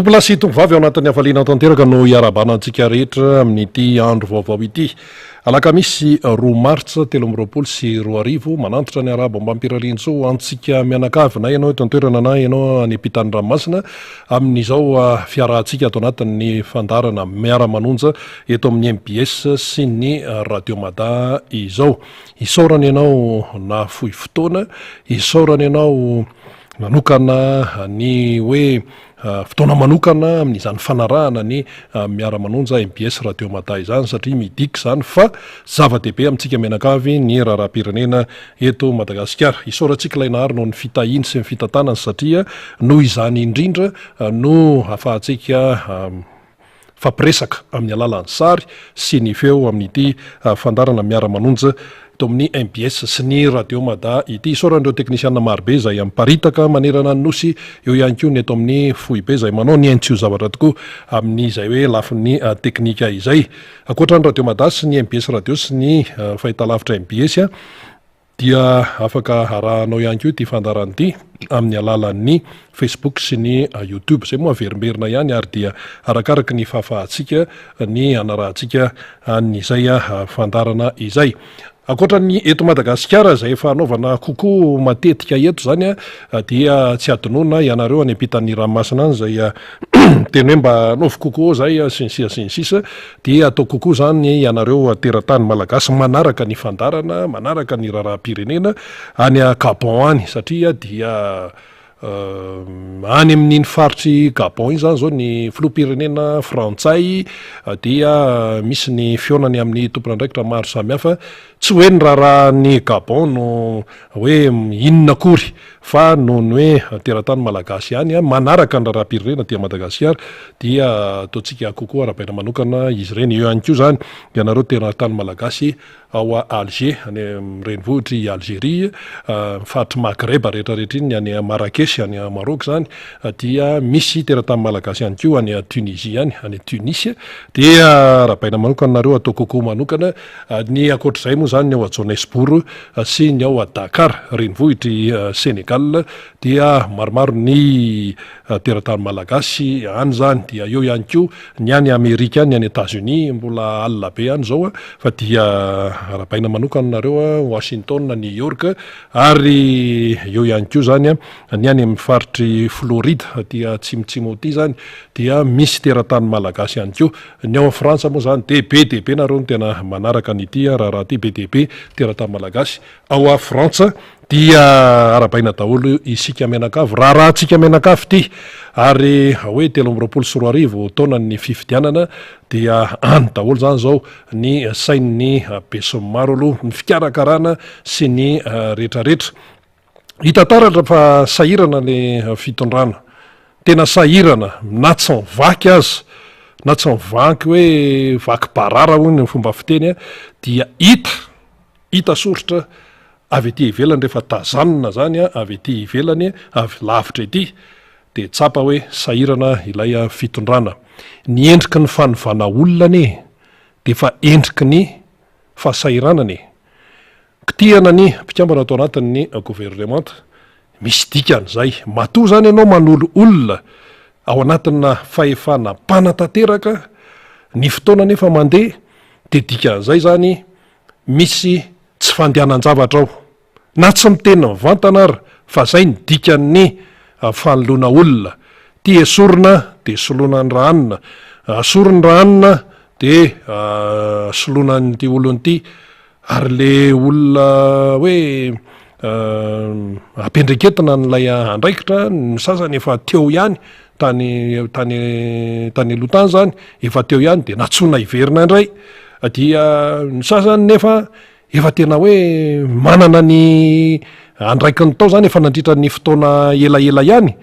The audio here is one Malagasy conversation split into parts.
Tompolahy sy tompovavy ao anatin'ny hafaliana tanteraka no iarahabana antsika rehetra amin'ity andro vaovao ity. Alakamisy roa martsa 2023, manantitra ny arahaba ombam-pirariantsoa ho antsika mianakavy na ianao eto an-toerana na ianao any ampitan'ny ranomasina amin'izao fiarahantsika ato anatin'ny fandaharana Miara-manonja eto amin'ny mbs sy ny Radio Mada izao. Isaorana ianao nahafoy fotoana, isaorana ianao Nanokana ny hoe fotoana manokana amin'izany fanarahana ny Miara-manonja mbs Radio Mada izany satria midika izany fa zava-dehibe amintsika mianakavy ny raharaham-pirenena eto Madagasikara. Isaorantsika ilay Nahary noho ny fitahiany sy ny fitantanany satria noho izany indrindra no ahafahantsika Mifampiresaka amin'ny alalan'ny sary sy ny feo amin'ity fandaharana Miara-manonja eto amin'ny mbs sy ny Radio Mada ity. Isaorana ireo teknisiana marobe izay miparitaka manerana ny Nosy, eo ihany koa ny eto amin'ny foibe izay manao ny hainy tsy ho zavatra tokoa amin'izay hoe lafiny teknika izay. Ankoatra ny Radio Mada sy ny mbs Radio sy ny fahitalavitra mbs, Dia afaka arahanao ihany koa ity fandaharana ity amin'ny alalan'ny Facebook sy ny YouTube. Izay moa averimberina ihany ary dia arakaraky ny fahafahantsika ny hanarahantsika an'izay fandaharana izay. Ankoatra ny eto Madagasikara izay efa anaovana kokoa matetika eto izany dia tsy adinoina ianareo any ampitan'ny ranomasina any izay miteny hoe mba anaovy kokoa izay sy ny sisa sy ny sisa. Dia atao kokoa izany ianareo teratany malagasy manaraka ny fandaharana, manaraka ny raharaham-pirenena any Gabon any satria dia any amin'iny faritr'i Gabon iny izany izao ny filoham-pirenena frantsay dia misy ny fihaonany amin'ny tompon'andraikitra maro samihafa. Tsy hoe ny raharahan'i Gabon no hoe inona akory fa noho ny hoe teratany malagasy ihany manaraka ny raharaham-pirenena aty Madagasikara dia ataontsika kokoa arahabaina manokana izy ireny. Eo ihany koa izany ianareo teratany malagasy ao Alger, any amin'ny renivohitr'i Algerie, ny faritr'i Maghreb rehetra rehetra iny, ny any Marrakech any Maroc izany dia misy teratany malagasy ihany koa any Tunisie any, any Tunis dia arahabaina manokana nareo atao kokoa manokana. Ny ankoatr'izay moa izany ny ao Johannesburg sy ny ao Dakar, renivohitr'i Sénégal dia maromaro ny teratany malagasy any izany. Dia eo ihany koa ny any Amerika any, ny any Etats-Unis, mbola alina be any izao fa dia arahabaina manokana nareo Washington, New York ary eo ihany koa izany ny any amin'ny faritr'i Floride aty atsimotsimo aty izany dia misy teratany malagasy ihany koa. Ny ao Frantsa moa izany dia be dia be nareo no tena manaraka an'ity raharaha ity, be dia be teratany malagasy ao Frantsa dia arahabaina daholo isika mianakavy, raharahantsika mianakavy ity ary hoe 2023 taonan'ny fifidianana dia any daholo izany izao ny sain'ny besinimaro aloha, ny fikarakarana sy ny retraretra. Hita taratra fa sahirana le fitondrana, tena sahirana na tsy mivaky aza, na tsy mivaky hoe vaky barara hoy ny fomba fiteny dia hita, hita soritra avy aty ivelany rehefa tazanina zany avy aty ivelany avy lavitra ety dia tsapa hoe sahirana ilay fitondrana. Ny endriky ny fanovana olona anie dia efa endriky ny fahasahiranana e! Kitihana ny mpikambana ato anatin'ny governemanta. Misy dikany izay. Matoa izany ianao manolo olona ao anatina fahefana mpanatanteraka, ny fotoana anefa mandeha dia dikan'izay izany misy tsy fandehanan-javatra ao. Na tsy miteny mivantana ary fa izay ny dikan'ny fanoloana olona. Ity esorina dia soloina ny rahanina, asory ny rahanina dia soloina an'ity olona ity. Ary le olona hoe ampiandreketina an'ilay andraikitra, ny sasany efa teo ihany tany tany tany aloha tany zany, efa teo ihany de nantsoina hiverina indray, dia ny sasany nefa efa tena hoe manana ny andraikiny tao zany efa nandritra ny fotoana elaela ihany,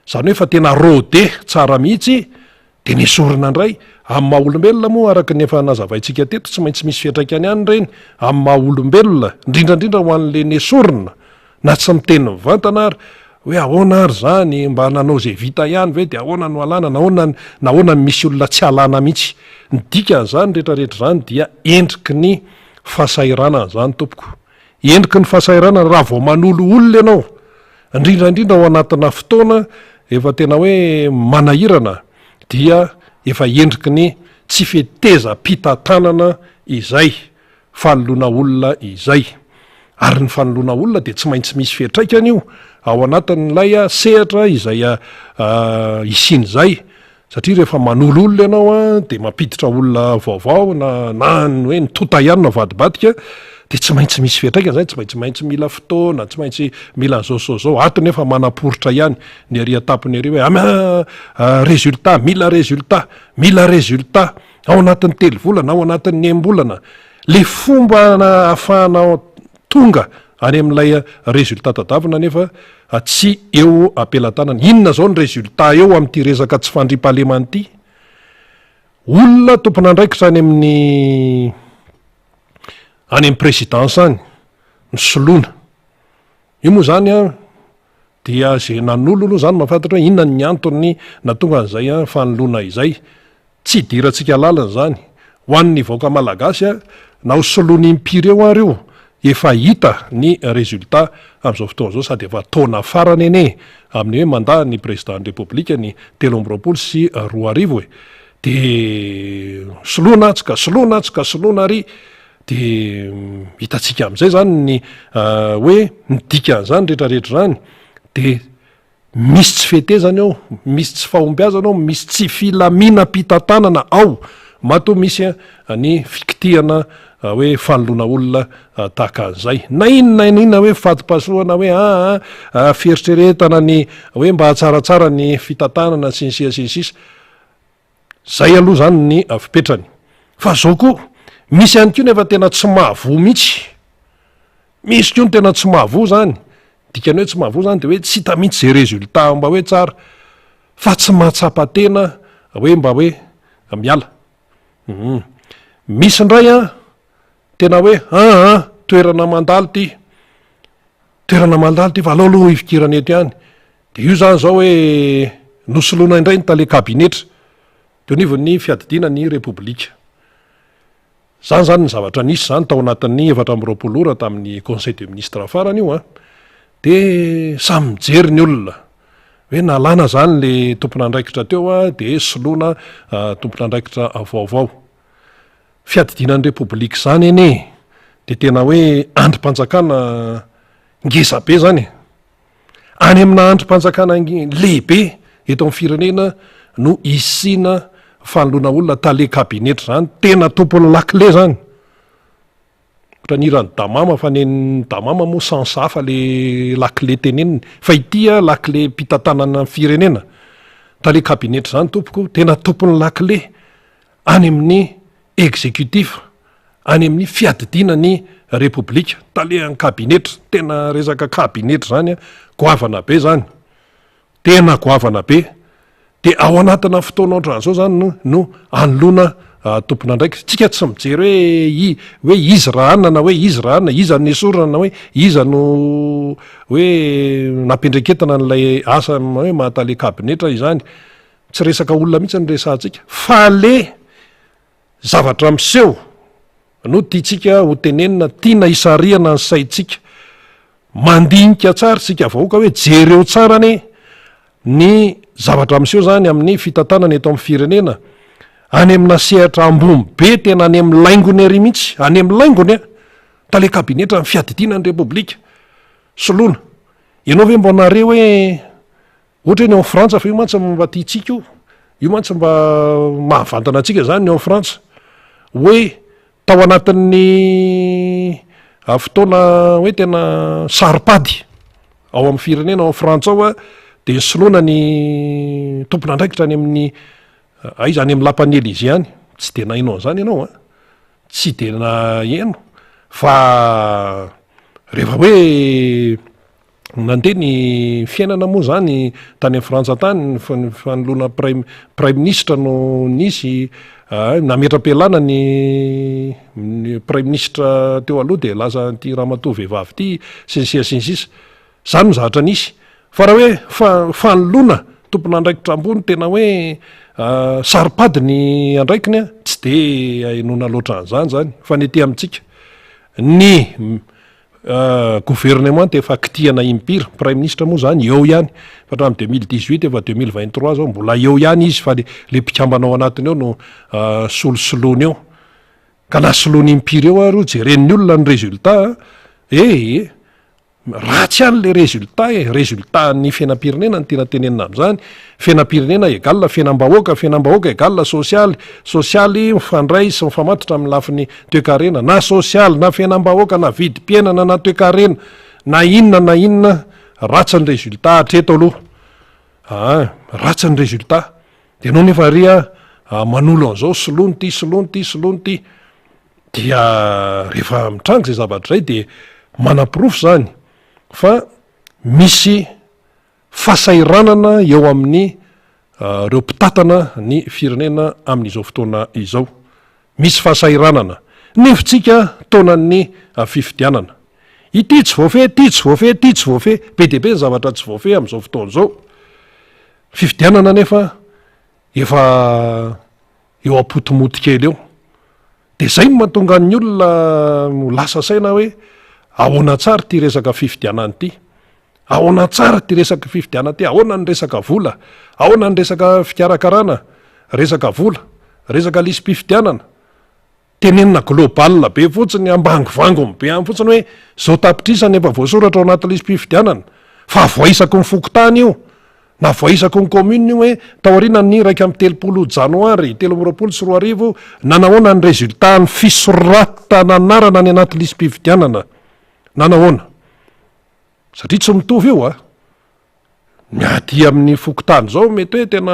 zany hoe efa tena rodé tsara mihitsy Dia nesorina indray. Amin'ny maha olombelona moa, araka ny efa nazavaintsika teto, tsy maintsy misy fiantraikany ihany ireny amin'ny maha olombelona, indrindra indrindra ho an'ilay nesorina, na tsy miteny mivantana ary hoe ahoana ary izany, mba nanao izay vita ihany ve dia ahoana no alana, nahoana nahoana no misy olona tsy alana mihitsy. Ny dikan'izany rehetra rehetra izany dia endriky ny fahasahiranana izany tompoko. Endriky ny fahasahiranana raha vao manolo olona ianao, indrindra indrindra ao anatina fotoana efa tena hoe manahirana dia efa endriky ny tsy fetezam-pitantanana izay fanoloana olona izay. Ary ny fanoloana olona dia tsy maintsy misy fiantraikany io ao anatin'ilay sehatra izay hisian'izay. Satria rehefa manolo olona ianao dia mampiditra olona vaovao na na ny hoe ny tota ihany no avadibadika dia tsy maintsy misy fiantraikany izany, tsy maintsy maintsy mila fotoana, tsy maintsy mila an'izao sy izao izao. Ato nefa manaporitra ihany ny ery an-tampony ery hoe ama résultat, mila résultat, mila résultat ao anatin'ny telo volana, ao anatin'ny enim-bolana. Le fomba ahafahanao tonga any amin'ilay résultat tadavina nefa tsy eo am-pelatanana. Inona izao ny résultat eo amin'ity resaka tsy fandriampahalemana ity? Olona tompon'andraikitra any amin'ny any amin'ny présidence any no soloina. Io moa izany an, dia izay nanolo aloha izany mahafantatra hoe inona ny antony nahatonga an'izay fanoloana izay. Tsy idirantsika lalina izany. Ho an'ny vahoaka malagasy a, na ho soloiny impiry eo ary io, efa hita ny résultat amin'izao fotoana izao sady efa taona farany anie amin'ny hoe mandat ny président ny Repoblika ny 2023 e. Dia soloina atsy ka soloina atsy ka soloina ary dia hitantsika amin'izay izany ny hoe ny dikan'izany rehetrarehetra izany dia Misy tsy fetezana eo, misy tsy fahombiazana ao, misy tsy filaminam-pitantanana ao, matoa misy ny fikitihana hoe fanoloana olona tahaka an'izay. Na inona na inona hoe fatipasohana hoe aa fieritreretana ny hoe mba hahatsaratsara ny fitantanana sy ny sisa sy ny sisa. Zay aloha zany ny fipetrany. Fa zao koa, misy ihany koa nefa tena tsy mahavoa mihitsy. Misy koa ny tena tsy mahavoa zany. Dikany hoe tsy mahavoa zany de hoe tsy hita mihitsy zay résultat mba hoe tsara. Fa tsy mahatsapa tena hoe mba hoe miala. Hum. Misy indray an, tena hoe aa toerana mandalo ty. Toerana mandalo ty fa aleo aloha hifikirana eto ihany. Dia io izany izao hoe nosoloina indray ny tale kabinetra teo anivon'ny fiadidiana ny Repoblika. Izany izany ny zavatra nisy izany tao anatin'ny 24 ora tamin'ny conseil de ministre farany io an. Dia samy mijery ny olona hoe nalana izany le tompon'andraikitra teo an, dia soloina tompon'andraikitra vaovao. Fiadidiana ny Repoblika izany anie dia tena hoe andrim-panjakana ngeza be izany e. Any amina andrim-panjakana lehibe eto amin'ny firenena no isiana fanoloana olona tale kabinetra izany, tena tompon'ny lakile izany. Ohatran'ny hiran'i Damama fa nen'i Damama moa sens hafa le lakile teneniny fa ity a lakile mpitantanana ny firenena. Tale kabinetra izany tompoko, tena tompon'ny lakile any amin'ny executif any amin'ny fiadidiana ny Repoblika, talehan'ny kabinetra, tena resaka kabinetra izany an, goavana be izany, tena goavana be, dia ao anatina fotoana ohatran'izao izany no no anoloana tompon'andraikitra, tsika tsy mijery hoe i hoe izy raha anona na hoe izy raha anona, iza no nesorina na hoe iza no hoe nampiandreketana an'ilay asa hoe maha tale kabinetra izany, tsy resaka olona mihitsy no resahantsika fa le zavatra miseho no tiantsika ho tenenina, tiana hisarihana ny saintsika. Mandinika tsara isika vahoaka hoe jereo tsara anie ny zavatra miseho zany amin'ny fitantanana eto amin'ny firenena, any amina sehatra ambony be tena any amin'ny laingony ery mihitsy, any amin'ny laingony a! Tale kabinetra ny fiadidiana ny Repoblika, soloina. Ianao ve mba nahare hoe Ohatra hoe ny ao Frantsa fa io mantsy mba tiantsika io, io mantsy mba mahavantana antsika zany ny ao Frantsa, hoe tao anatin'ny fotoana hoe tena saro-pady ao amin'ny firenena ao Frantsa ao de nisoloana ny tompon'andraikitra any amin'ny aiza any amin'ny lapan'ny Elysée any, tsy de naheno an'izany ianao an, tsy de naheno fa rehefa hoe Nandeha ny fiainana moa zany tany amin'ny Frantsa tany, ny fanoloana praiminisitra no nisy, nametra-pialana ny ny praiminisitra teo aloha dia lasa ity ramatoa vehivavy ity sy ny sisa sy ny sisa. Zany no zavatra nisy. Fa raha hoe fanoloana tompon'andraikitra ambony tena hoe saro-pady ny andraikiny an, tsy dia ahenoana loatra an'izany zany. Fa ny aty amintsika, ny. Gouvernement efa kitihana impiry, praiminisitra moa zany eo ihany fa hatramin'ny 2018 efa 2023 zao mbola eo ihany izy fa le le mpikambana ao anatiny ao no solosoloiny eo. Ka na soloiny impiry eo ary io jeren'ny olona ny résultat eh! Ratsy ihany le résultat e, résultat ny fiainam-pirenena no tiana tenenina amin'izany, fiainam-pirenena égale fiainam-bahoaka, fiainam-bahoaka égale sosialy, sosialy mifandray sy mifamatotra amin'ny lafiny toekarena, na sosialy na fiainam-bahoaka na vidim-piainana na toekarena na inona na inona, ratsy ny résultat hatreto aloha aa, ratsy ny résultat, de ianao nefa ary a manolo an'izao soloiny ity, soloiny ity, soloiny ity. Dia rehefa mitranga izay zavatra izay dia manaporofo izany fa misy fahasahiranana eo amin'ny ireo mpitantana ny firenena amin'izao fotoana izao. Misy fahasahiranana. Nefa tsika taonan'ny fifidianana. Ity tsy voafehy, ity tsy voafehy, ity tsy voafehy. Be dia be ny zavatra tsy voafehy amin'izao fotoana izao. Fifidianana anefa efa eo am-potomoty kely eo. Dia izay no mahatonga ny olona ho lasa saina hoe ahoana tsara ity resaka fifidianana ity? Ahoana tsara ity resaka fifidianana ity? Ahoana ny resaka vola? Ahoana ny resaka fikarakarana resaka vola? Resaka lisi-pifidianana? Tenenina global be fotsiny, ambangovangony be any fotsiny hoe zao tapitrisa ny efa voasoratra ao anaty lisi-pifidianana, fa voaisaky ny fokontany io, na voaisaky ny commune io hoe taorianan'ny 31 janoary 2023 nanahoana ny résultat ny fisoratana anarana any anaty lisi-pifidianana, nanahoana? Satria tsy mitovy io a! Ny aty amin'ny fokontany izao mety hoe tena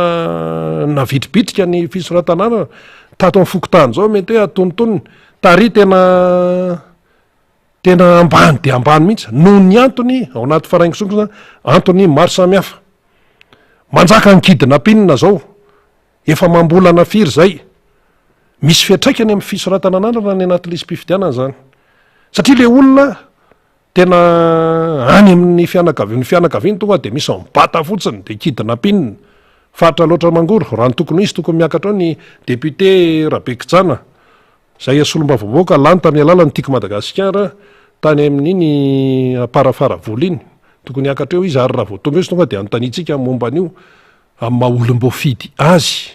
navitribitrika ny fisoratana anarana, tato amin'ny fokontany izao mety hoe antonontonony, tary tena tena ambany dia ambany mihitsy noho ny antony ao anaty faraingosonkona, antony maro samihafa. Manjaka ny kidnapping izao, efa amam-bolana firy izay, misy fiantraikany amin'ny fisoratana anarana any anaty lisi-pifidianana izany, satria ilay olona Tena any amin'ny fianakaviany fianakaviany tonga dia misy mibata fotsiny dia kidnapping. Faritra Alaotra Mangoro, raha ny tokony ho izy tokony miakatra ao ny député Rabekijana izay solombavambahoaka lany tamin'ny alalan'ny Tiako Madagasikara tany amin'iny Amparafaravola iny. Tokony hiakatra eo izy ary raha vao tonga eo izy tonga dia anontaniantsika momba an'io amin'ny maha olom-boafidy azy.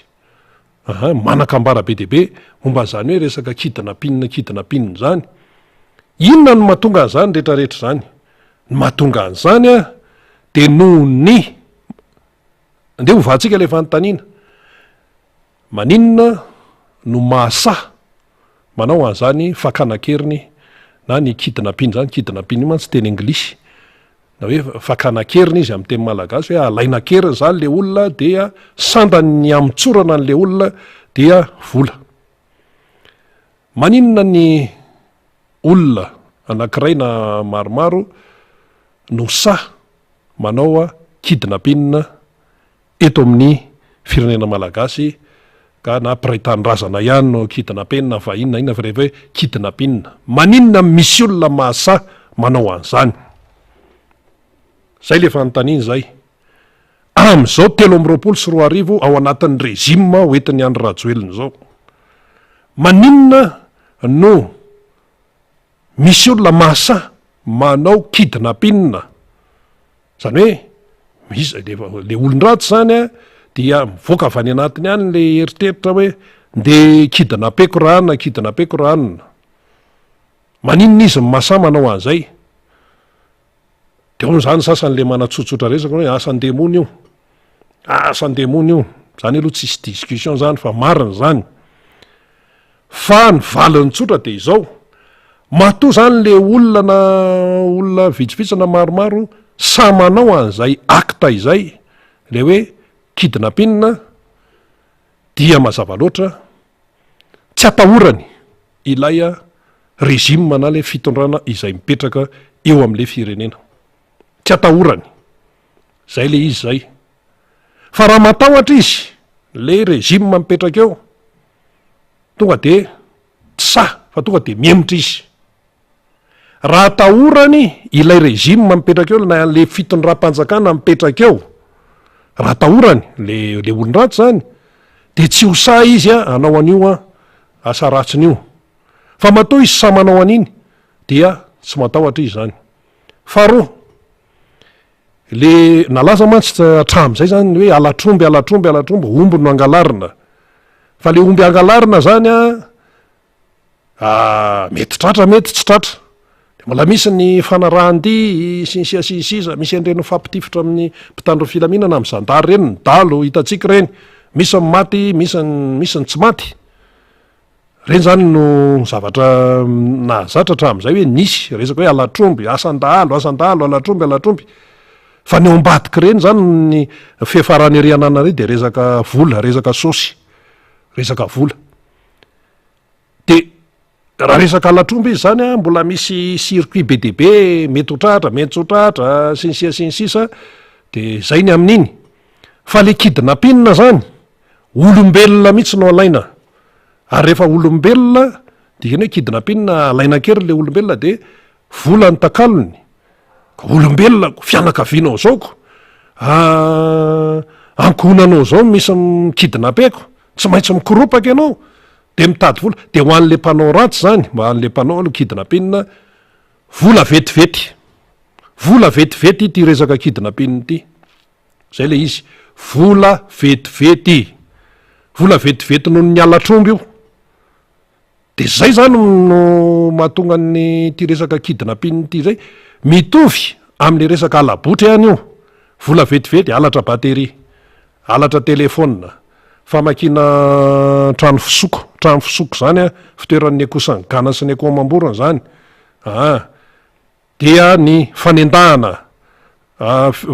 Aha, manan-kambara be dia be momba an'izany hoe resaka kidnapping kidnapping izany. Inona no mahatonga an'izany rehetra rehetra izany? Ny mahatonga an'izany an, dia noho ny, andeha hovantsika ilay fanontaniana, maninona no mahasahy manao an'izany fakana an-keriny na ny kidnapping izany, kidnapping io mantsy teny anglisy, Na hoe fakana an-keriny izy amin'ny teny malagasy hoe alaina an-keriny izany ilay olona dia sandany ny hamotsorana an'ilay olona dia vola. Maninona ny olona anankiray na maromaro no sahy manao kidnapping eto amin'ny firenena malagasy ka na mpiray tanindrazana ihany no kidnappena na vahiny na inona fa rehefa hoe kidnapping maninona misy olona mahasahy manao an'izany? Zay le fanontaniana zay. Amin'izao 2023 ao anatin'ny régime ho entin'i Andry Rajoelina izao maninona no misy olona mahasahy manao kidnapping? Zany hoe misy le le olon-dratsy zany a dia mivoaka avy any anatiny any le eritreritra hoe ndeha kidnapeko ra anona, kidnapeko ra anona. Maninona izy no mahasahy manao an'izay? De ao zany sasany le manatsotsotra resaka hoe asan-demony io, asan-demony io, zany aloha tsisy discussion zany fa marina zany. Fa ny valiny tsotra dia izao, matoa zany le olona na olona vitsivitsy na maromaro sahy manao an'izay acte izay, le hoe kidnapping, dia mazava loatra tsy atahorany ilay régime na le fitondrana izay mipetraka eo amin'le firenena. Tsy atahorany. Zay le izy zay. Fa raha matahotra izy, le régime mipetraka eo, Tonga dia tsy sahy fa tonga dia mihemotra izy. Raha atahorany ilay régime mipetraka eo na ilay fitondram-panjakana mipetraka eo, raha atahorany le le olon-dratsy zany dia tsy ho sahy izy hanao an'io asa ratsiny io. Fa matoa izy sahy manao an'iny dia. Tsy matahotra izy zany. Faharoa, le nalaza mantsy hatramin'izay zany ny hoe halatr'omby, halatr'omby, halatr'omby, omby no angalarina. Fa le omby angalarina zany an, mety tratra mety tsy tratra. De mbola misy ny fanarahan-dia sy ny sisa sy ny sisa, misy an'ireny mifampitifitra amin'ny mpitandro ny filaminana, amin'ny zandary ireny, ny dahalo hitantsika ireny. Misy ny maty, misy ny misy ny tsy maty. Ireny zany no zavatra nahazatra hatramin'izay hoe nisy resaka hoe halatr'omby, asan-dahalo, asan-dahalo, halatr'omby, halatr'omby. Fa ny ao ambadik'ireny zany ny fiafarany ery ananana ery de resaka vola, resaka saosy, resaka vola. De raha resaka halatr'omby izy zany an, mbola misy circuit be dia be mety ho tratra, mety tsy ho tratra, sy ny sisa sy ny sisa, de zay ny amin'iny. Fa le kidnapping zany, olombelona mihitsy no alaina, ary rehefa olombelona, dikany hoe kidnapping alaina an-keriny le olombelona de vola ny takalony, ka olombelona ko, fianakavianao zao ko, ankohonanao zao misy mi-kidnappeko, tsy maintsy mikoropaka ianao, de mitady vola, de ho an'le mpanao ratsy zany, ho an'le mpanao aloha kidnapping, vola vetivety, vola vetivety ity resaka kidnapping ity. Zay le izy. Vola vetivety. Vola vetivety noho ny halatr'omby io. De zay zany no mahatonga ny ity resaka kidnapping ity zay. Mitovy amle resaka hala-botry ihany io. Vola vetivety, halatra batterie, halatra telephone, famakiana trano fisoko, trano fisoko zany an, fitoeran'ny akoho sy ny gana sy ny akoho amam-borona zany. Aa. Dia ny fanendahana,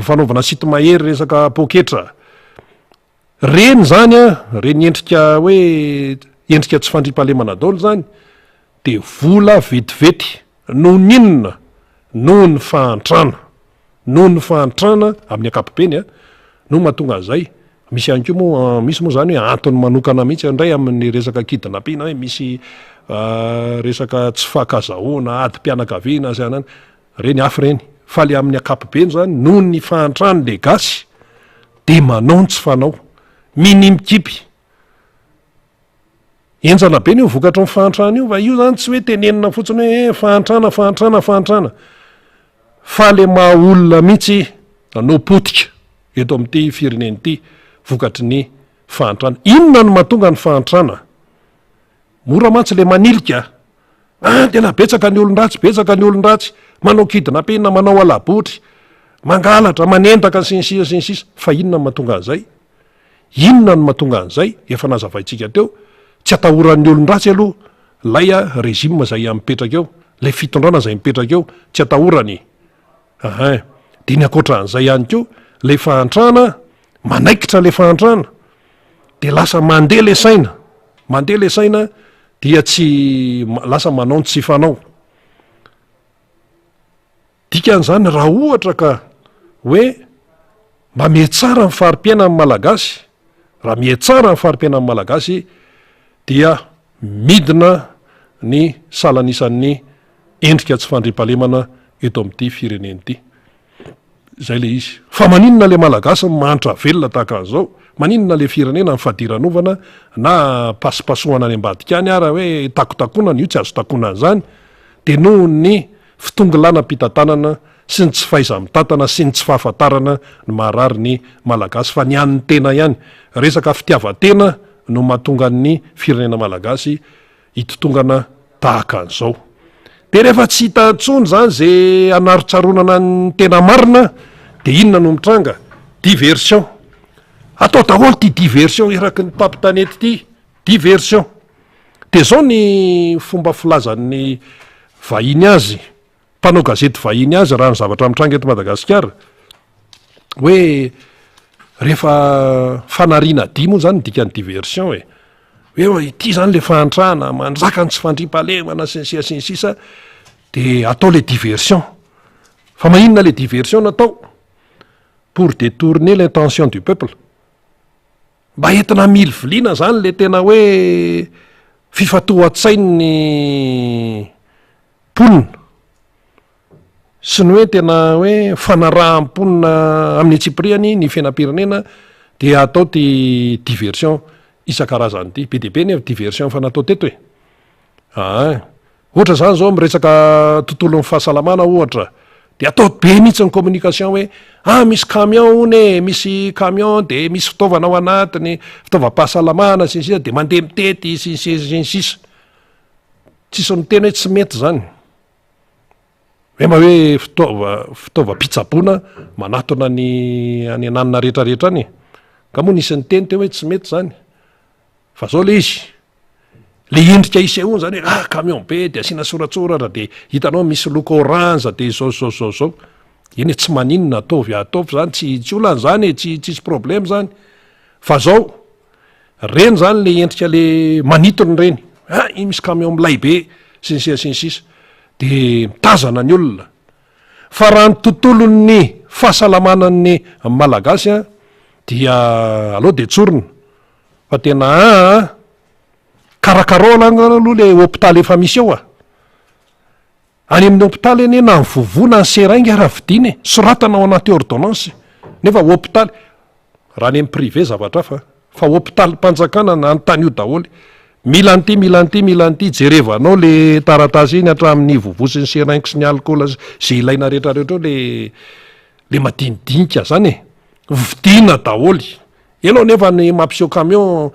fanaovana sinto-mahery resaka poketra. Reny izany an, reny endrika hoe endrika tsy fandriampahalemana daholo izany, dia vola vetivety. Noho ny inona? Noho ny fahantrana. Noho ny fahantrana amin'ny ankapobeny an, no mahatonga an'izay. Misy ihany koa moa, misy moa izany hoe antony manokana mihitsy indray amin'ny resaka kidnapping hoe misy resaka tsy fakanzahoana, adim-pianakaviana sy anana, ireny hafa ireny. Fa le amin'ny ankapobeny izany noho ny fahantran'le gasy dia manao ny tsy fanao, minia mikipy. Henjana be anie io vokatry ny fahantrana io fa io zany tsy hoe tenenina fotsiny hoe eh fahantrana fahantrana fahantrana fa le maha olona mihitsy no potika eto amin'ity firenena ity vokatry ny fahantrana. Inona no mahatonga ny fahantrana? Mora mantsy le manilika ah tena betsaka ny olon-dratsy, betsaka ny olon-dratsy, manao kidnapping, manao halabotry, mangalatra, manendaka sy ny sisa sy ny sisa fa inona no mahatonga an'izay? Inona no mahatonga an'izay? Efa nazavaintsika teo, tsy atahoran'ny olon-dratsy aloha ilay régime izay mipetraka eo, ilay fitondrana izay mipetraka eo, tsy atahorany. Ahin. Dia ny ankoatra an'izay ihany koa, ilay fahantrana, manaikitra ilay fahantrana, dia lasa mandeha ilay saina, mandeha ilay saina dia tsy, lasa manao ny tsy fanao. Dikan'izany raha ohatra ka hoe mba mihatsara ny fari-piainan'ny Malagasy, raha mihatsara ny fari-piainan'ny Malagasy dia midina ny salan'isan'ny endrika tsy fandriampahalemana eto amin'ity firenena ity. Izay ilay izy. Fa maninona ilay Malagasy no mahantra velona tahaka an'izao? Maninona ilay firenena mifadiranovana na pasopasohana any ambadika any ara hoe takotakonana, io tsy azo takonana izany, dia noho ny fitongilanam-pitantanana sy ny tsy fahaiza-mitantana sy ny tsy fahafantarana ny maharary ny Malagasy fa ny an'ny tena ihany. Resaka fitiavan-tena no mahatonga ny firenena Malagasy hitotongana tahaka an'izao. Dia rehefa tsy hita intsony izany izay hanarontsaronana ny tena marina dia inona no mitranga? Diversion. Atao daholo ity diversion eraky ny tampon-tanety ity. Diversion. Dia izao ny fomba filazan'ny vahiny azy, mpanao gazety vahiny azy raha ny zavatra mitranga eto Madagasikara, hoe rehefa fanariana dia moa zany ny dikan'ny diversion e, hoe ity zany le fahantrana, manjaka ny tsy fandriampahalemana sy ny sisa sy ny sisa, de atao le diversion. Fa maninona le diversion no atao? Pour détourner l'intention du peuple. Mba entina hamiliviliana zany le tena hoe fifantohan-tsain'ny mponina sy ny hoe tena hoe fanarahan'ny mponina amin'ny antsipiriany ny fiainam-pirenena dia atao ty diversion isan-karazany ity. Be dia be anie diversion efa natao teto e. Aa. Ohatra izany izao miresaka tontolon'ny fahasalamana ohatra, dia atao be mihitsy ny communication hoe ah misy camion hono e, misy camion de misy fitaovana ao anatiny, fitaovam-pahasalamana sy ny sisa de mandeha mitety sy ny sisa sy ny sisa. Tsisy miteny hoe tsy mety izany. Hoe mba hoe fitaova fitaovam-pitsaboana manatona ny any ananona rehetrarehetra any e. Nga moa nisy niteny teo hoe tsy mety izany. Fa zao le izy, le endrika isehoany zany hoe ah camion be de asiana soratsoratra de hitanao misy loko orange de zao zao zao zao, eny e tsy maninona ataovy ataovy zany tsy tsy olana zany e, tsy tsisy problème zany, fa zao reny zany le endrika le manitona reny, ah iny misy camion milay be sy ny sisa sy ny sisa, de mitazana ny olona, fa raha ny tontolon'ny fahasalamanan'ny malagasy an dia aleo de tsorina Fa tena aa karakarao aloha le hopitaly efa misy eo a! Any amin'ny hopitaly anie na ny vovo na ny seringue ara vidiana e! Soratana ao anaty ordonnance nefa hopitaly, raha any amin'ny privé zavatra hafa fa hopitalim-panjakana na anontanio daholo, mila an'ity mila an'ity mila an'ity, jerevanao le taratasy iny hatramin'ny vovo sy ny seringue sy ny alcool sy ze ilaina rehetrarehetra eo le le madinidinika zany e! Vidiana daholo. Enao nefa ny mampiseho camion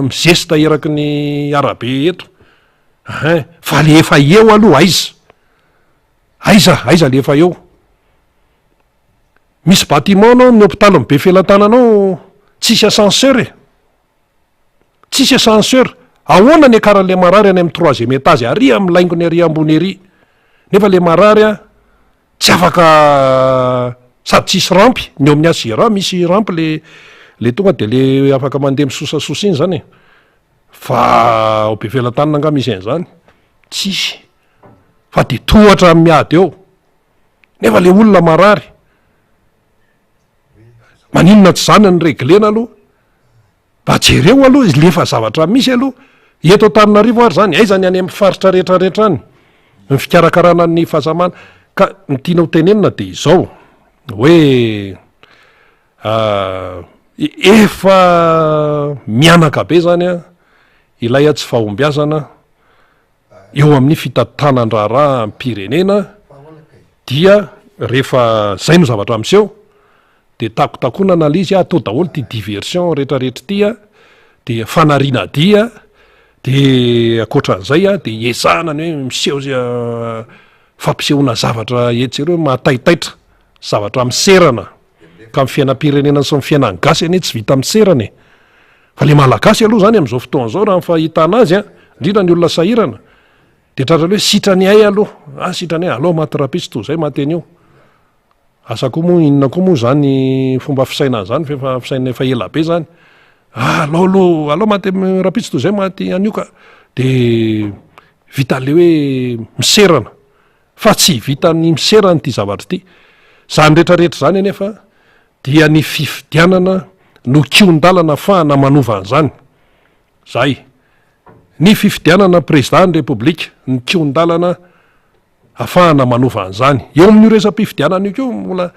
mizesta eraky ny arabe eto hein, fa le efa eo aloha aiza? Aiza, aiza le efa eo? Misy batiment anao amin'ny hopitalin'i Befelatanana ao tsisy ascenseur e! Tsisy ascenseur, ahoana ny hiakaran'le marary any amin'ny troisième étage ary amin'ny laingony ary ambony ery? Nefa le marary an, Tsy afaka sady tsisy rampy, ny eo amin'ny HJRA misy rampy le le tonga de le afaka mandeha misosasosa iny zany e, fa ao Befelatanana angaha misy an'izany? Tsisy, fa de tohatra miady eo, nefa le olona marary, maninona tsy zany ny reglena aloha? Mba jereo aloha izy le efa zavatra misy aloha eto Antananarivo ary zany, aiza ny any amin'ny faritra rehetra rehetra any ny fikarakarana ny fahasamana ka ny tiana ho tenenina de izao hoe efa mianaka be zany an ilay tsy fahombiazana eo amin'ny fitantanan-draharaham-pirenena dia rehefa zay no zavatra miseho de takotakonana le izy atao daholo ty diversion retraretra ty a, de fanariana dia, de ankoatran'izay a de ezahana ny hoe miseho fampisehoana zavatra etsy sy eroa mahataitaitra, zavatra miserana, ka ny fiainam-pirenena sy ny fiainan'ny gasy anie tsy vita miserana e! Fa le malagasy aloha zany am'zao fotoana zao raha ny fahitana azy a, indrindra ny olona sahirana, de tratran'ny hoe sitrany hay aloha, ah sitrany hay, aleo maty rahampitso toy izay maty anio. Asa koa moa inona koa moa zany fomba fisainana zany fa efa fisainana efa ela be zany, ah alao aloha, aleo maty rahampitso toy izay maty anio ka, de vita le hoe miserana, fa tsy vitan'ny miserana ity zavatra ity. Zany rehetrarehetra zany anefa dia ny fifidianana no kihon-dalana afahana manova an'izany. Zay. Ny fifidianana prezida ny repoblika ny kihon-dalana afahana manova an'izany. Eo amin'io resa-pifidianana io koa mbola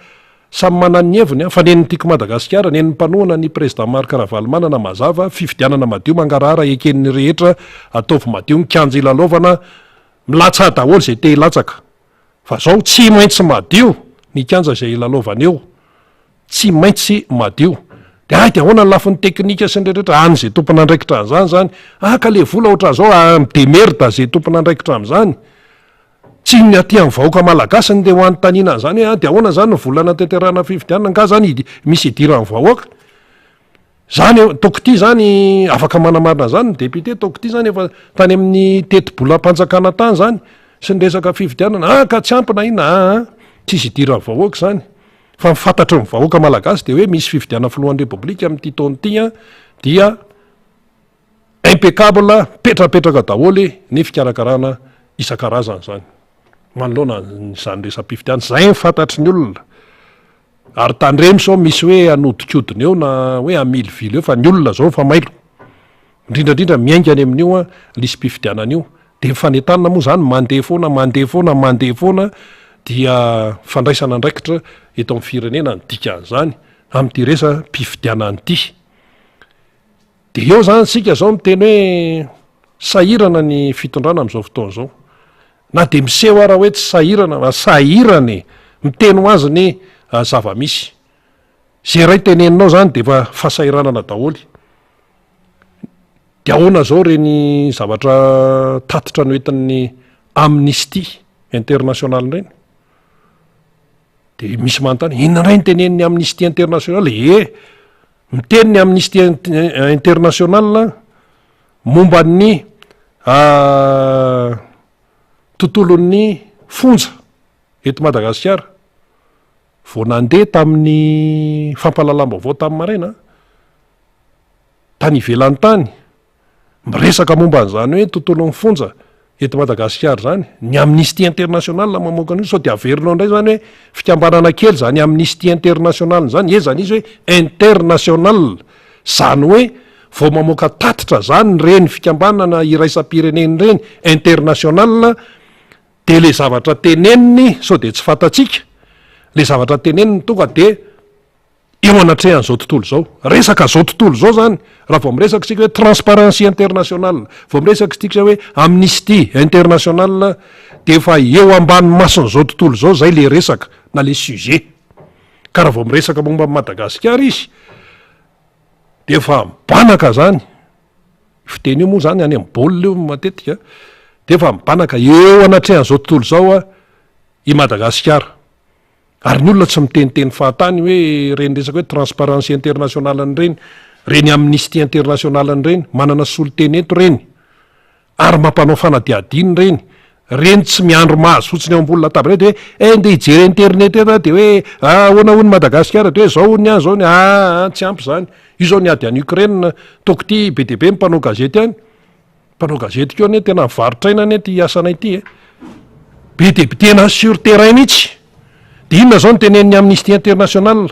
samy manana ny heviny an, fa nen'ny Tiako Madagasikara, nen'ny mpanohana ny prezida Marc Ravalomanana mazava, fifidianana madio mangarahara eken'ny rehetra, ataovy madio ny kianja ilalaovana, milatsaha daholo izay te hilatsaka. Fa zao tsy maintsy madio ny kianja izay hilalaovana eo, tsy maintsy madio. De hay de ahoana ny lafiny teknika sy ny rehetra rehetra, any izay tompon'andraikitra an'izany zany, ah ka le vola ohatran'izao ah mi-demerde ze tompon'andraikitra amin'izany. Tsy ny aty amin'ny vahoaka malagasy no ndeha ho anontaniana an'izany hoe ah de ahoana zany ny vola anatanterahana fifidianana, nga zany misy idiran'ny vahoaka? Zany eo, Tokity zany afaka manamarina an'izany ny député, Tokity zany efa tany amin'ny tetibolam-panjakana tany zany sy ny resaka fifidianana, ah ka tsy ampy na inona, ah ah, tsisy idiran'ny vahoaka izany. Fa ny fantatry ny vahoaka malagasy dia hoe misy fifidianana filohan'ny repoblika amin'ity taona ity an, dia impeccable, mipetrapetraka daholo ny fikarakarana isan-karazany izany manoloana an'izany resa-pifidianana, izay ny fantatry ny olona. Ary tandremo sao misy hoe hanodikodina eo na hoe hamilivily eo fa ny olona zao efa mailo. Indrindra indrindra miainga any amin'io lisi-pifidianana io. Dia ny fanentanana moa zany mandeha foana, mandeha foana, mandeha foana dia fandraisana andraikitra eto amin'ny firenena ny dikan'izany amin'ity resa-pifidianana ity. Dia eo zany isika zao miteny hoe sahirana ny fitondrana amin'izao fotoana izao. Na dia miseho ara hoe tsy sahirana fa sahirana e! Miteny ho azy ny zava-misy. Izay iray teneninao izany dia efa fahasahiranana daholo. Dia ahoana izao ireny zavatra tatitra noentin'ny Amnesty International ireny? Dia misy manontany, inona indray no tenenin'ny Amnesty International? Ee, miteny ny Amnesty International momba ny tontolon'ny fonja eto Madagasikara. Vao nandeha tamin'ny fampahalalam-baovao tamin'ny maraina, tany ivelany tany, miresaka momba an'izany hoe tontolon'ny fonja eto Madagasikara izany, ny Amnesty International mamoaka an'io, sao dia averinao indray izany hoe fikambanana kely izany Amnesty International izany, iza izy hoe international, izany hoe vao mamoaka tatitra izany ireny fikambanana iraisam-pirenena ireny, international, dia le zavatra teneniny sao dia tsy fantatsika, le zavatra teneniny tonga dia eo anatrehan'izao tontolo izao. Resaka izao tontolo izao izany, raha vao miresaka isika hoe Transparency International, vao miresaka isika hoe Amnesty International, dia efa eo ambany mason'izao tontolo izao izay le resaka na le sujet. Ka raha vao miresaka momba an'i Madagasikara izy, dia efa mibanaka izany. Io fiteny io moa izany any amin'ny baolina io matetika, dia efa mibanaka eo anatrehan'izao tontolo izao i Madagasikara. Ary ny olona tsy miteniteny fahatany hoe ireny resaka hoe transparency international ireny, ireny amnesty international ireny, manana solontena eto ireny, ary mampanao fanadihadiana ireny, ireny tsy miandry mahazo fotsiny eo ambony latabatra eo dia hoe eh ndeha hijery internet eto aho dia hoe ah ahoana hono Madagasikara dia hoe zao hono ny any zao ny ah ah tsy ampy izany, io zao ny ady any Ukraine, toaka ity be dia be ny mpanao gazety any. Mpanao gazety koa anie tena mivarotra aina anie ity asanay ity e. Be dia be tena sur terrain mihitsy. Dia inona izao no tenenin'ny Amnesty International?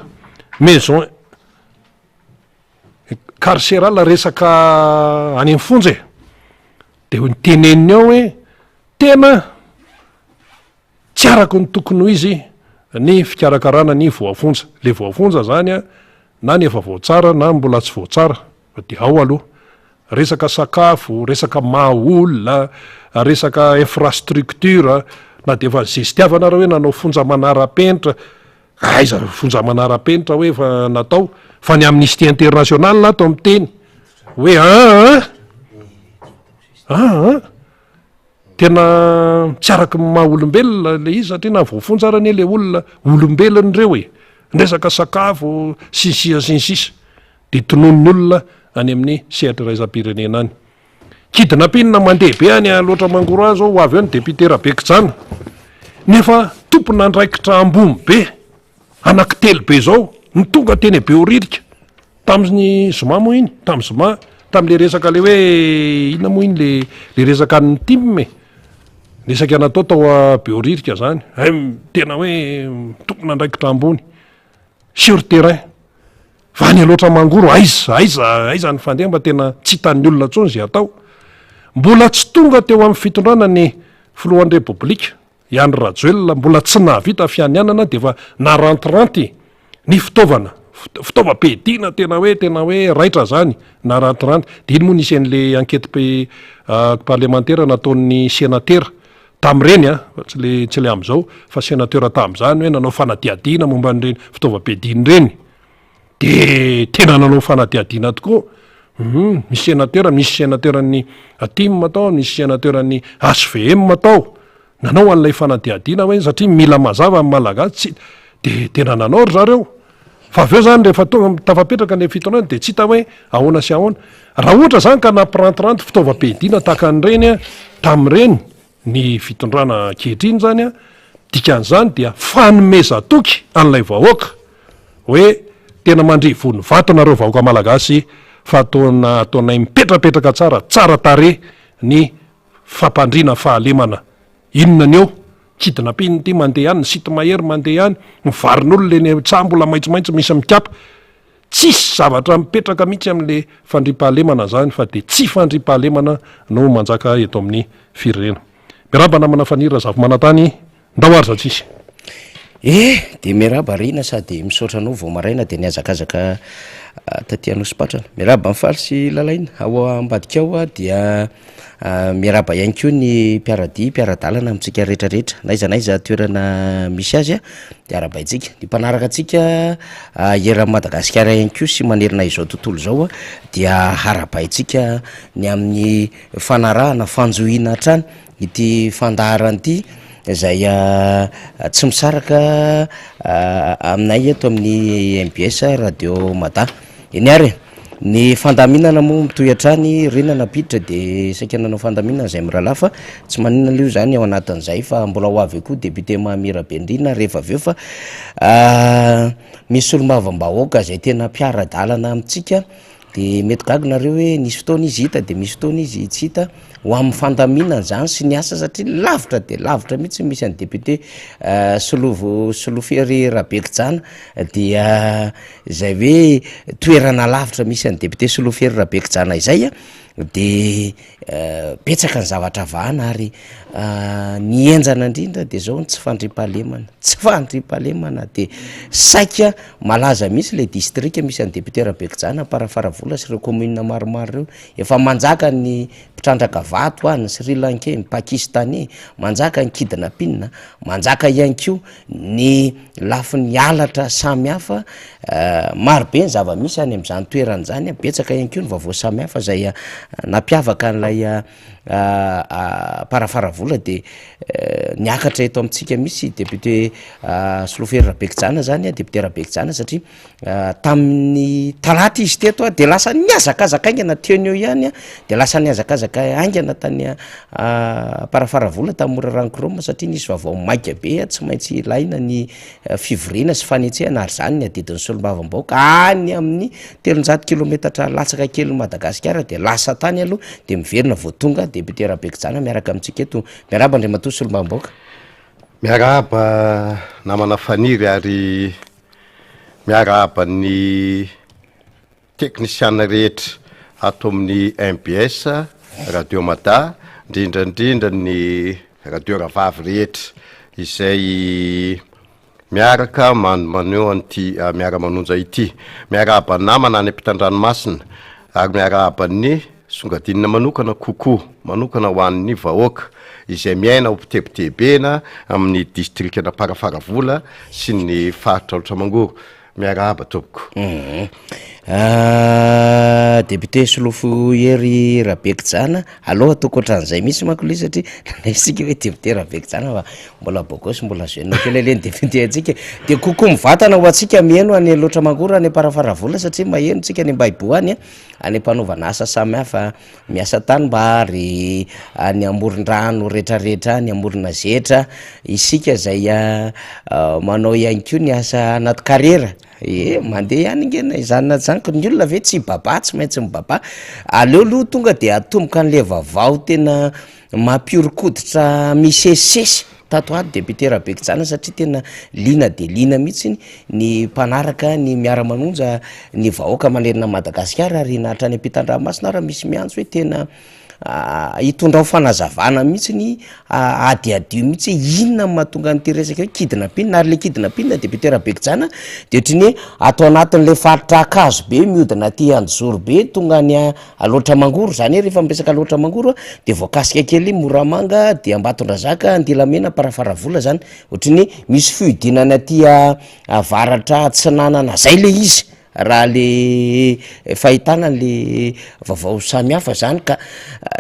Maison carcérale resaka any amin'ny fonja e. Dia ny teneniny ao hoe tena Tsy araka ny tokony ho izy ny fikarakarana ny voafonja. Le voafonja zany a, na ny efa voatsara na mbola tsy voatsara fa dia ao aloha. Resaka sakafo, resaka maha olona, resaka infrastructure, na dia efa nizestiavana ara hoe nanao fonja manara-penitra, aiza fonja manara-penitra hoe efa natao, fa ny Amnesty International ato miteny hoe aa aa. Tena tsy araky ny maha olombelona le izy satria na voafonja ara anie le olona olombelona ireo e! Ny resaka sakafo sy ny sisa sy ny sisa de tonon'ny olona any amin'ny sehatra iraisam-pirenena any. Kidnapping mandeha be any Alaotra Mangoro any zao ho avy eo ny député Rabekijana nefa tompon'andraikitra ambony be anaky telo be zao no tonga teny Behoririka Tamin'ny zoma moa iny, tamin'ny zoma, tamin'le resaka le hoe inona moa iny le le resaka an'ny tim e, resaka natao tao Behoririka zany, hay tena hoe tompon'andraikitra ambony sur terrain, fa any Alaotra Mangoro aiza aiza aiza ny fandeha mba tena tsy hitan'ny olona intsony zay atao. Mbola tsy tonga teo amin'ny fitondrana ny filohan'ny repoblika. I Andry Rajoelina mbola tsy nahavita fianianana dia efa narantiranty ny fitaovana, fitaovam-piadiana tena hoe tena hoe raitra zany, narantiranty. Dia iny moa nisy an'le enquête parlementaire nataon'ny senatera tamin'ireny an, fa tsy le tsy le amin'izao fa senateur tamin'izany hoe nanao fanadihadiana momba an'ireny fitaovam-piadiana ireny. Dia tena nanao fanadihadiana tokoa. Hum, misy senateur, misy senateur-n'ny tim tao, misy senateur-n'ny hvm tao, nanao an'ilay fanadihadiana hoe satria mila mazava ny Malagasy, tsy, dia tena nanao ry zareo. Fa avy eo zany rehefa tonga tafapetraka ilay fitondrana dia tsy hita hoe ahoana sy ahoana. Raha ohatra zany ka nampirantiranty fitaovam-piadiana tahaka an'ireny tamin'ireny, Ny fitondrana ankehitriny izany an, dikan'izany dia fanomezan-toky an'ilay vahoaka hoe tena mandrivo ny vato nareo vahoaka malagasy fa ataona ataonay mipetrapetraka tsara, tsara tarehy ny fampandriana fahalemana. Inona ny eo? Kidnapping ity mandeha any, ny site mahery mandeha any, ny varin'olona eny an-tsaha mbola maitsomaitso misy mikapa. Tsisy zavatra mipetraka mihitsy amin'le fandriampahalemana zany fa de tsy fandriampahalemana no manjaka eto amin'ny firenena. Miarahaba namana Faniry Razafimanantany, ndao ary za tsisy. Eh! Dia miarahaba Rina sady misaotra anao vao maraina dia nihazakazaka. taty Anosipatrana. Miarahaba an'i Faly sy Lalaina ao ambadika ao dia miarahaba ihany koa ny mpiara-dia, mpiara-dalana amintsika rehetra rehetra na aiza na aiza toerana misy azy dia arahabaintsika. Ny mpanaraka antsika eran'i Madagasikara ihany koa sy manerana izao tontolo izao dia arahabaintsika ny amin'ny fanarahana, fanjohiana hatrany ity fandaharana ity izay tsy misaraka aminay eto amin'ny mbs radio Mada. Eny ary e, ny fandaminana moa mitohy hatrany, Rina nampiditra de saika nanao fandaminana izay mirahalahy fa tsy maninona aloha izany ao anatin'izay fa mbola ho avy eo koa député Mamy Rabendrina rehefa avy eo fa misy solombavambahoaka izay tena mpiara-dalana amintsika De mety gaga nareo hoe nisy fotoana izy hita de misy fotoana izy tsy hita, ho amin'ny fandaminana zany sy ny asa satria lavitra de lavitra mihitsy misy an'i député Solovo Solofery Rabekijana dia zay hoe toerana lavitra misy an'i député Solofery Rabekijana izay a de Betsaka ny zavatra vahana ary ny henjana indrindra de zao ny tsy fandriampahalemana, tsy fandriampahalemana de saika malaza mihitsy le distrika misy an'i député Rabekijana Amparafaravola sy ireo commune maromaro ireo, efa manjaka ny mpitrandraka vato any, ny sri lankais, ny pakistanais, manjaka ny kidnapping, manjaka ihany koa ny lafiny halatra samihafa, maro be ny zava-misy any amin'izany toerana izany, betsaka ihany koa ny vaovao samihafa izay nampiavaka an'ilay Amparafaravola de niakatra eto amintsika mihitsy député Solofery Rabekijana zany, député Rabekijana satria Tamin'ny talata izy teto a, de lasa nihazakazaka haingana teo no eo ihany a, de lasa nihazakazaka haingana tany Amparafaravola tany Morarano Chrome satria nisy vaovao maika be tsy maintsy ilaina ny fivoriana sy fanetsehana ary zany ny adidin'ny solombavambahoaka any amin'ny 300 kilometatra latsaka kelin'i Madagasikara de lasa tany aloha de miverina vao tonga député Rabekijana miaraka amintsika eto. Miarahaba Andriamatoa solombavambahoaka. Miarahaba namana Faniry ary Miarahaba ny teknisiana rehetra ato amin'ny mbs Radio Mada, indrindra indrindra ny radio rahavavy rehetra izay miaraka maneho an'ity miara-manonja ity. Miarahaba namana any ampitan-dranomasina ary miarahaba ny songadinina manokana kokoa manokana ho an'ny vahoaka izay miaina ao Mpitebitebena amin'ny distrikan'Amparafaravola sy ny faritra Alaotra Mangoro. Miarahaba tompoko. Député Solofo Hery Rabekijana, aleo ataoko ohatran'izay mihitsy manko le izy satria ndraisika hoe député Rabekijana fa mbola beau gosse mbola jeune kely anie ny député antsika e, de coucou mivantana ho antsika miheno any Alaotra Mangoro any Amparafaravola satria maheno tsika any Ambahiboho any a. any am-panaovana asa samihafa, miasa tanimbary, any amoron-drano retraretra any, amorona zetra, isika izay manao ihany koa ny asa anaty kariera, ie mandeha ihany nge na izany na izany ka ny olona ve tsy hibabà, tsy maintsy mibabà, aleo aloha tonga de atomboka an'le vaovao tena mampihoron-koditra misesisesy tato ato député Rabekijana satria tena liana dia liana mihitsy ny mpanaraka ny miara-manonja ny vahoaka manerana an'i Madagasikara ary na hatrany ampitan-dranomasina ary misy miantso hoe tena hitondrao fanazavana mihitsy ny adiadio mihitsy hoe inona no mahatonga an'ity resaka hoe kidnapping ary le kidnapping député Rabekijana dia ohatran'ny hoe ato anatin'ilay faritra Ankazobe mihodina aty Anjozorobe tonga any Alaotra Mangoro, zany hoe rehefa miresaka Alaotra Mangoro de voakasika kely Moramanga de Ambatondrazaka, Andilamena, Amparafaravola zany, ohatran'ny hoe misy fihodinana aty avaratra atsinanana zay le izy raha le fahitana an'le vaovao samihafa zany ka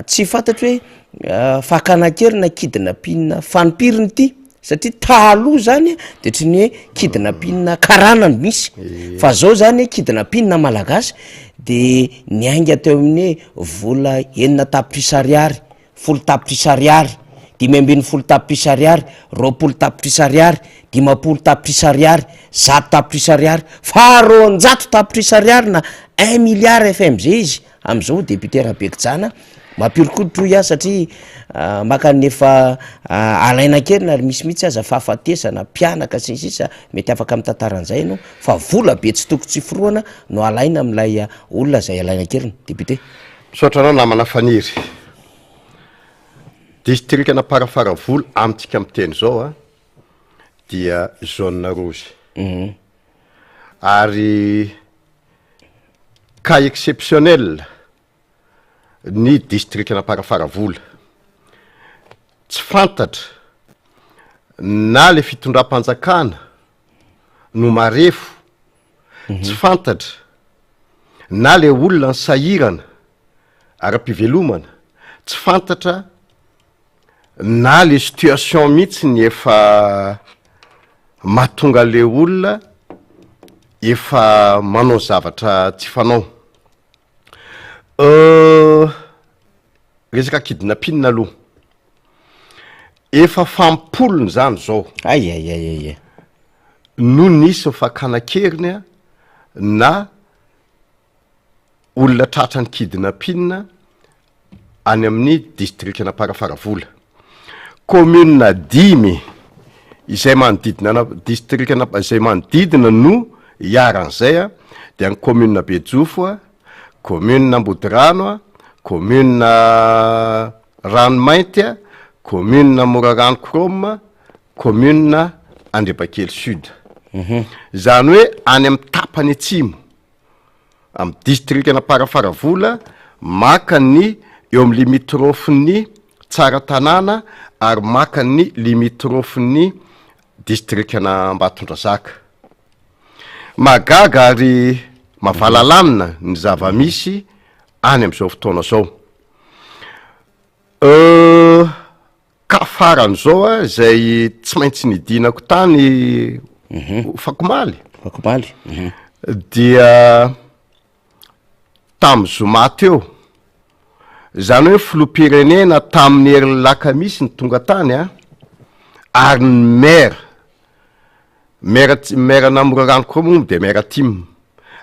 tsy fantatro hoe fakana an-keriny na kidnapping fanimpiriny ity satria taloha zany de ohatry ny hoe kidnapping karana no misy fa zao zany kidnapping malagasy de niainga teo amin'ny hoe vola enina tapitrisa ariary, folo tapitrisa ariary, 15 tapitrisa ariary, 20 tapitrisa ariary, 50 tapitrisa ariary, 100 tapitrisa ariary, fa 200 tapitrisa ariary na un milliard fmg izy Amin'izao député Rabekijana mampihoron-koditra hoy aho satria maka ny efa alaina an-keriny ary misy mihitsy aza fahafatesana, mpianaka sy ny sisa mety afaka mitantara an'izay ianao fa vola be tsy toko tsy forohana no alaina amin'ilay olona izay alaina an-keriny. Député. Misaotra anao namana Faniry. Distrikan'Amparafaravola amintsika miteny izao a dia zone rouge. Ary. Cas exceptionnel ny distrikan'Amparafaravola. Tsy fantatra na le fitondram-panjakana no marefo, tsy fantatra na le olona nisahirana ara-pivelomana, tsy fantatra na le situation mihitsy ny efa mahatonga le olona efa manao zavatra tsy fanao. Resaka kidnapping aloha, efa fampolony zany zao. Ay ay ay ay ay. No nisy ny fakana an-keriny a, na olona tratran'ny kidnapping any amin'ny distrikan'Amparafaravola. Commune dimy izay manodidina ana- distrikan'Amp- izay manodidina no iharan'izay a, dia ny commune Bejofo a, commune Ambodirano a, commune Ranomainty a, commune Morarano Chrome, commune Andrebakely Sud. Izany hoe any amin'ny tapany atsimo. Amin'ny distrikan'Amparafaravola, maka ny eo amin'ny limitrophe-n'ny Tsaratanàna ary maka ny limitrophe-n'ny distrikan'Ambatondrazaka. Mahagaga ary mavalalanina ny zava-misy any amin'izao fotoana izao. Ka farany zao a, izay tsy maintsy nidinako tany fakomaly. Fakomaly. Dia tamin'ny zoma teo, zany hoe filoham-pirenena tamin'ny herin'ny lakamisy ny tonga tany a, ary ny maire, maire tsy- maire ana Morarano Chrome moa de maire tim,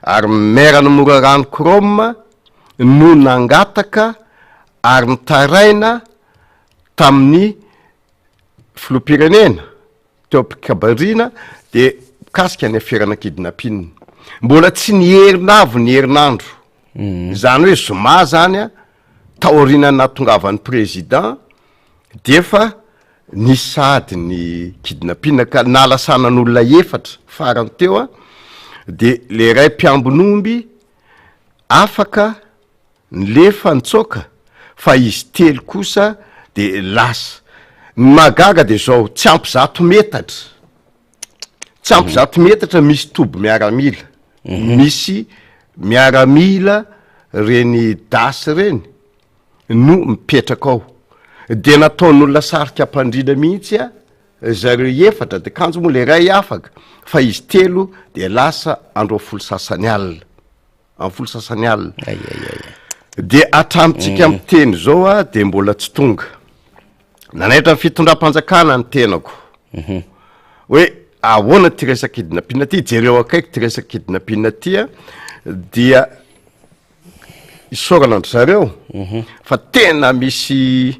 ary maire ana Morarano Chrome no nangataka ary nitaraina tamin'ny filoham-pirenena teo am-pikabariana dia mikasika ny aferana kidnapping. Mbola tsy niherina avy ny herinandro, izany hoe zoma zany a, taorian'ny nahatongavan'ny président dia efa nisy sahady ny kidnapping ka nahalasanan'olona efatra farany teo a, de le iray mpiambin'omby afaka Nilefa nitsoaka fa izy telo kosa de lasa. Ny mahagaga de zao, tsy ampy zato metatra, tsy ampy zato metatra misy toby miaramila, misy miaramila reny das reny no mipetraka ao. De nataon'olona sarika am-pandriana mihitsy a zareo efatra, de kanjo moa le iray afaka fa izy telo de lasa andro folo sasany alina. Amin'ny folo sasany alina. Ay ay ay. Dia hatramintsika miteny izao a dia mbola tsy tonga. Nanaitra ny fitondram-panjakana ny tenako. Hoe ahoana ity resaka kidnapping ity, jereo akaiky ity resaka kidnapping ity a, dia isaorana an-dry zareo fa tena misy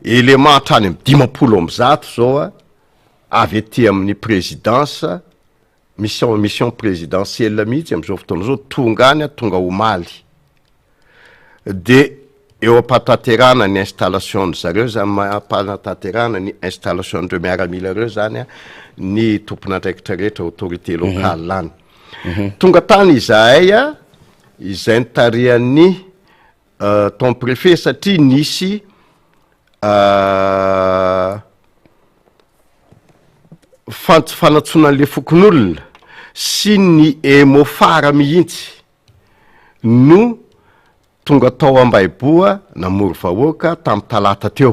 élément hatrany amin'ny 150 izao a, avy aty amin'ny présidence Mission mission présidentielle mihitsy am'zao fotoana zao, tonga any aho tonga omaly, de eo am-panatanterahana ny installation-dry zareo zany, ma- am-panatanterahana ny installation-n'ireo miaramila reo zany an, ny tompon'andraikitra rehetra autorité locale any. Tonga tany izahay an, izay nitarihan'ny ton préfet satria nisy fant- fanantsoana an'le fokonolona sy ny Emmo-Far mihitsy no tonga tao Ambaiboha namory vahoaka tamin'ny talata teo.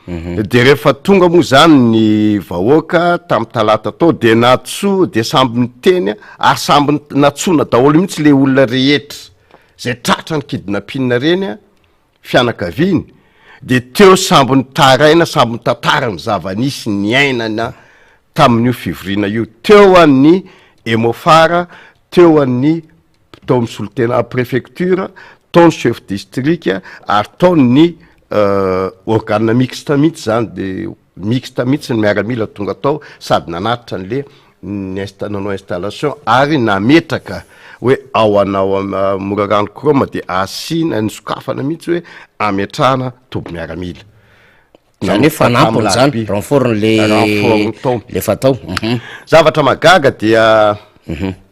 De rehefa tonga moa zany ny vahoaka tamin'ny talata tao de natso de samby niteny ary samby natsoina daholo mihitsy le olona rehetra zay tratra ny kidnapping reny a, fianakaviany, de teo samby nitaraina samby nitantara ny zava-nisy niainana tamin'io fivoriana io, teo an'ny Emmo-Far, teo an'ny tao amin'ny solontena préfecture, tao ny chef district ary tao ny organe mixte mihitsy zany de mixte mihitsy ny miaramila tonga tao sady nanatitra an'le ny insta- nanao installation ary nametraka hoe ao anao Morarano Chrome de asiana nisokafana mihitsy hoe ametrahana toby miaramila. Zany hoe fanampiny zany, renfort le Renfort tao. le fatao. Zavatra mahagaga dia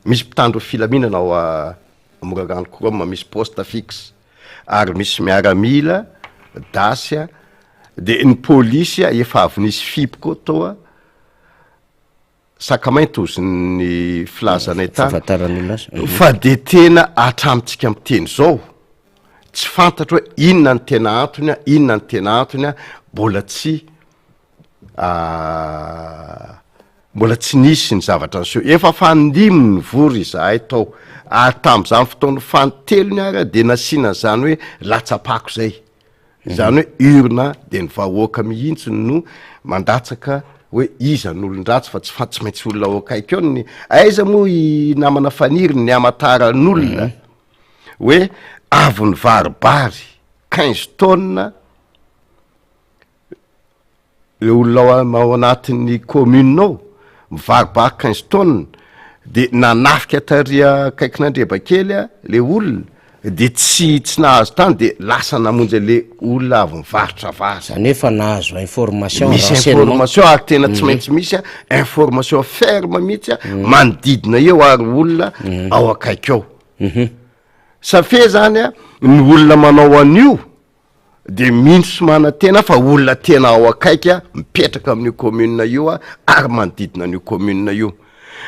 misy mpitandro filaminana ao. Morarano Chrome misy poste fixe ary misy miaramila, das a, de ny polisy a efa avy nisy fip koa tao a, Sakamainty ozy ny filazanay tany Fahafantaran'olona azy. Mhm. fa de tena hatramintsika miteny zao tsy fantatro hoe inona ny tena antony a, inona ny tena antony a, mbola tsy mbola tsy nisy ny zavatra niseho. Efa fanindimy nivory izahay tao ary tamin'izany fotoana fanintelony ary dia nasiana an'izany hoe latsa-pako izay. Izany hoe urne dia ny vahoaka mihitsy no mandatsaka hoe iza no olon-dratsy fa tsy fa tsy maintsy olona ao akaiky eo ny aiza moa i namana Faniry ny hamantaran'olona hoe avy nivaribary quinze tonnes Le olona ao ao anatin'ny commune ao, mivarimbary 15 tonnes, de nanafika tary akaikin'Andrebakely le olona, de tsy tsy nahazo tany de lasa namonjy an'le olona avy nivarotra vary. Zany hoe efa nahazo information, Misy renseignement. information ary tena tsy maintsy misy information ferme mihitsy manodidina eo ary olona ao akaiky ao. Ça fait zany ny olona manao an'io de mino sy manantena fa olona tena ao akaiky mipetraka amin'io commune io ary manodidina an'io commune io.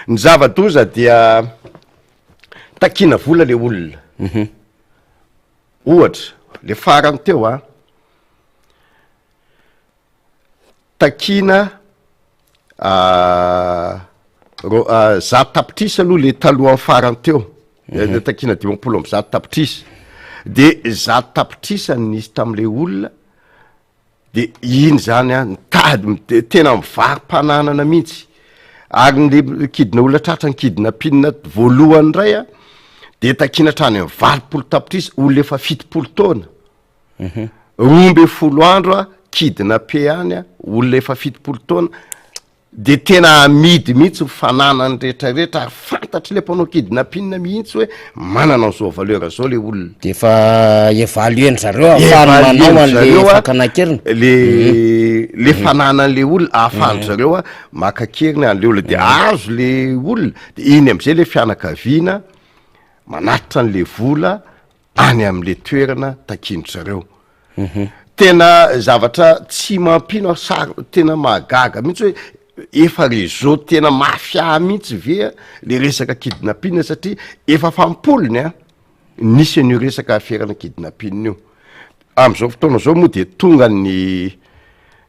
Ny zava-doza dia takiana vola le olona. Mhm. Ohatra, le farany teo a, Takiana ro-zato tapitrisa aloha le talohan'ny farany teo, takiana 150 tapitrisa, de 100 tapitrisa no nisy tam'le olona, de iny zany an nitady tena mivaro-pananana mihitsy, ary le kidina olona tratra ny kidnapping voalohany indray an, de takiana hatrany am'valopolo tapitrisa, olona efa 70 taona. 12 andro a kidnappé any a, olona efa 70 taona, de tena amidy mihitsy ny fananany rehetra rehetra ary fantatry le mpanao kidnapping mihitsy hoe manana an'izao valeur zao le olona. De efa évaluer-ndry zareo ahafahany manao an'le fakana an-keriny. Le le fananan'le olona ahafahan-dry zareo a maka an-keriny an'le olona de azo le olona de iny am'zay le fianakaviana manatitra an'le vola any amin'le toerana takian-dry zareo. Tena zavatra tsy mampino aho, sary tena mahagaga mihitsy hoe efa réseau tena mafia mihitsy ve le resaka kidnapping satria efa fampolony an, nisy an'io resaka aferana kidnapping io. Am'zao fotoana zao moa de tonga ny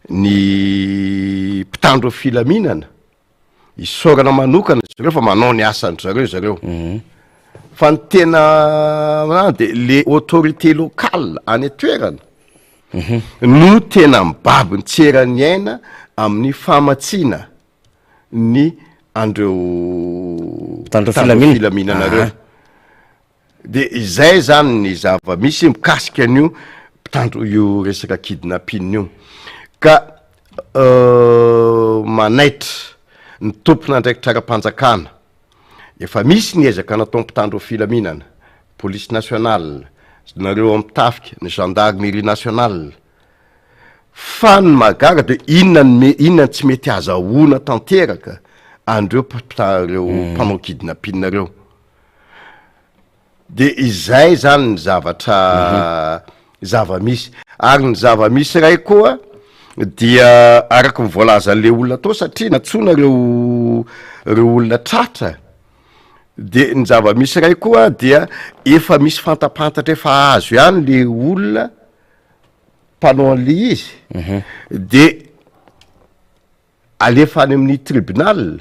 ny mpitandro filaminana Isaorana manokana zareo fa manao ny asan-dry zareo zareo. Fa ny tena de le autorité locale any an-toerana no tena mibaby ny tsy eran'ny aina amin'ny famatsiana ny an'ireo Mpitandro filaminana. filaminana reo. De izay zany ny zava-misy mikasika an'io mpitandro io resaka kidnapping io. Ka manaitra ny tompon'andraikitra ara-panjakana, efa misy ny ezaka nataon'ny mpitandro filaminana, police nationale, nareo amin'ny tafika, ny gendarmerie nationale, fa ny mahagaga de inona ny me- inona ny tsy mety azahoana tanteraka an'ireo mpita- ireo mpanao kidnapping ireo. De izay zany ny zavatra zava-misy. Ary ny zava-misy iray koa dia araky ny voalazan'le olona tao satria nantsoina reo reo olona tratra, de ny zava-misy iray koa dia efa misy fantapantatra efa azo ihany le olona mpanao an'le izy, de alefa any amin'ny tribunal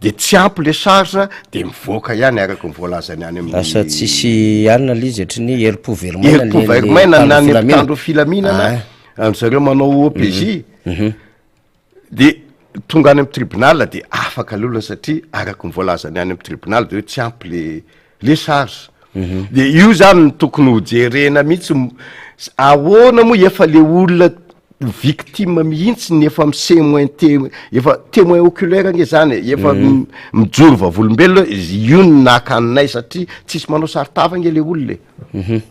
de tsy ampy le charge de mivoaka ihany araka ny voalazany any amin'ny Lasa tsisy alina le izy hatry ny herim-po veromaina herim-po veromaina na ny mpitandro filaminana ah. an zareo manao OPJ mhm. de tonga any amin'ny tribunal de afaka le olona satria araka ny voalazany any amin'ny tribunal de hoe tsy ampy le le charge mhm. de io zany no tokony ho jerena mihitsy ahoana moa efa le olona victime mihitsy ny efa mi-semoin-te efa témoin oculaire ange zany e efa mhm. mijoro vavolombelona io no naka anay satria tsisy manao saron-tava ange le olona e mhm.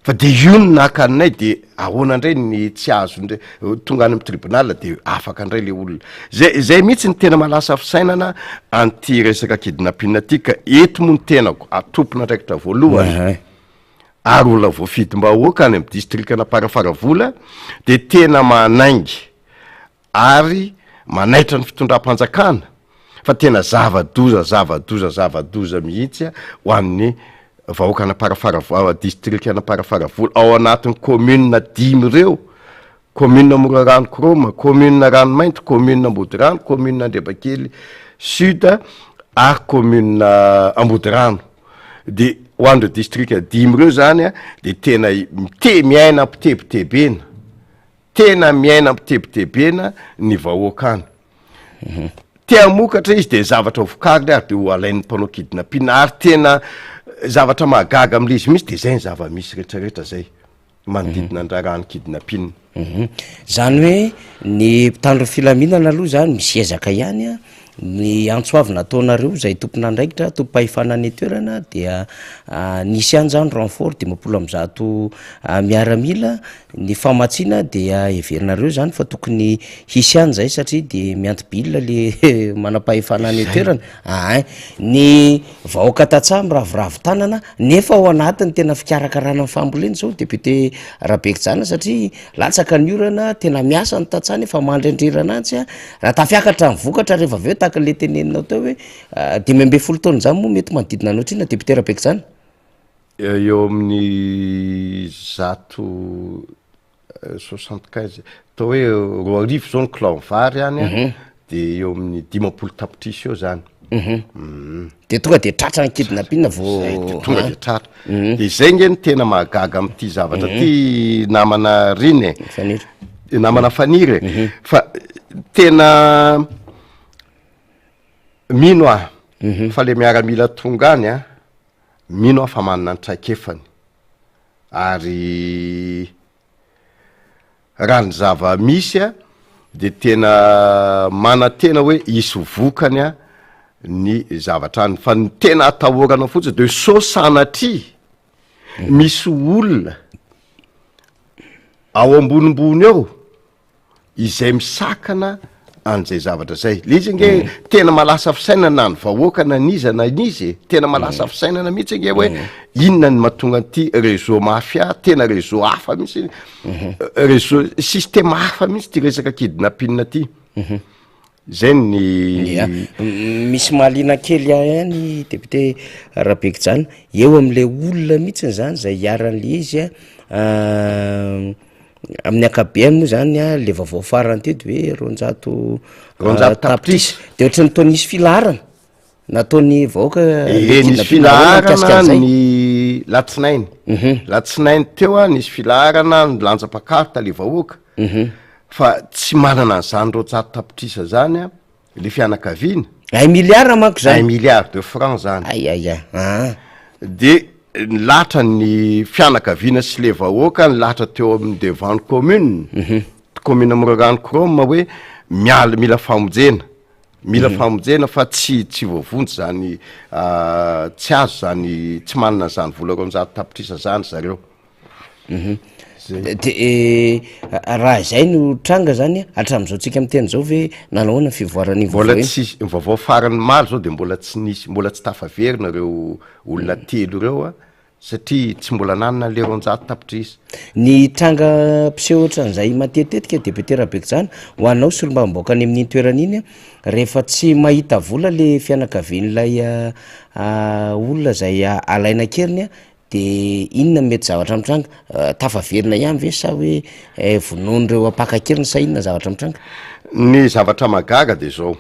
Fa de io no naka anay de ahoana ndray ny tsy azo ndray tonga any am tribunal de afaka ndray le olona. Zay zay mihitsy ny tena mahalasa fisainana an'ity resaka kidnapping ty ka eto moa ny tenako tompon'andraikitra voalohany ary olona voafidim-bahoaka any am distrikan'Amparafaravola de tena manainga ary manaitra ny fitondram-panjakana fa tena zava-doza zava-doza zava-doza mihitsy ho an'ny vahoakan'Amparafaravola, distrikan'Amparafaravola ao anatin'ny commune dimy ireo, commune Morarano Chrome, commune Ranomainty, commune Ambodirano, commune Andrebakely Sud ary commune Ambodirano. De ho an'ireo distrika dimy ireo zany de tena mite- miaina am-pitebitebena. Tena miaina am-pitebitebena ny vahoaka any. Te hamokatra izy dia zavatra vokariny ary dia ho alain'ny mpanao kidnapping ary tena zavatra mahagaga amin'ilay izy mihitsy dia izay ny zava-misy rehetrarehetra izay manodidina ny raharahan'ny kidnapping. Izany hoe ny mpitandro ny filaminana aloha izany misy ezaka ihany an, ny antso avo nataonareo izay tompon'andraikitra, tompom-pahefana any an-toerana dia nisy ihany izany renfort 150 miaramila Ny famatsiana dia heverinareo izany fa tokony hisy ihany izay satria dia mianto-bilona le manam-pahefana any an-toerana. Ahay. Ny vahoaka tantsaha miraviravy tanana nefa ao anatin'ny tena fikarakarana ny fambolena izao député Raberijana satria latsaka ny orana, tena miasa ny tantsaha nefa mandry andriran'antsy a. Raha tafiakatra ny vokatra rehefa avy eo tahaka an'le teneninao teo hoe 15 taona izany moa mety manodidina ny ohatr'inona député Raberijana? Eo amin'ny zato 75, atao hoe 2000 zao ny kilao vary any an, de eo amin'ny 50 tapitrisa eo zany. De tonga de tratra ny kidnapping vao. Zay de tonga de tratra. De zay nge no tena mahagaga amin'ity zavatra ty namana Rina e. Faniry. Namana Faniry e. Fa tena mino aho fa le miaramila tonga any an, Mino aho fa manana ny traikefany ary raha ny zava-misy dia tena manantena hoe hisy vokany ny zavatra any fa ny tena atahorana fotsiny de sao sanatria misy olona ao ambonimbony ao izay misakana an'izay zavatra zay. Le izy ange mm. tena malasa fisainana na ny vahoaka na n'iza na n'iza e. Tena malasa mm. fisainana mihitsy ange hoe mm. inona ny mahatonga an'ity réseau mafia, tena réseau hafa mihitsy, mm-hmm. euh, réseau système hafa mihitsy ty resaka kidnapping ty. Mm-hmm. Zay ny Ya. Misy mahaliana kely ahy ihany député Rabekijaona, eo am'le olona mihitsiny zany zay iharan'le izy a, euh, Amin'ny ankapobeany moa zany a, le vaovao farany teo de hoe 200 200 tapitrisa. De ohatran'ny toa nisy filaharana nataon'ny vahoaka Ee, nisy filaharana ny latsinainy, latsinainy teo a nisy filaharana nilanja pancarte le vahoaka, fa tsy manana an'zany 200 tapitrisa zany a le fianakaviana. Un milliard manko zany. Un milliard de francs zany. Ay ay ay ah. De nilahatra ny fianakaviana sy le vahoaka nilahatra teo amin'ny devant ny commune, commune Morarano Chrome hoe miala mila famonjena, mila famonjena fa tsy tsy voavonjy zany tsy azo zany tsy manana an'zany vola 200 tapitrisa zany zareo. De raha izay no tranga zany hatramin'izao tsika miteny zao ve nanahoana ny fivoaran'iny vaovao Mbola iny? tsisy, ny vaovao farany omaly zao de mbola tsy nisy, mbola tsy tafaverina ireo olona telo ireo a, satria tsy mbola nanana an'le 200 tapitrisa. Ny tranga mpiseho ohatran'izay matetitetika député Rabekojaona, ho anao solombavambahoaka any amin'iny toerana iny a, rehefa tsy mahita vola le fianakavian'ilay olona izay alaina an-keriny a, De inona no mety zavatra mitranga? Tafaverina ihany ve sa hoe vonoin'ireo mpaka an-keriny sa inona zavatra mitranga? Ny zavatra mahagaga de zao,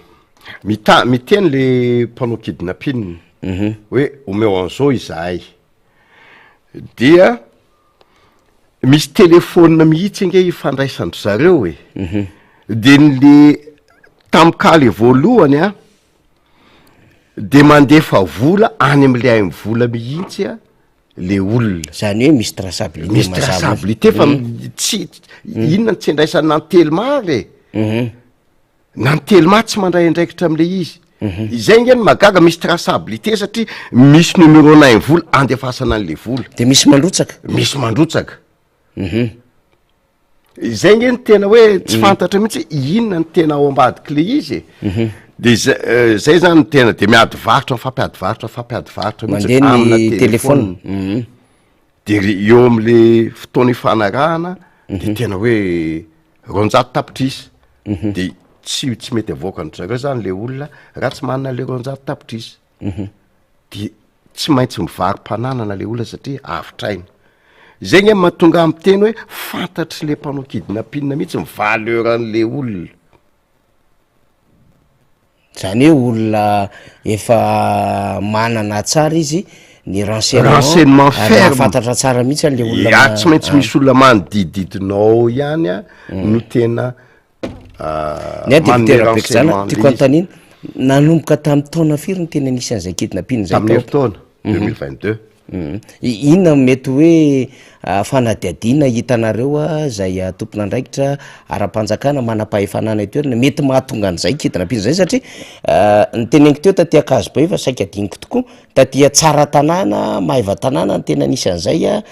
mita- miteny le mpanao kidnapping hoe omeo an'zao izahay, dia misy telephone mihitsy ange ifandraisan-dry zareo e, de ny le tamin'ny cas le voalohany an, de mandefa vola any am'le aim-vola mihitsy a le olona. Zany hoe misy traçabilité Misy mazava. traçabilité fa tsy inona no tsy andraisan'ny Antelma ary e? Na ny Telma tsy mandray andraikitra am'le izy. Izay nge no mahagaga, misy traçabilité satria misy numéro na vola andefasana an'le vola. De misy mandrotsaka. Misy mandrotsaka. Izay nge no tena hoe tsy fantatra mihitsy hoe inona no tena ao ambadik'le izy e. De zay zay zany no tena de miady varotra mifampiady varotra mifampiady varotra mihitsy Mandeha amina ny téléphone. téléphone. De ry eo am'le fotoana ifanarahana de tena hoe 200 tapitrisa. De tsy tsy mety avoakan-dry zareo zany le olona raha tsy manana le 200 tapitrisa. De tsy maintsy mivaro-pananana le olona satria avotra aina. Zay nge mahatonga ahy miteny hoe fantatry le mpanao kidnapping mihitsy ny valeur an'le olona. Zany hoe olona efa manana tsara izy ny renseignement, Renseignement ary ferme. mahafantatra tsara mihitsy an'le olona Ya, ma- tsy maintsy misy olona manodidididina ao ihany a no tena Ny ahy dia manome Député Rabekodzana, renseignement tiako le izy. anontaniana, nanomboka tamin'ny taona firy no tena nisy an'izay kidnapping izay Tamin'ny tao? herintaona, 2022. Inona no mety hoe fanadihadiana hitanareo izay tompon'andraikitra ara-panjakana manam-pahefana any an-toerana mety mahatonga an'izay kidnapping izay satria ny teneniko teo taty Ankazobe fa saika adinoko tokoa, taty Tsaratanàna, Maevatanàna no tena nisy an'izay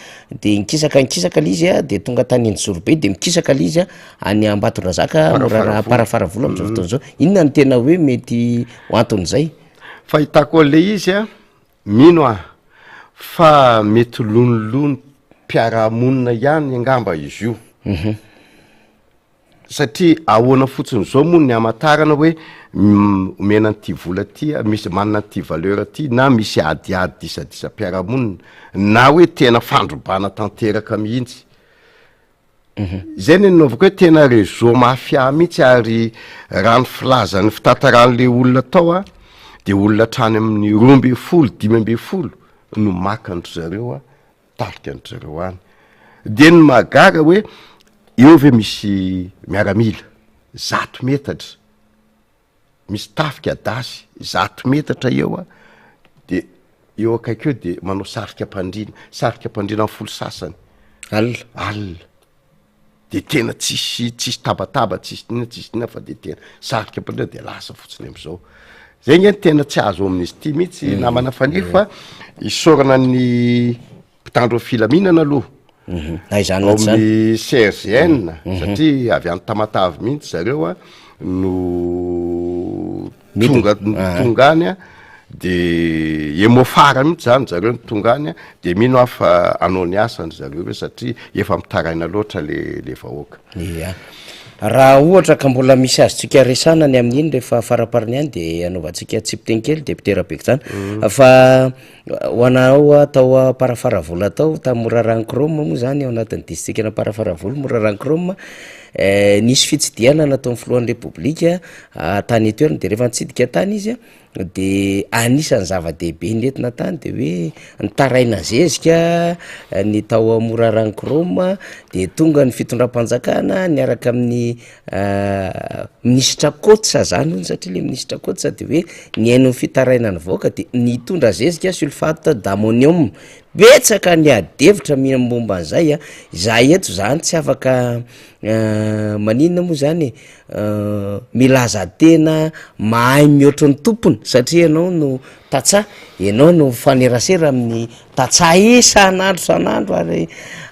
de nikisaka nikisaka le izy de tonga tany Anjozorobe de mikisaka le izy any Ambatondrazaka, Morarano, Amparafaravola amin'izao fotoana izao. Inona no tena hoe mety ho anton'izay? Fahitako an'le izy an, Mino aho fa mety lonilony-piarahamonina ihany angamba izy io. Satria ahoana fotsiny izao moa ny hamantarana hoe omena an'ity vola ity, misy manana an'ity valeur ity na misy adiady disadisam-piarahamonina na hoe tena fandrobana tanteraka mihitsy. Izay no nanaovako hoe tena réseau mafia mihitsy ary raha ny filazan'ny fitantaran'le olona tao a, de olona hatrany amin'ny 12, 15 no maka an-dry zareo a, mitarika an-dry zareo any. De ny mahagaga hoe eo ve misy miaramila 100 metatra, misy tafika dasy 100 metatra eo a, de eo akaiky eo de manao sarika am-pandriana, sarika am-pandriana amin'ny folo sasany. Alina. Alina. De tena tsisy tsisy tabataba, tsisy inona tsisy inona fa de tena sarika am-pandriana de lasa fotsiny am'zao. Zay nge ny tena tsy azo amin'izy ity mihitsy namana Faniry fa isaorana ny mpitandro ny filaminana aloha. Na izany na tsy izany. Ao amin'ny CRGN satria avy any Tamatave mihitsy zareo a no tonga tonga any a, de Emofara mihitsy zany zareo no tonga any a, de mino aho fa hanao ny asany zareo ireo satria efa mitaraina loatra le le vahoaka. Ia. Raha ohatra ka mbola misy azontsika resahana ny amin'iny rehefa faraparany any de anaovantsika tsipiteny kely Député Rabekodzana fa Ho anao tao Amparafaravola tao, tamin'ny Morarano Chrome moa zany ao anatin'ny distrikan'Amparafaravola, Morarano Chrome, nisy fitsidihana nataon'ny filohan'ny Repoblika tany an-toerana, de rehefa nitsidika tany izy a, de anisan'ny zava-dehibe nentina tany de hoe nitaraina zezika ny tao Morarano Chrome, de tonga ny fitondram-panjakana niaraka amin'ny Minisitra Coats zany hono satria le minisitra Coats de hoe nihaino ny fitarainan'ny vahoaka de nitondra zezika sulfate d'ammonium, betsaka ny ady hevitra mi- momba an'zay a, izahay eto zany tsy afaka maninona moa zany e, milaza tena mahay mihoatry ny tompony satria ianao no tantsaha, ianao no mifanerasera amin'ny Tantsaha isan'andro isan'andro ary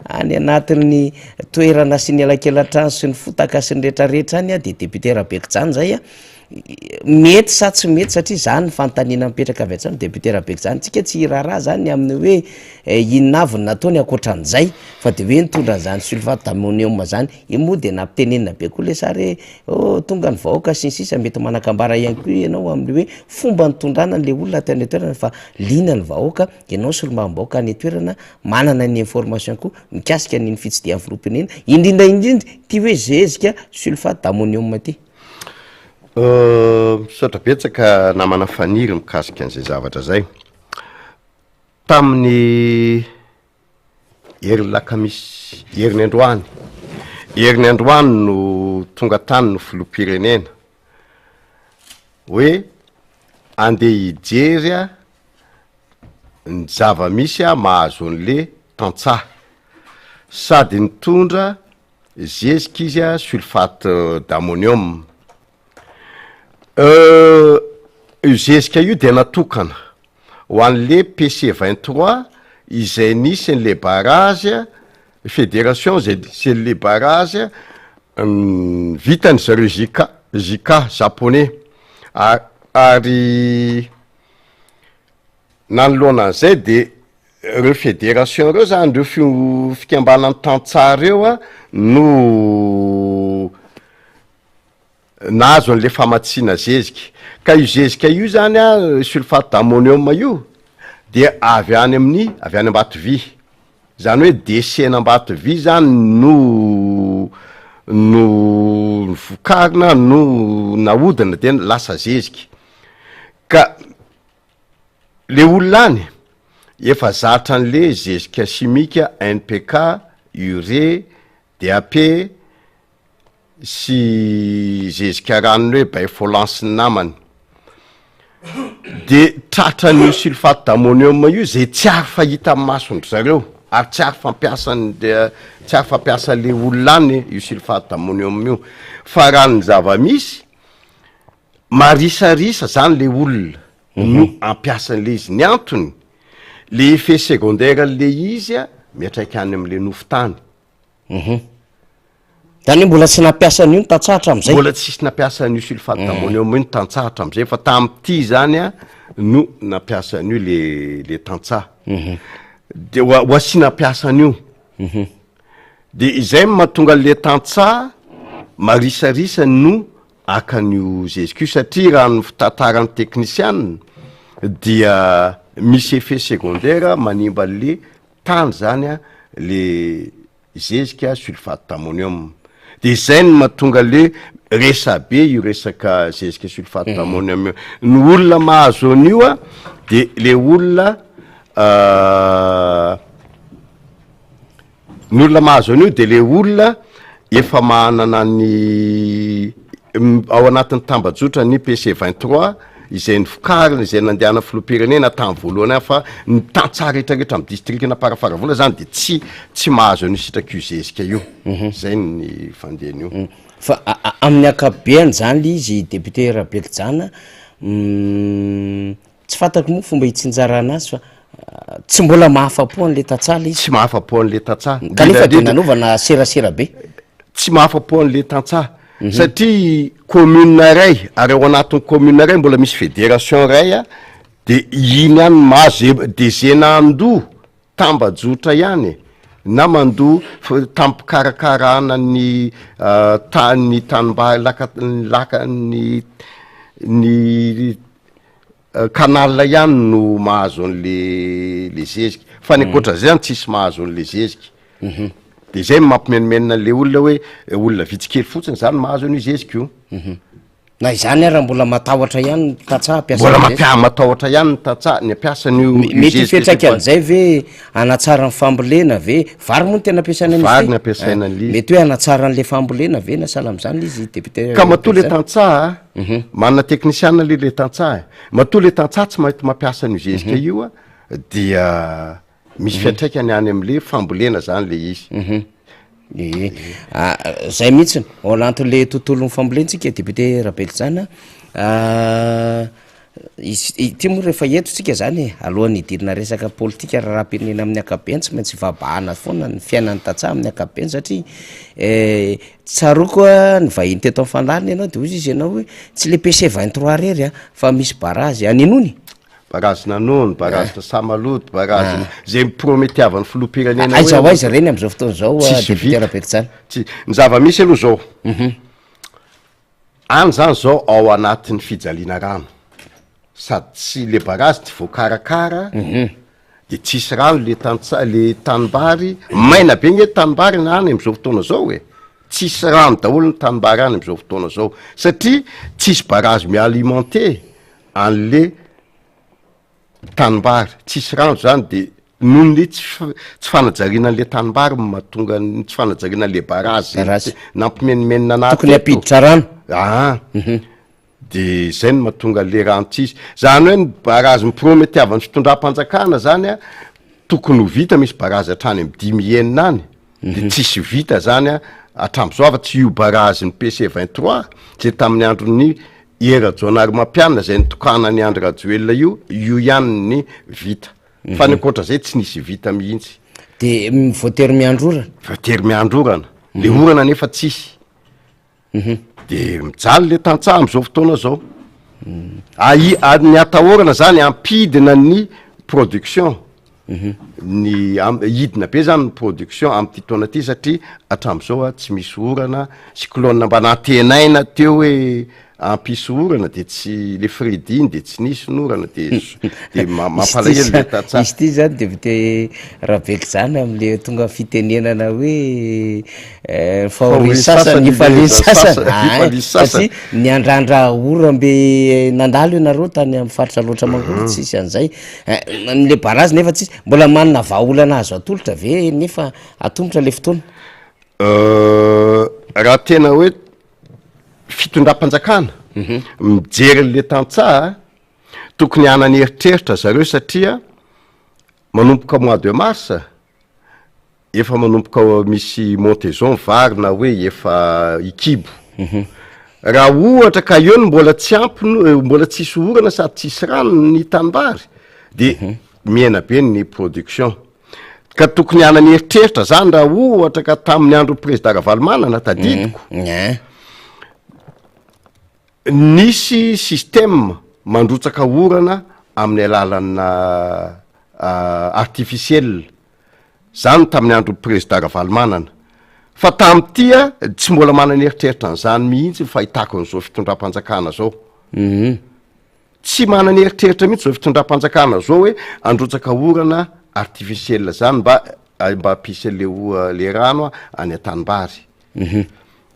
any anatin'ny toerana sy ny elakelan-trano sy ny fotaka sy ny retraretra any dia député Rabekojanona zay a, mety sa tsy mety satria zany ny fanontaniana mipetraka avy hatrany député Rabekojanona, tsika tsy hiraharaha zany amin'ny hoe inona avy no nataony ankoatran'izay fa de hoe nitondra an'zany sulfate d'ammonium zany, io moa de nampitenenina be koa le sary hoe oh tonga ny vahoaka sy ny sisa, mety manan-kambara ihany koa ianao amin'ny hoe fomba nitondrana an'le olona tany an-toerana fa liana ny vahoaka Ianao solombavambahoaka any an-toerana manana ny information koa mikasika an'iny fitsidihan'ny filoham-pirenena, indrindra indrindra ity hoe zezika sulfate d'ammonium ity. Misaotra betsaka namana Faniry mikasika an'izay zavatra zay. Tamin'ny herin'ny lakamisy, herin'ny androany, herin'ny androany no tonga tany ny filoham-pirenena hoe andeha hijery ny zava-misy mahazo an'le tantsaha. Sady nitondra zezika izy sulfate d'ammonium. io zezika io dia natokana ho an'le PC 23 izay nisy an'le barrage, fédération izay nisy an'le barrage vitan-dry zareo JK, JK japonais ary nanoloana an'izay de reo fédération reo zany, reo fio- fikambanan'ny tantsaha reo a no nahazo an'le famatsiana zezika, ka io zezika io zany a, sulfate d'ammonium io dia avy any amin'ny avy any Ambatovy, zany hoe déchet n'Ambatovy zany no no vokarina no nahodina de lasa zezika, ka le olona any efa zatra an'le zezika simika NPK, urée, DAP, sy zezika ranony hoe Baifolan sy ny namany de tratran'io sulfate d'ammonium io zay tsy ary fahita amin'ny mason-dry zareo ary tsy ary fampiasan'ny tsy ary fampiasan'le olona any io sulfate d'ammonium io fa raha ny zava-misy marisarisa zany le olona no ampiasa an'le izy ny antony le effet secondaire an'le izy a miantraika any am'le nofon-tany Hum. Zany hoe mbola tsy nampiasa an'io ny tantsaha hatramin'izay? Mbola tsisy nampiasa an'io sulfate d'ammonium io ny tantsaha hatramin'izay fa tamin'ity zany a no nampiasa an'io le le tantsaha. De ho ho asiana hampiasa an'io. De izay no mahatonga an'le tantsaha marisarisa no haka an'io zezika io satria raha ny fitantaran'ny teknisiana dia misy effet secondaire manimba an'le tany zany a le zezika sulfate d'ammonium de zay no mahatonga le resabe io resaka zezika sulfate d'ammonium io, ny olona mahazo an'io a de le olona Ny olona mahazo an'io de le olona efa manana ny ao anatin'ny tambajotra ny PC 23 izay novokarina izay nandehanan'ny filoham-pirenena tamin'ny voalohany any fa ny tantsaha rehetra rehetra amin'ny distrikan'Amparafaravola zany de tsy tsy mahazo an'io sitraka io zezika io, zay ny fandehan'io. Fa amin'ny ankapobeany zany le izy député Rabeljana Tsy fantako moa fomba hitsinjarana azy fa tsy mbola mahafa-po an'le tantsaha le izy. Tsy mahafa-po an'le tantsaha. Kanefa dia nanaovana serasera be. Tsy mahafa-po an'le tantsaha satria commune iray ary ao anatin'ny commune iray mbola misy fédération iray a, de iny ihany no mahazo ze de ze nandoa tambajotra ihany e, na mandoa tamim-pikarakarana ny tany ny tanimbary laka ny laka ny ny Canal ihany no mahazo an'le le zezika fa ny ankoatran'izay zany tsisy mahazo an'le zezika, de zay no mampimenomenona an'le olona hoe olona vitsy kely fotsiny zany mahazo an'io zezika io. Na izany ara mbola matahotra ihany ny tantsaha hampiasa Mbola an'izay. mampia- matahotra ihany ny tantsaha ny hampiasa an'io io Mety zezika fiantraikan'izay ve hanatsara ny fambolena ve? Vary moa no tena ampiasaina an'izy Vary ity? no ampiasaina an'ilay izy. Mety hoe hanatsara an'le fambolena ve na sahala amin'izany ilay izy député Ka matoa le tantsaha Manana teknisiana aloha le tantsaha e. Matoa le tantsaha tsy mahay mampiasa an'io zezika io a, dia misy fiantraikany any am'le fambolena zany le izy. Ie, zay mihitsiny, ao anatin'le tontolon'ny fambolena tsika député Rabeljana, Izy ity moa rehefa eto tsika zany e, alohan'ny hidirana resaka politika raharaham-pirenena amin'ny ankapobeny tsy maintsy ivabahana foana ny fiainan'ny tantsaha amin'ny ankapobeny satria tsaroako a ny vahiny teto amin'ny fandaharana ianao de hoy izy ianao hoe tsy le PC 23 rery a fa misy barazy any Inony. Barazy Nanono, barazy Samaloto, barazy zay mi-prometiavan'ny filoham-pirenena hoe Aiza ho aiza ireny amin'izao fotoana izao Tsisy député vita. Raberijana? Tsy, ny zava-misy aloha zao, Any zany zao ao anatin'ny fijaliana rano, sady tsy le barazy tsy voakarakara, de tsisy rano le tantsaha le tanimbary, maina be nge tanimbary na any am'zao fotoana zao e, tsisy rano daholo ny tanimbary any am'zao fotoana zao, satria tsisy barazy mi-alimenter an'le tanimbary, tsisy rano zany de noho ny tsy tsy fanajariana an'le tanimbary no mahatonga ny tsy fanajariana an'le barazy Barazy. nampimenomenona anahy Tokony teto. hampiditra rano. Aa de zay no mahatonga an'le rano tsisy, zany hoe ny barazy mi-prometiavan'ny fitondram-panjakana zany a tokony ho vita misy barazy hatrany amy dimy enina any de tsisy vita zany a hatram'zao afa tsy io barazin'ny PC 23 zay tamin'ny andron'ny. Hery Rajaonarimampianina izay nitokanan'i Andry Rajoelina io, io ihany ny vita. Fa ny ankoatra izay tsy nisy vita mihitsy. De voatery miandry orana? Voatery miandry orana. Le orana nefa tsisy. De mijaly le tantsaha am'zao fotoana zao. Ahi- ary ny atahorana zany hampidina ny production. Ny am- hidina be zany ny production am'ty taona ty satria hatram'zao a tsy misy orana, cyclone mba nantenaina teo hoe hampisy orana de tsy, le Freddy iny de tsy nisy ny orana de de mampalahelo le tantsaha. Izy ity zany député Rabeky am'le tonga fitenenana hoe fahorian'ny sasany ifalian'ny sasany, ay satria niandrandra oram-be nandalo ianareo tany amin'ny faritra Alaotra Mangoro tsisy an'izay, le barazy nefa tsisy, mbola manana vahaolana azo atolotra ve nefa atomotra le fotoana? Raha tena hoe fitondram-panjakana mijery an'le tantsaha, tokony hanana eritreritra zareo satria manomboka mois de mars efa manomboka misy montaison vary na hoe efa hikibo. Raha ohatra ka eo no mbola tsy ampy no mbola tsisy orana sady tsisy rano ny tanimbary de mihena be ny production. Ka tokony hanana eritreritra zany raha ohatra ka tamin'ny andron'ny prezida Ravalomanana tadidiko. Nisy système mandrotsaka orana amin'ny alalana artificiel, zany tamin'ny andron'ny prezida Ravalomanana, fa tamin'ity a tsy mbola manana eritreritra an'izany mihitsy ny fahitako an'izao fitondram-panjakana zao. Tsy manana eritreritra mihitsy zao fitondram-panjakana zao hoe handrotsaka orana artificiel zany mba mba hampisy an'le o- le rano any an-tanimbary.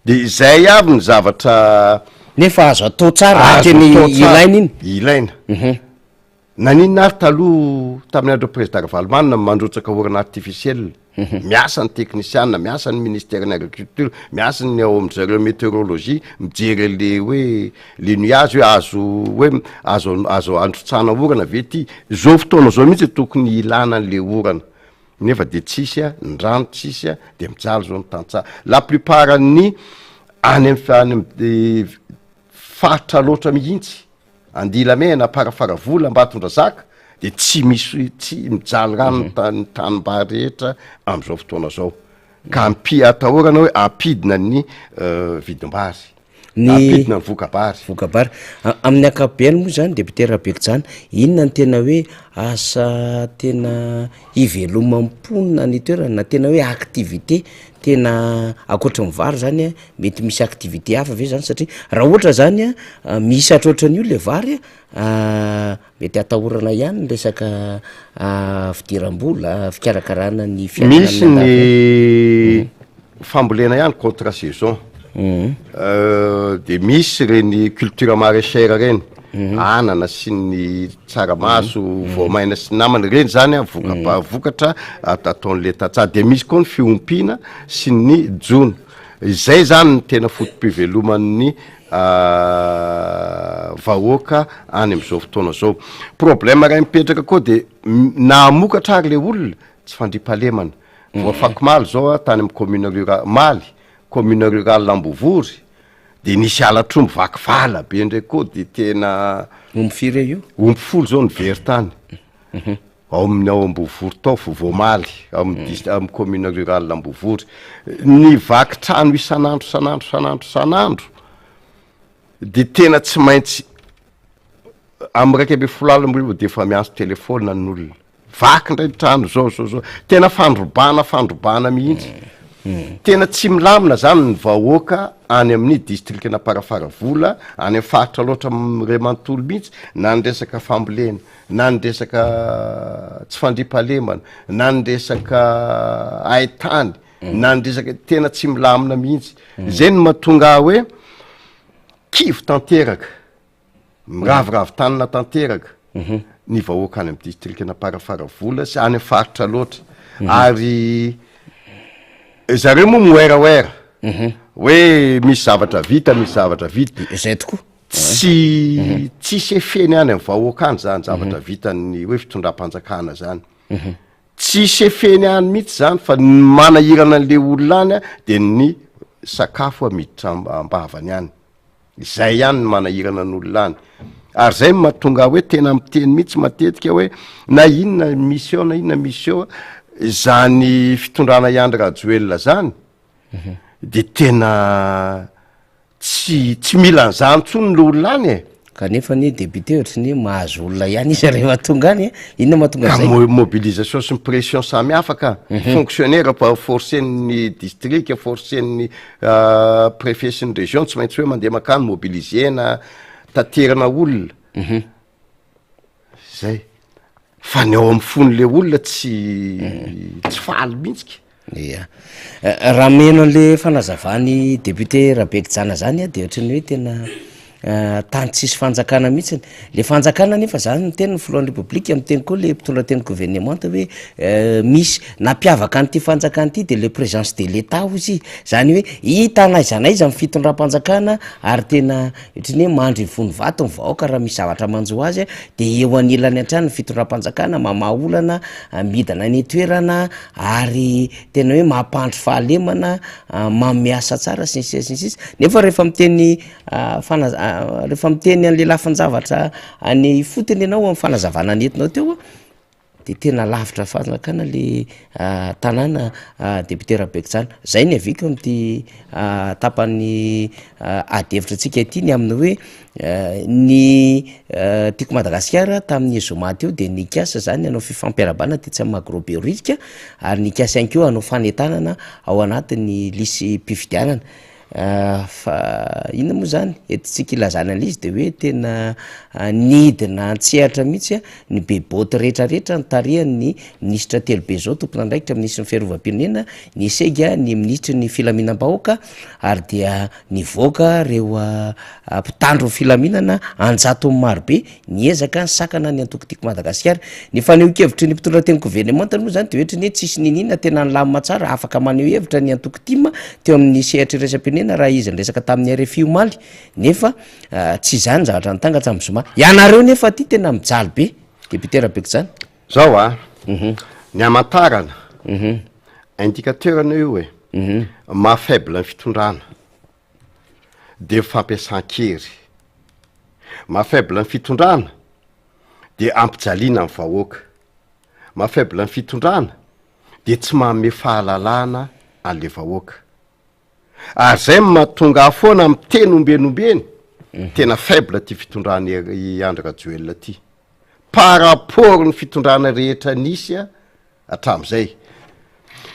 De izay avy ny zavatra Nefa azo atao tsara raha azo tena atao tsara. ilaina iny. Ilaina. Naninona ary taloha tamin'ny andron'ny président Ravalomanana mandrotsaka orana artificiel? Miasa ny teknisiana, miasa ny ministeran'ny agriculture, miasa ny ao amin-dry zareo météorologie mijery an'le hoe le nuage hoe azo hoe azo azo androtsahana orana ve ty? Zao fotoana zao mihitsy tokony ilana an'le orana nefa de tsisy a, ny rano tsisy a, de mijaly zao ny tantsaha. La plupart ny any am- any am- faritra loatra mihitsy Andilamena, Amparafaravola, Ambatondrazaka dia tsy misy tsy mijaly rano ny tany ny tanimbary rehetra amin'izao fotoana izao ka ampi- atahorana hoe ampidina ny vidim-bary, Ny ampidina ny voka-bary. Voka-bary. Amin'ny ankapobeny moa izany député Rabekojaona, inona no tena hoe asa tena iveloman'ny mponina any an-toerana na tena hoe activité tena ankoatry ny vary zany a, mety misy activité hafa ve zany satria raha ohatra zany a misy hatraohatran'io le vary a mety atahorana ihany ny resaka fidiram-bola, fikarakarana ny fiainana Misy amin'ny andavanandro. ny fambolena ihany contre saison, de misy reny culture maraichère reny, anana sy ny tsaramaso, voamaina sy ny namany, reny zany a voka- vokatra ataon'le tantsaha, de misy koa ny fiompiana sy ny jono. Izay zany no tena foto-piveloman'ny vahoaka any am'zao fotoana zao. Problème iray mipetraka koa de na hamokatra ary le olona, tsy fandriampahalemana. Vao afakomaly zao aho tany amin'ny commune rurale, omaly, commune rurale Ambovory, de nisy halatr'omby vaky vala be ndray koa de tena. Omby firy eo io? Omby folo zao no very tany. Ao amin'ny ao Ambovory tao vao omaly, ao amin'ny dis- amin'ny commune rurale Ambovory. Ny vaky trano isan'andro isan'andro isan'andro isan'andro de tena tsy maintsy amin'ny 11 alina moa de efa miantso telefaonina ny olona. Vaky indray ny trano zao zao zao. Tena fandrobana fandrobana mihitsy. Tena tsy milamina zany ny vahoaka any amin'ny distrikan'Amparafaravola, any amin'ny faritra Alaotra iray manontolo mihitsy, na ny resaka fambolena. na ny resaka tsy fandriampahalemana, na ny resaka haintany, na ny resaka tena tsy milamina mihitsy. Zay no mahatonga ahy hoe kivy tanteraka, miraviravy tanana tanteraka ny vahoaka any amin'ny distrikan'Amparafaravola sy any amin'ny faritra loatra. Ary zareo moa miwerawera hoe misy zavatra vita, misy zavatra vita. Zay tokoa. Tsy tsisy efeny any amin'ny vahoaka any zany zavatra vitan'ny hoe fitondram-panjakana zany. Tsisy efeny any mihitsy zany fa ny manahirana an'le olona any de ny sakafo miditra am- am-bavany any. Izay ihany no manahirana ny olona any. Ary izay no mahatonga ahy hoe tena miteny mihitsy matetika hoe na inona misy eo na inona misy eo, izany fitondrana i Andry Rajoelina zany de tena tsy tsy mila an'izany intsony le olona any e. Kanefa anie député ohatry ny hoe mahazo olona ihany izy rehefa tonga any e, inona mahatonga Ka an'izay? mo- mobilisation sy ny pression samy hafa ka. Fonctionnaire fa forcer-n'ny district, forcer-n'ny préfet sy ny région tsy maintsy hoe mandeha mankany mobiliser-na, taterina olona. Zay. Fa ny ao amin'ny fon'le olona tsy tsy faly mihitsy ka. Ia. Raha miheno an'le fanazavan'i député Raberijana zany aho de ohatran'ny hoe tena tany tsisy fanjakana mihitsiny. Le fanjakana anefa zany miteny ny filohan'ny repoblika, miteny koa le mpitondra tenin'ny governemanta hoe misy nampiavaka an'ity fanjakana ity de le présence de l'Etat hozy izy, zany hoe hita n'aiza n'aiza ny fitondram-panjakana ary tena Ohatran'ny hoe mandry ivon'ny vato ny vahoaka raha misy zavatra manjo azy dia eo anilany hatrany ny fitondram-panjakana mamaha olana, midina any an-toerana ary tena hoe mampandry fahalemana, manome asa tsara sy ny sisa sy ny sisa, nefa rehefa miteny fana- rehefa miteny an'le lafin-javatra any ifotony ianao amin'ny fanazavana nentinao teo de tena lavitra fanjakana le tanàna député Rabekotsana, zay ny aviako am'ty tapany ady hevitra antsika ity ny amin'ny hoe ny Tiako Madagasikara tamin'ny zoma teo de nikasa zany hanao fifampiarahabana tetsy amin'ny Magro Behoririka ary nikasa ihany koa hanao fanentanana ao anatin'ny lisi-pifidianana. Fa inona moa zany, entintsika ilazana an'izy de hoe tena nidina an-tsehatra mihitsy ny be bôty rehetrarehetra notarihan'ny minisitra Telobe zao tompon'andraikitra minisitry ny fiarovam-pirenena, ny SEG, ny minisitry ny filaminam-bahoaka ary dia nivoaka reo mpitandro ny filaminana an-jatony marobe Niezaka nisakana ny antoko Tiako Madagasikara. Ny fanehoan-kevitry ny mpitondra teny governemanta moa izany dia ohatry ny hoe tsisy niniana tena nilamina tsara, afaka maneho hevitra ny antoko tim teo amin'ny sehatra iraisam-pirenena raha izy niresaka tamin'ny rfi omaly nefa tsy izany ny zavatra nitanga hatramin'ny zoma. Ianareo nefa aty tena mijaly be, député Rabekotsana. Zao a, ny hamantarana, indicateur anie io e, maha faible ny fitondrana. dia fampiasan-kery. Maha faible ny fitondrana dia ampijaliana ny vahoaka. Maha faible ny fitondrana dia tsy manome fahalalahana an'le vahoaka. Ary zay no mahatonga ahy foana miteny ombieny ombieny, tena faible ty fitondran'i i Andry Rajoelina ty. Par rapport ny fitondrana rehetra nisy hatramin'izay.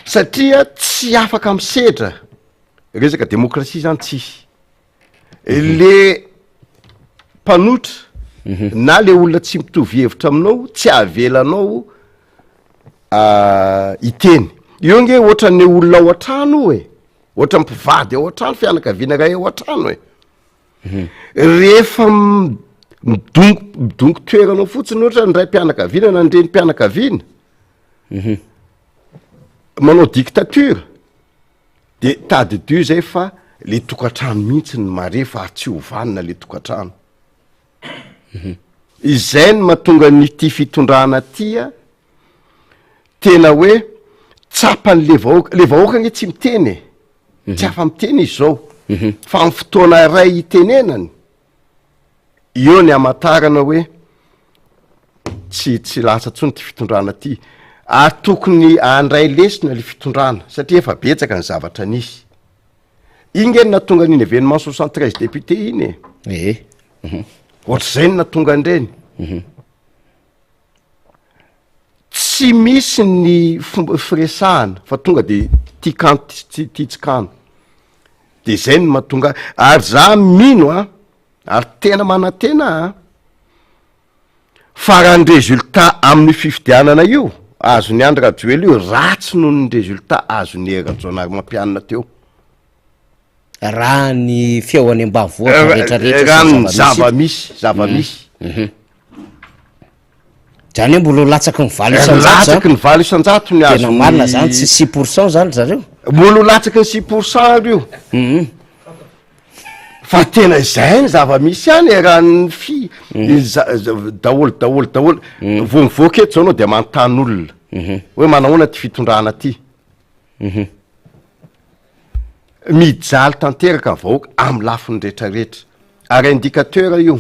Satria tsy afaka misedra Resaka demokrasia zany tsisy. Le mpanotra na le olona tsy mitovy hevitra aminao tsy avelanao hiteny. Io nge ohatran'ny olona ao an-trano io e, ohatran'ny mpivady ao an-trano, fianakaviana iray ao an-trano e. Rehefa midongy midongy toerana ao fotsiny ohatra ny raim-pianakaviana na ny renim-pianakaviana, manao dictature, De tadidio zay fa le tokantrano mihitsy ny marefo ary tsy ho vanona le tokantrano. Izay no mahatonga an'ity fitondrana ty a, tena hoe tsapan'le vahoaka, le vahoaka anie tsy miteny e, tsy afa-miteny izy zao, fa amin'ny fotoana iray hitenenany, Eo ny hamantarana hoe tsy tsy lasa intsony ity fitondrana ity ary tokony handray lesona le fitondrana satria efa betsaka ny zavatra nisy. Iny nge no nahatonga an'iny événement 73 députés iny e. Ee. Mhm. Ohatr'izay no nahatonga an'ireny. Mhm. Tsy misy ny fomba firesahana fa tonga de tia kanto tia tsy kanto. De zay no mahatonga ary za mino an, ary tena manantena an, fa raha ny résultat amin'io fifidianana io azon'i Andry Rajoelina io ratsy noho ny résultat azon'i Hery Rajaonarimampianina teo. Raha ny feo any ambanivohitra rehetrarehetra Raha ny zava-misy, zava-misy. Zany hoe mbola ho latsaky ny 8%. Latsaky ny 8% ny azon'ny. Tena marina zany, tsy 6% zany ry zareo. Mbola ho latsaky ny 6% ary io. Mhm. Fa tena izay ny zava-misy any e, raha ny fi- za- za- daholo daholo daholo. Vao mivoaka eto zao anao dia manontany olona hoe manahoana ty fitondrana ty. Mijaly tanteraka ny vahoaka amin'ny lafiny rehetra rehetra. Ary indicateur io.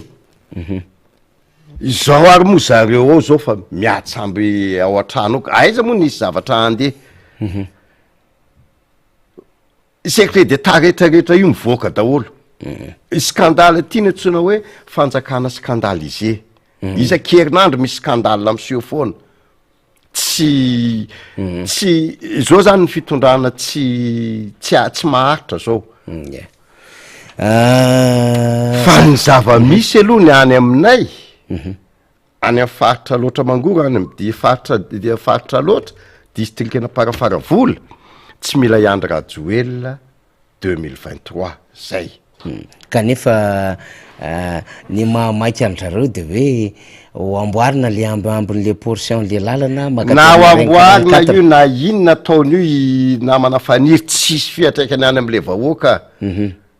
Izao ary moa zareo ao zao fa miatsamby ao an-trano ao ka aiza moa nisy zavatra handeha. Secret d'Etat rehetra rehetra io mivoaka daholo. Scandale ity no antsoina hoe fanjakana scandalisé. Isan-kerinandro misy scandale miseho foana. Tsy tsy izao zany ny fitondrana tsy tsy tsy maharitra zao. Fa ny zava-misy aloha ny any aminay, any amin'ny faritra Alaotra Mangoro, any amin'ny di- faritra di- faritra Alaotra, distrikan'Amparafaravola, tsy mila i Andry Rajoelina 2023, zay. Kanefa ny mahamaika an-dry zareo de hoe ho amboarina le ambiambin'le portion le lalana maka Na ho amboarina io na inona ataon'io i namana Faniry tsisy fiantraikany any am'le vahoaka.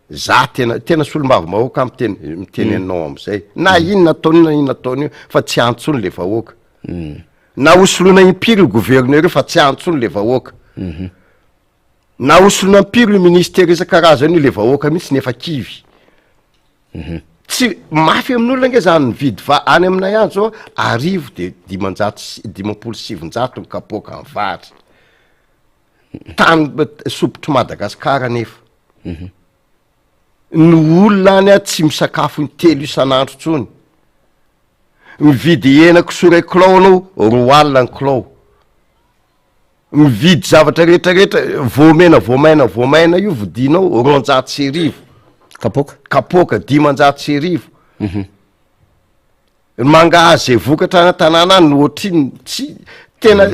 Za tena tena solombavambahoaka aho miteny miteny anao am'zay. Na inona ataon'io na inona ataon'io fa tsy any tsony le vahoaka. Na hosoloina impiry io gouverneur io fa tsy any tsony le vahoaka. Na hosoloina impiry io ministera isan-karazany io le vahoaka mihitsy no efa kivy. Tsy mafy amin'olona ange zany mividy va- any aminay any zao arivo de 950 ny kapoaka ny vary. Tany sompitry Madagasikara anefa. Ny olona any tsy misakafo intelo isan'andro intsony. Mividy hena kisoa iray kilao anao, 20 ny kilao. Mividy zavatra rehetra rehetra, voamena voamaina voamaina io vidinao 1200. Kapoaka? Kapoaka, 1500. Ny mangahazo zay vokatra any an-tanàna any no ohatrinona, tsy, tena,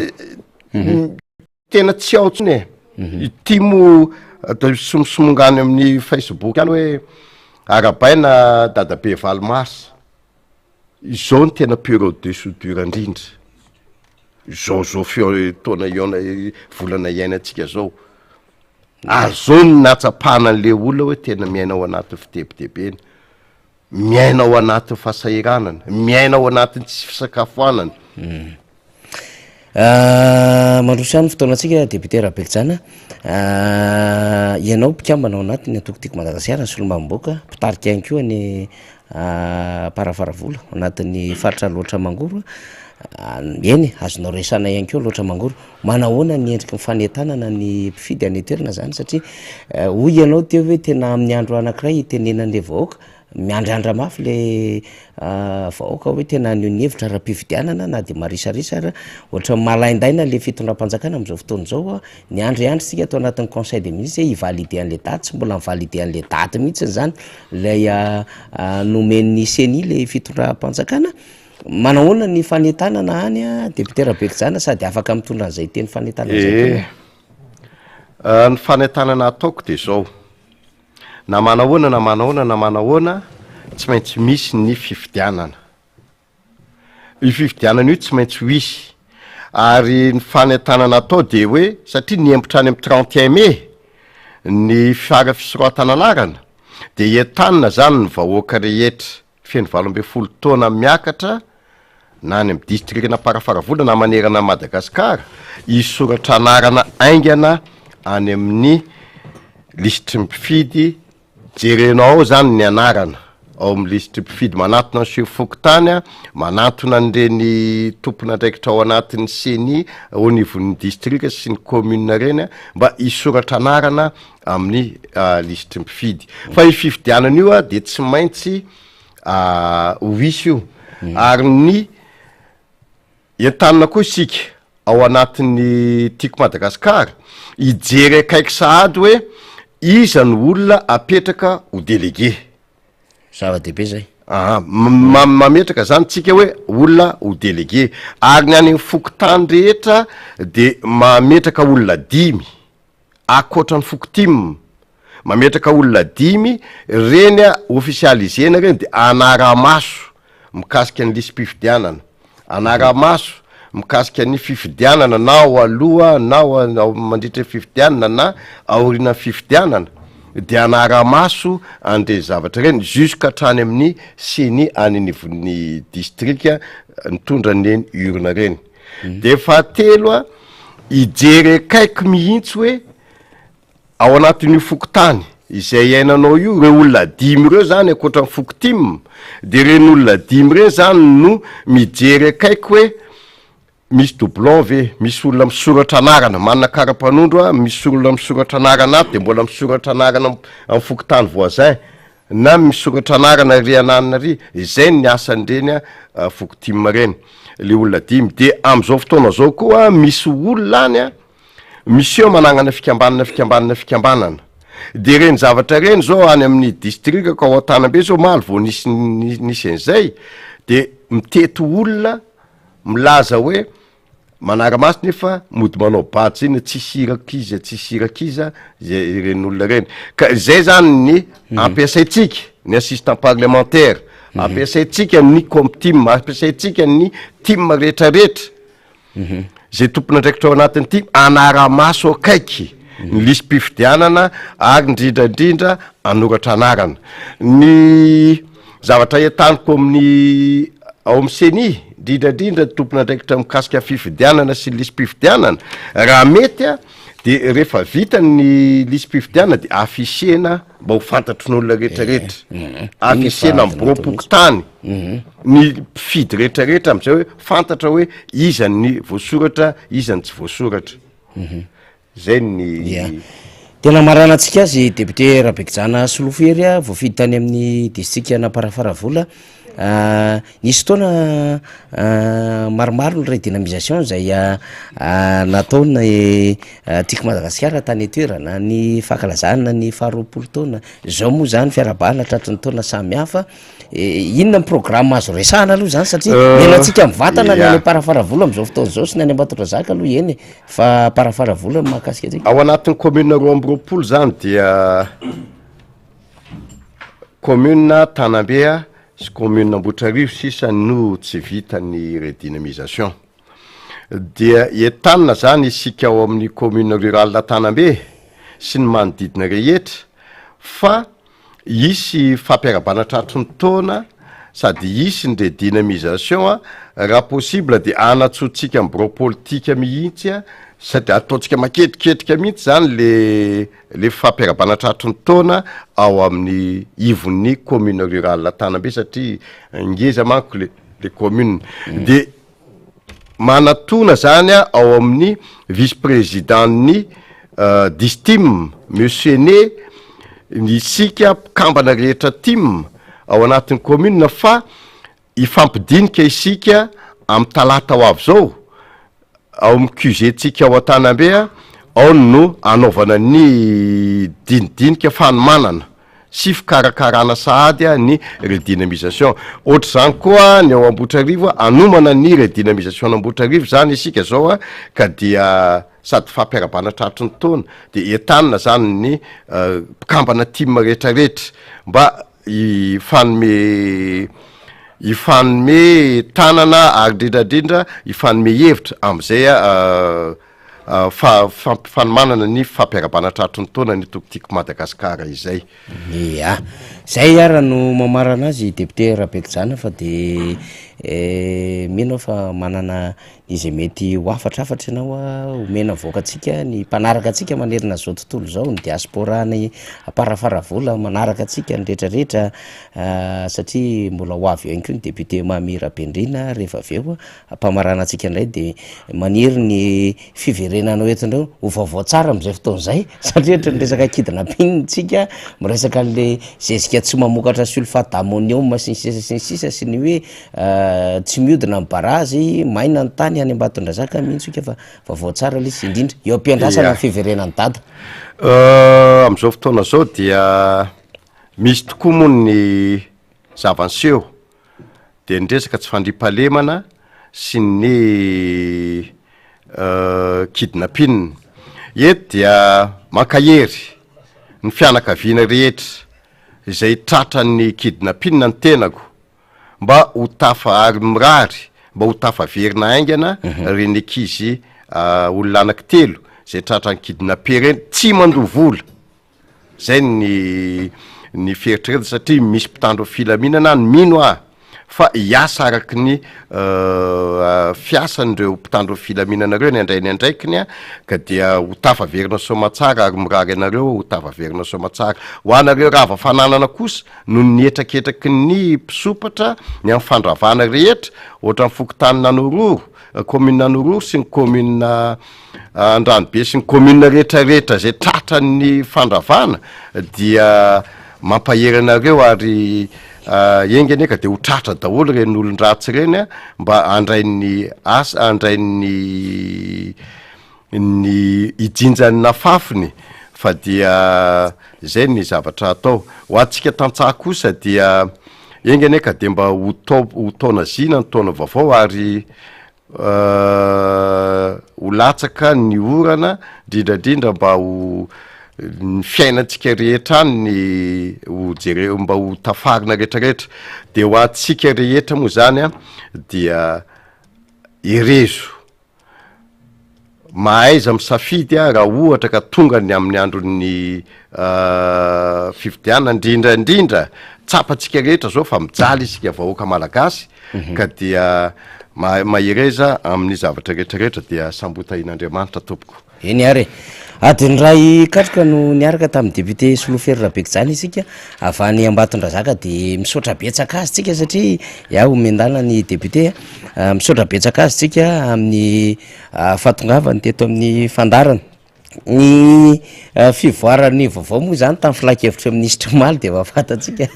tena tsy ao intsony e. Ity moa atao somosomonga any amin'ny Facebook any hoe arahabaina dadabe valo mars. Izao no tena période de soudure indrindra. Izao zao feo taona iaona volana iainantsika zao. Ary zao no nahatsapana an'le olona hoe tena miaina ao anatin'ny fitebitebena. Miaina ao anatin'ny fahasahiranana, miaina ao anatin'ny tsy fisakafoanana. Mandroso ihany ny fotoanantsika Député Rabeljana. Ianao mpikambana ao anatin'ny antoko Tiako Madagasikara, solombavambahoaka, mpitarika ihany koa ny Amparafaravola ao anatin'ny faritra Alaotra Mangoro. Eny, azonao resahana ihany koa Alaotra Mangoro. Manahoana ny endriky ny fanentanana ny mpifidy any an-toerana izany satria hoy ianao teo hoe tena amin'ny andro anankiray itenenan'ilay vahoaka, miandrandra mafy ilay vahoaka hoe tena haneho ny hevitra ara-pifidianana na dia marisarisa ara, ohatran'ny malaindaina ilay fitondram-panjakana amin'izao fotoana izao, niandriandry isika tao anatin'ny conseil des ministres hoe hi-valider an'ilay daty, tsy mbola ni-valider an'ilay daty mihitsy izany ilay nomen'ny ceni ilay fitondram-panjakana. Manahoana ny fanentanana any Député Raberijana sady afaka mitondra an'izay teny fanentanana izay koa ianao? Ee, ny fanentanana ataoko dia izao, na manahoana na manahoana na manahoana, tsy maintsy misy ny fifidianana. Io fifidianana io tsy maintsy ho hisy, ary ny fanentanana atao dia hoe satria nihemotra any amin'ny 31 mai ny fiara fisoratana anarana dia entanina izany ny vahoaka rehetra feno 18 taona miakatra na any amin'ny distrikan'Amparafaravola na manerana an'i Madagasikara, hisoratra anarana haingana any amin'ny lisitry ny mpifidy, jerenao ao izany ny anarana ao amin'ny lisitry mpifidy, manantona ny sefo fokontany, manantona an'ireny tompon'andraikitra ao anatin'ny ceni ao anivon'ny distrika sy ny commune ireny mba hisoratra anarana amin'ny lisitry ny mpifidy. Fa io fifidianana io dia tsy maintsy ho hisy io. Ary ny entanina koa isika ao anatin'ny Tiako Madagasikara hijery akaiky sahady hoe iza no olona apetraka ho délégué. Zava-dehibe zay. Aa, mametraka zany tsika hoe olona ho délégué. Ary ny any amin'ny fokontany rehetra de mametraka olona dimy. Ankoatra ny foko tim, mametraka olona dimy, ireny ofisializena ireny dia anara-maso mikasika ny lisi-pifidianana, anara-maso mikasika ny fifidianana na ao aloha na ao mandritra ny fifidianana na aorianan'ny fifidianana dia anara-maso an'ireny zavatra ireny jusqu'à hatrany amin'ny ceni any anivon'ny distrika nitondra an'ireny urne ireny. De fahatelo a, hijery akaiky mihitsy hoe ao anatin'io fokontany. Izay iainanao io, ireo olona dimy ireo zany ankoatra ny foko tim, de ireny olona dimy ireny zany no mijery akaiky hoe misy doublon ve, misy olona misoratra anarana, manana kara-panondro aho, misy olona misoratra anarana ato de mbola misoratra anarana amin'ny fokontany voisin, na misoratra anarana ry ananona ry, izay ny asan'ireny foko tim ireny, le olona dimy, de am'izao fotoana zao koa misy olona any an, Miseho manangana fikambanana fikambanana fikambanana. De ireny zavatra ireny zao any amin'ny distrikako ao Antanambe zao omaly vao nisy nisy an'izay de mitety olona milaza hoe manara-maso nefa mody manao badge iny tsisy iraka iza tsisy iraka iza zay ireny olona ireny. Ka izay zany ny ampiasaintsika ny assistant parlementaire, ampiasaintsika ny comtim, ampiasaintsika ny tim retraretra. Izay tompon'andraikitra ao anatin'ity hanara-maso akaiky ny lisi-pifidianana ary indrindra indrindra hanoratra anarana. Ny zavatra entaniko amin'ny ao amin'ny ceni, indrindra indrindra ny tompon'andraikitra mikasika fifidianana sy ny lisi-pifidianana, raha mety de rehefa vita ny lisi-pifidianana de afficher-na mba ho fantatry ny olona rehetrarehetra, afficher-na amin'ny biraom-pokontany ny mpifidy rehetrarehetra am'zay hoe fantatra hoe iza ny voasoratra, iza ny tsy voasoratra. Zay ny. Ia. Tena maranan-tsika azy député Rabekijana Solofo Hery a, voafidy tany amin'ny distrikan'Amparafaravola. Nisy fotoana maromaro ny redynamisation izay nataon'ny Tiako Madagasikara tany an-toerana, ny fankalazana ny faharoapolo taona, izao moa zany fiarahabana tratry ny taona samy hafa, inona ny programme azo resahana aloha zany satria mila antsika mivantana ny any Amparafaravola am'zao fotoana zao sy ny any Ambatondrazaka aloha eny e, fa Amparafaravola no mahakasika antsika. Ao anatin'ny commune 22 zany dia Commune Tanambe sy commune Ambohitrarivo sisa no tsy vita ny redynamisation. Dia entanina zany isika ao amin'ny commune rurale Tanambe sy ny manodidina rehetra fa hisy fampiarabana tratry ny taona sady hisy ny redynamisation raha possible dia anatsoantsika ny birao politika mihitsy sady ataontsika maketriketrika mihitsy zany le le fampiarabana tratry ny taona ao amin'ny ivon'ny commune rurale Tanambe satria ngeza manko le le commune de manatona zany ao amin'ny vice président ny distim monsieur Né isika mpikambana rehetra tim ao anatin'ny commune fa Hifampidinika isika amin'ny talata ho avy izao ao amin'ny QG-ntsika ao Antanambe, ao no hanaovana ny dinidinika fanomanana sy fikarakarana sahady ny redynamisation. Ohatr'izany koa ny ao Ambohitrarivo, hanomana ny redynamisation an'Ambohitrarivo izany isika izao ka dia sady fampiarabana tratry ny taona dia entanina izany ny mpikambana tim rehetrarehetra mba hifanome hifanome tanana ary indrindra indrindra hifanome hevitra amin'izay fa- fampifanomanana ny fampiarabana tratry ny taona ny antoko Tiako Madagasikara izay. Ia, zay ara no mamarana azy député Rabetojana fa de mino aho fa manana Izay mety ho hafatrafatra ianao omena vahoakantsika, ny mpanaraka antsika manerana izao tontolo izao, ny diaspora any Amparafaravola manaraka antsika ny rehetra rehetra satria mbola ho avy eo ihany koa ny député Mamy Rabendrina rehefa avy eo ampamarana antsika indray de maniry ny fiverenanao eto indray ho vaovao tsara amin'izay fotoana izay satria ohatran'ny resaka kidnapping tsika miresaka an'le zezika tsy mamokatra sulfate d'ammonium sy ny sisa sy ny sisa sy ny hoe Tsy mihodina ny barazy, maina ny tany any Ambatondrazaka mihitsy oika fa vaovao tsara ilay izy, indrindra eo am-piandrasana ny fiverenan'i Dada. Amin'izao fotoana izao dia misy tokoa moa ny zava-niseho dia ny resaka tsy fandriampahalemana sy ny kidnapping. Eto dia mankahery ny fianakaviana rehetra izay tratran'ny kidnapping ny tenako mba ho tafa ary mirary mba ho tafaverina haingana ireny ankizy olona anaky telo zay tratran'ny kidnappé ireny tsy mandoa vola, zay ny ny fieritreretana satria misy mpitandro filaminana any mino aho. fa hiasa araky ny fiasan'ireo mpitandro ny filaminana ireo ny handray ny andraikiny ka dia ho tafaverina soamatsara ary mirary anareo ho tafaverina soamatsara. Ho anareo rava fananana kosa noho ny hetraketraky ny mpisompatra ny amin'ny fandravana rehetra ohatran'ny fokontanin'Anororo, commune Anororo sy ny commune Andranobe sy ny commune rehetra rehetra izay tratran'ny fandravana dia mampahery anareo ary enga anie ka dia ho tratra daholo ireny olon-dratsy ireny mba handray ny asa handray ny ny hijinja ny nafafiny fa dia izay ny zavatra atao. Ho antsika tantsaha kosa dia enga anie ka dia mba ho tao ho taona zina ny taona vaovao ary ho latsaka ny orana indrindra indrindra mba ho ny fiainantsika rehetra any ny ho jere- mba ho tafarina rehetra rehetra de ho antsika rehetra moa zany a dia herezo Mahaiza misafidy raha ohatra ka tonga ny amin'ny andron'ny fifidianana, indrindra indrindra tsapantsika rehetra zao fa mijaly isika vahoaka malagasy ka dia mahereza amin'ny zavatra rehetra rehetra dia samby ho tahian'Andriamanitra tompoko. Eny ary e. Adiny iray katroka no niaraka tamin'ny député Solofery Rabekijaly isika avy any Ambatondrazaka dia misaotra betsaka azy tsika satria iaho omen-dalana ny député a. Misaotra betsaka azy tsika amin'ny fahatongavany teto amin'ny fandaharana. Ny fivoaran'ny vaovao moa zany tamin'ny filan-kevitry ny minisitra omaly dia efa fantatsika.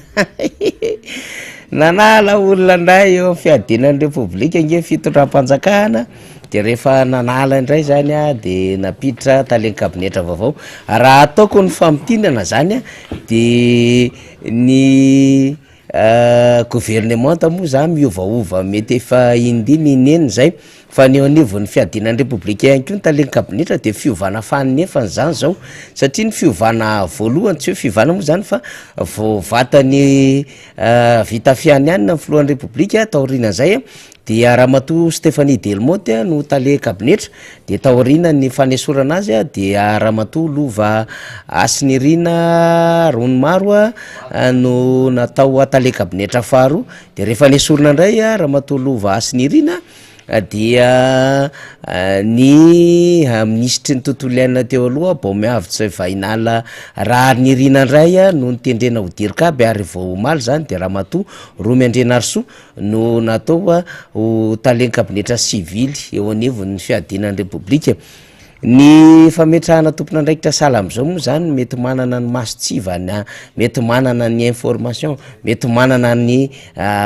Nanala olona indray eo amin'ny fiadiana ny repoblika ange ny fitondram-panjakana. De rehefa nanala indray zany a de nampiditra tale kabinetra vaovao, raha ataoko ny famintinana zany a de ny governemanta moa zany miovaova mety efa indimy inenina zay fa ny eo anivon'ny fiadiana ny repoblika ihany koa ny tale kabinetra de fiovana faninefany zany zao satria ny fiovana voalohany tsy hoe fiovana moa zany fa vao vatany vita fianianana ny filohan'ny repoblika taorianan'izay a Dia Ramatoa Stéphanie Delmotte no tale kabinetra, dia taorianan'ny fanesorana azy dia Ramatoa Lova Hasinirina Ronimaro no natao tale kabinetra faharoa, dia rehefa nesorina indray Ramatoa Lova Hasinirina dia ny minisitry ny tontolo iainana teo aloha Baomiavotse Vahinala Raharinirina indray no notendrena ho dircab ary vao omaly izany dia Ramatoa Romy Andrianarisoa no natao ho talen-kabinetra sivily eo anivon'ny fiadiana ny Repoblika. Ny fametrahana tompon'andraikitra sahala amin'izao moa izany mety manana ny mason-tsivana, mety manana ny information, mety manana ny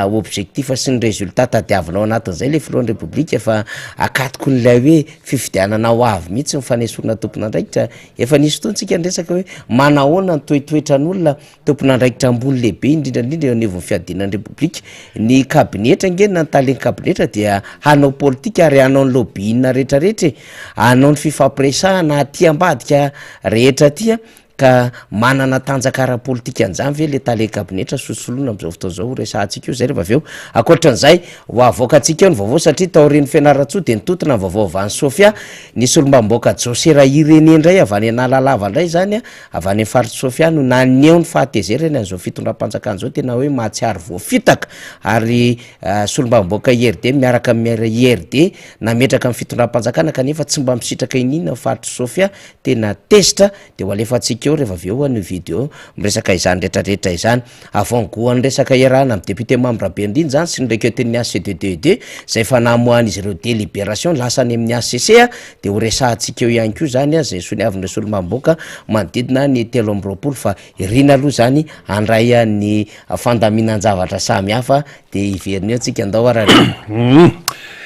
objectif sy ny résultat tadiavina ao anatin'izay ilay filohan'ny Repoblika fa akatokin'ilay hoe fifidianana ho avy mihitsy ny fanesorana tompon'andraikitra. Efa nisy fotoana tsika niresaka hoe manahoana ny toetoetran'olona Tompon'andraikitra ambony lehibe indrindra indrindra eo anivon'ny fiadiana ny Repoblika. Ny kabinetra ange na ny talen'ny kabinetra dia hanao politika ary hanao ny lobbying rehetra rehetra e! Hanao ny fifampiresahana aty ambadika rehetra aty a! Ka manana tanjaka ara-politika an'izany ve le tale kabinetra sosoloina amin'izao fotoana izao? Ho resahantsika eo izay rehefa avy eo. Ankoatran'izay, ho avoakantsika eo ny vaovao satria taorian'ny Fianarantsoa dia nitontona ny vaovao avy any Sofia, ny solombavambahoaka José Rahirené indray avy any Analalava indray izany a! Avy any amin'ny faritr'i Sofia no naneho ny fahatezerany an'izao fitondram-panjakana izao, tena hoe mahatsiaro voafitaka ary solombavambahoaka IRD miaraka amin'ny IRD nametraka ny fitondram-panjakana kanefa tsy mba misitraka iniana ny faritr'i Sofia, tena tezitra, dia ho alefantsika eo rehefa avy eo ny video miresaka izany retraretra izany. Avant-goût an'ny resaka iarahana amin'ny député Mamy Rabenirina izany sy ny requête-n'ny HCDDED izay efa namoahan'izy ireo délibération lasa any amin'ny HCC dia ho resahantsika eo ihany koa izany izay soniavin'ireo solombavambahoaka manodidina ny 23 fa irina aloha izany handray ny fandaminan-javatra samihafa dia hiverina eo tsika ndao ara re.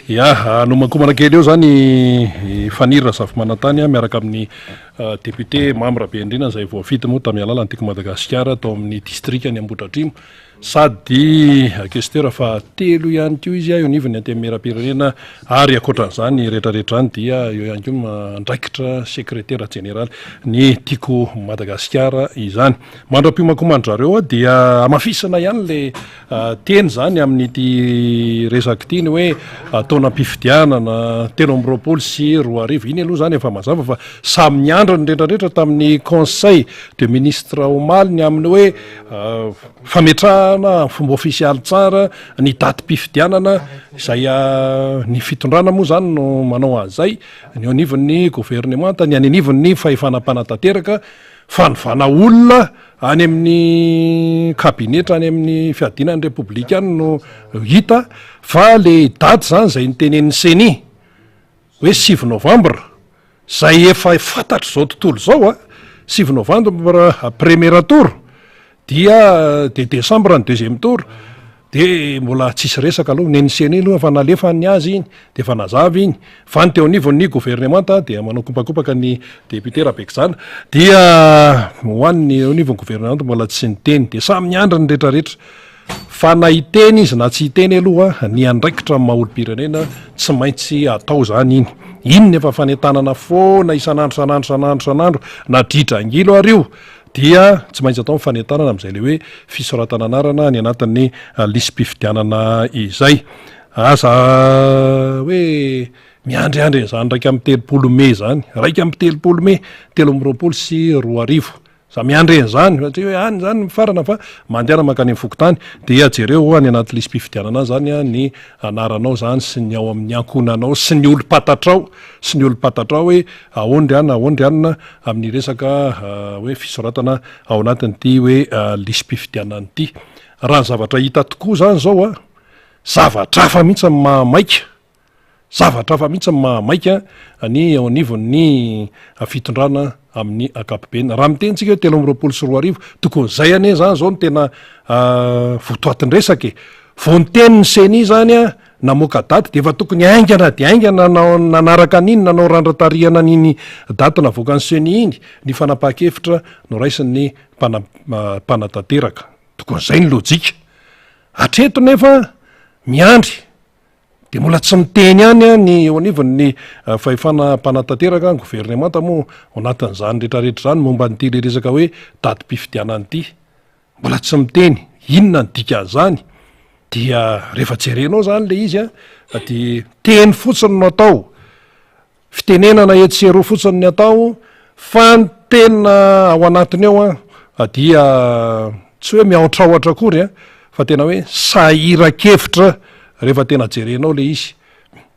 Ya, hanomankomana kely eo izany i Faniry Razafimanantany miaraka amin'ny Député Mamy Rabenirina izay voafidy moa tamin'ny alalan'ny Tiako Madagasikara tao amin'ny distrikan'i Ambohidratrimo sady questeur faha telo ihany koa izy eo anivon'ny Antenimierampirenena ary ankoatran'izany rehetrarehetra izany dia eo ihany koa andraikitra sekretera jeneraly ny Tiako Madagasikara izany. Mandra-piomankoman-dry zareo dia hamafisina ihany ilay Teny izany amin'ity resaka ity ny hoe taonam-pifidianana 2023. Iny aloha izany efa mazava fa samy miandry. Niandry ny rehetra rehetra tamin'ny conseil de ministre omaly ny amin'ny hoe fametrahana amin'ny fomba ofisialy tsara ny datim-pifidianana izay ny fitondrana moa izany no manao an'izay, ny eo anivon'ny governemanta, ny any anivon'ny fahefana mpanatanteraka, fanovana olona any amin'ny kabinetra any amin'ny fiadiana ny repoblika any no hita fa le daty izany izay notenenin'ny ceni hoe sivy novambra izay efa fantatr'izao tontolo izao a, sivy novambra premier tour dia de décembre ny deuxième tour de mbola tsisy resaka aloha, ny an'ny ceni aloha efa nalefa ny azy iny de efa nazava iny, fa ny teo anivon'ny governemanta dia manao kopakopaka ny député Rabekozana dia ho an'ny eo anivon'ny governemanta mbola tsy niteny de samy miandry ny retraretra. Fa na hiteny izy na tsy hiteny aloha, ny andraikitra amin'ny maha olom-pirenena tsy maintsy atao izany iny. Iny ny efa fanentanana foana isan'andro isan'andro isan'andro isan'andro, na dridra angilo ary io dia tsy maintsy atao ny fanentanana amin'izay ilay hoe fisoratana anarana any anatin'ny lisi-pifidianana izay. Aza hoe miandriandry an'izany 31 mey izany, 31 mey 2023. Za miandry an'izany satria hoe any zany mifarana fa mandehana mankany amin'ny fokontany dia jereo any anaty lisi-pifidianana any zany ny anaranao zany sy ny ao amin'ny ankohonanao sy ny olom-pantatrao sy ny olom-pantatrao hoe ahoan ry anona ahoan ry anona amin'ny resaka hoe fisoratana ao anatin'ity hoe lisi-pifidianana ity. Raha ny zavatra hita tokoa zany zao a, zavatra hafa mihitsy ny mahamaika. Zavatra hafa mihitsy ny mahamaika ny eo anivon'ny fitondrana amin'ny ankapobeny. Raha miteny tsika hoe 2023, tokony izay anie izany izao no tena votoatin-dresaka e. Vao niteny ny Ceni izany namoaka daty dia efa tokony haingana dia haingana nanaraka an'iny, nanao randran-tarihana an'iny daty navoakan'ny Ceni iny ny fanapahan-kevitra noraisin'ny mpanatanteraka. Tokony izay ny lojika. Hatreto nefa miandry Dia mbola tsy miteny ihany ny eo anivon'ny fahefana mpanatanteraka, ny governemanta moa ao anatin'izany rehetrarehetra izany momba an'ity le resaka hoe datim-pifidianana ity. Mbola tsy miteny. Inona ny dikan'izany? Dia rehefa jerenao izany le izy an, dia teny fotsiny no atao. Fitenenana etsy sy eroa fotsiny ny atao fa ny tena ao anatiny ao an dia tsy hoe miahotrahotra akory an fa tena hoe sahiran-kevitra rehefa tena jerenao le izy.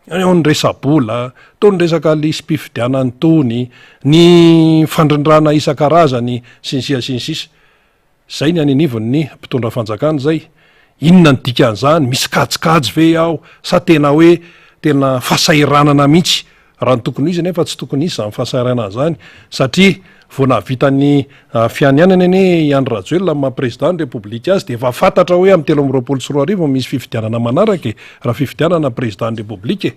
Eo ny resa-bola, teo ny resaka lisi-pifidianana itony, ny fandrindrana isan-karazany sy ny sisa sy ny sisa. Zay ny any anivon'ny mpitondra fanjakana zay. Inona ny dikan'izany? Misy kajikajy ve ao sa tena hoe tena fahasahiranana mihitsy? Raha ny tokony ho izy anefa tsy tokony hisy izany fahasahiranana izany satria vao nahavita ny fianianany anie i Andry Rajoelina amin'ny maha président ny Repoblika azy dia efa fantatra hoe amin'ny 2023 misy fifidianana manaraka e, raha fifidianana président ny Repoblika e.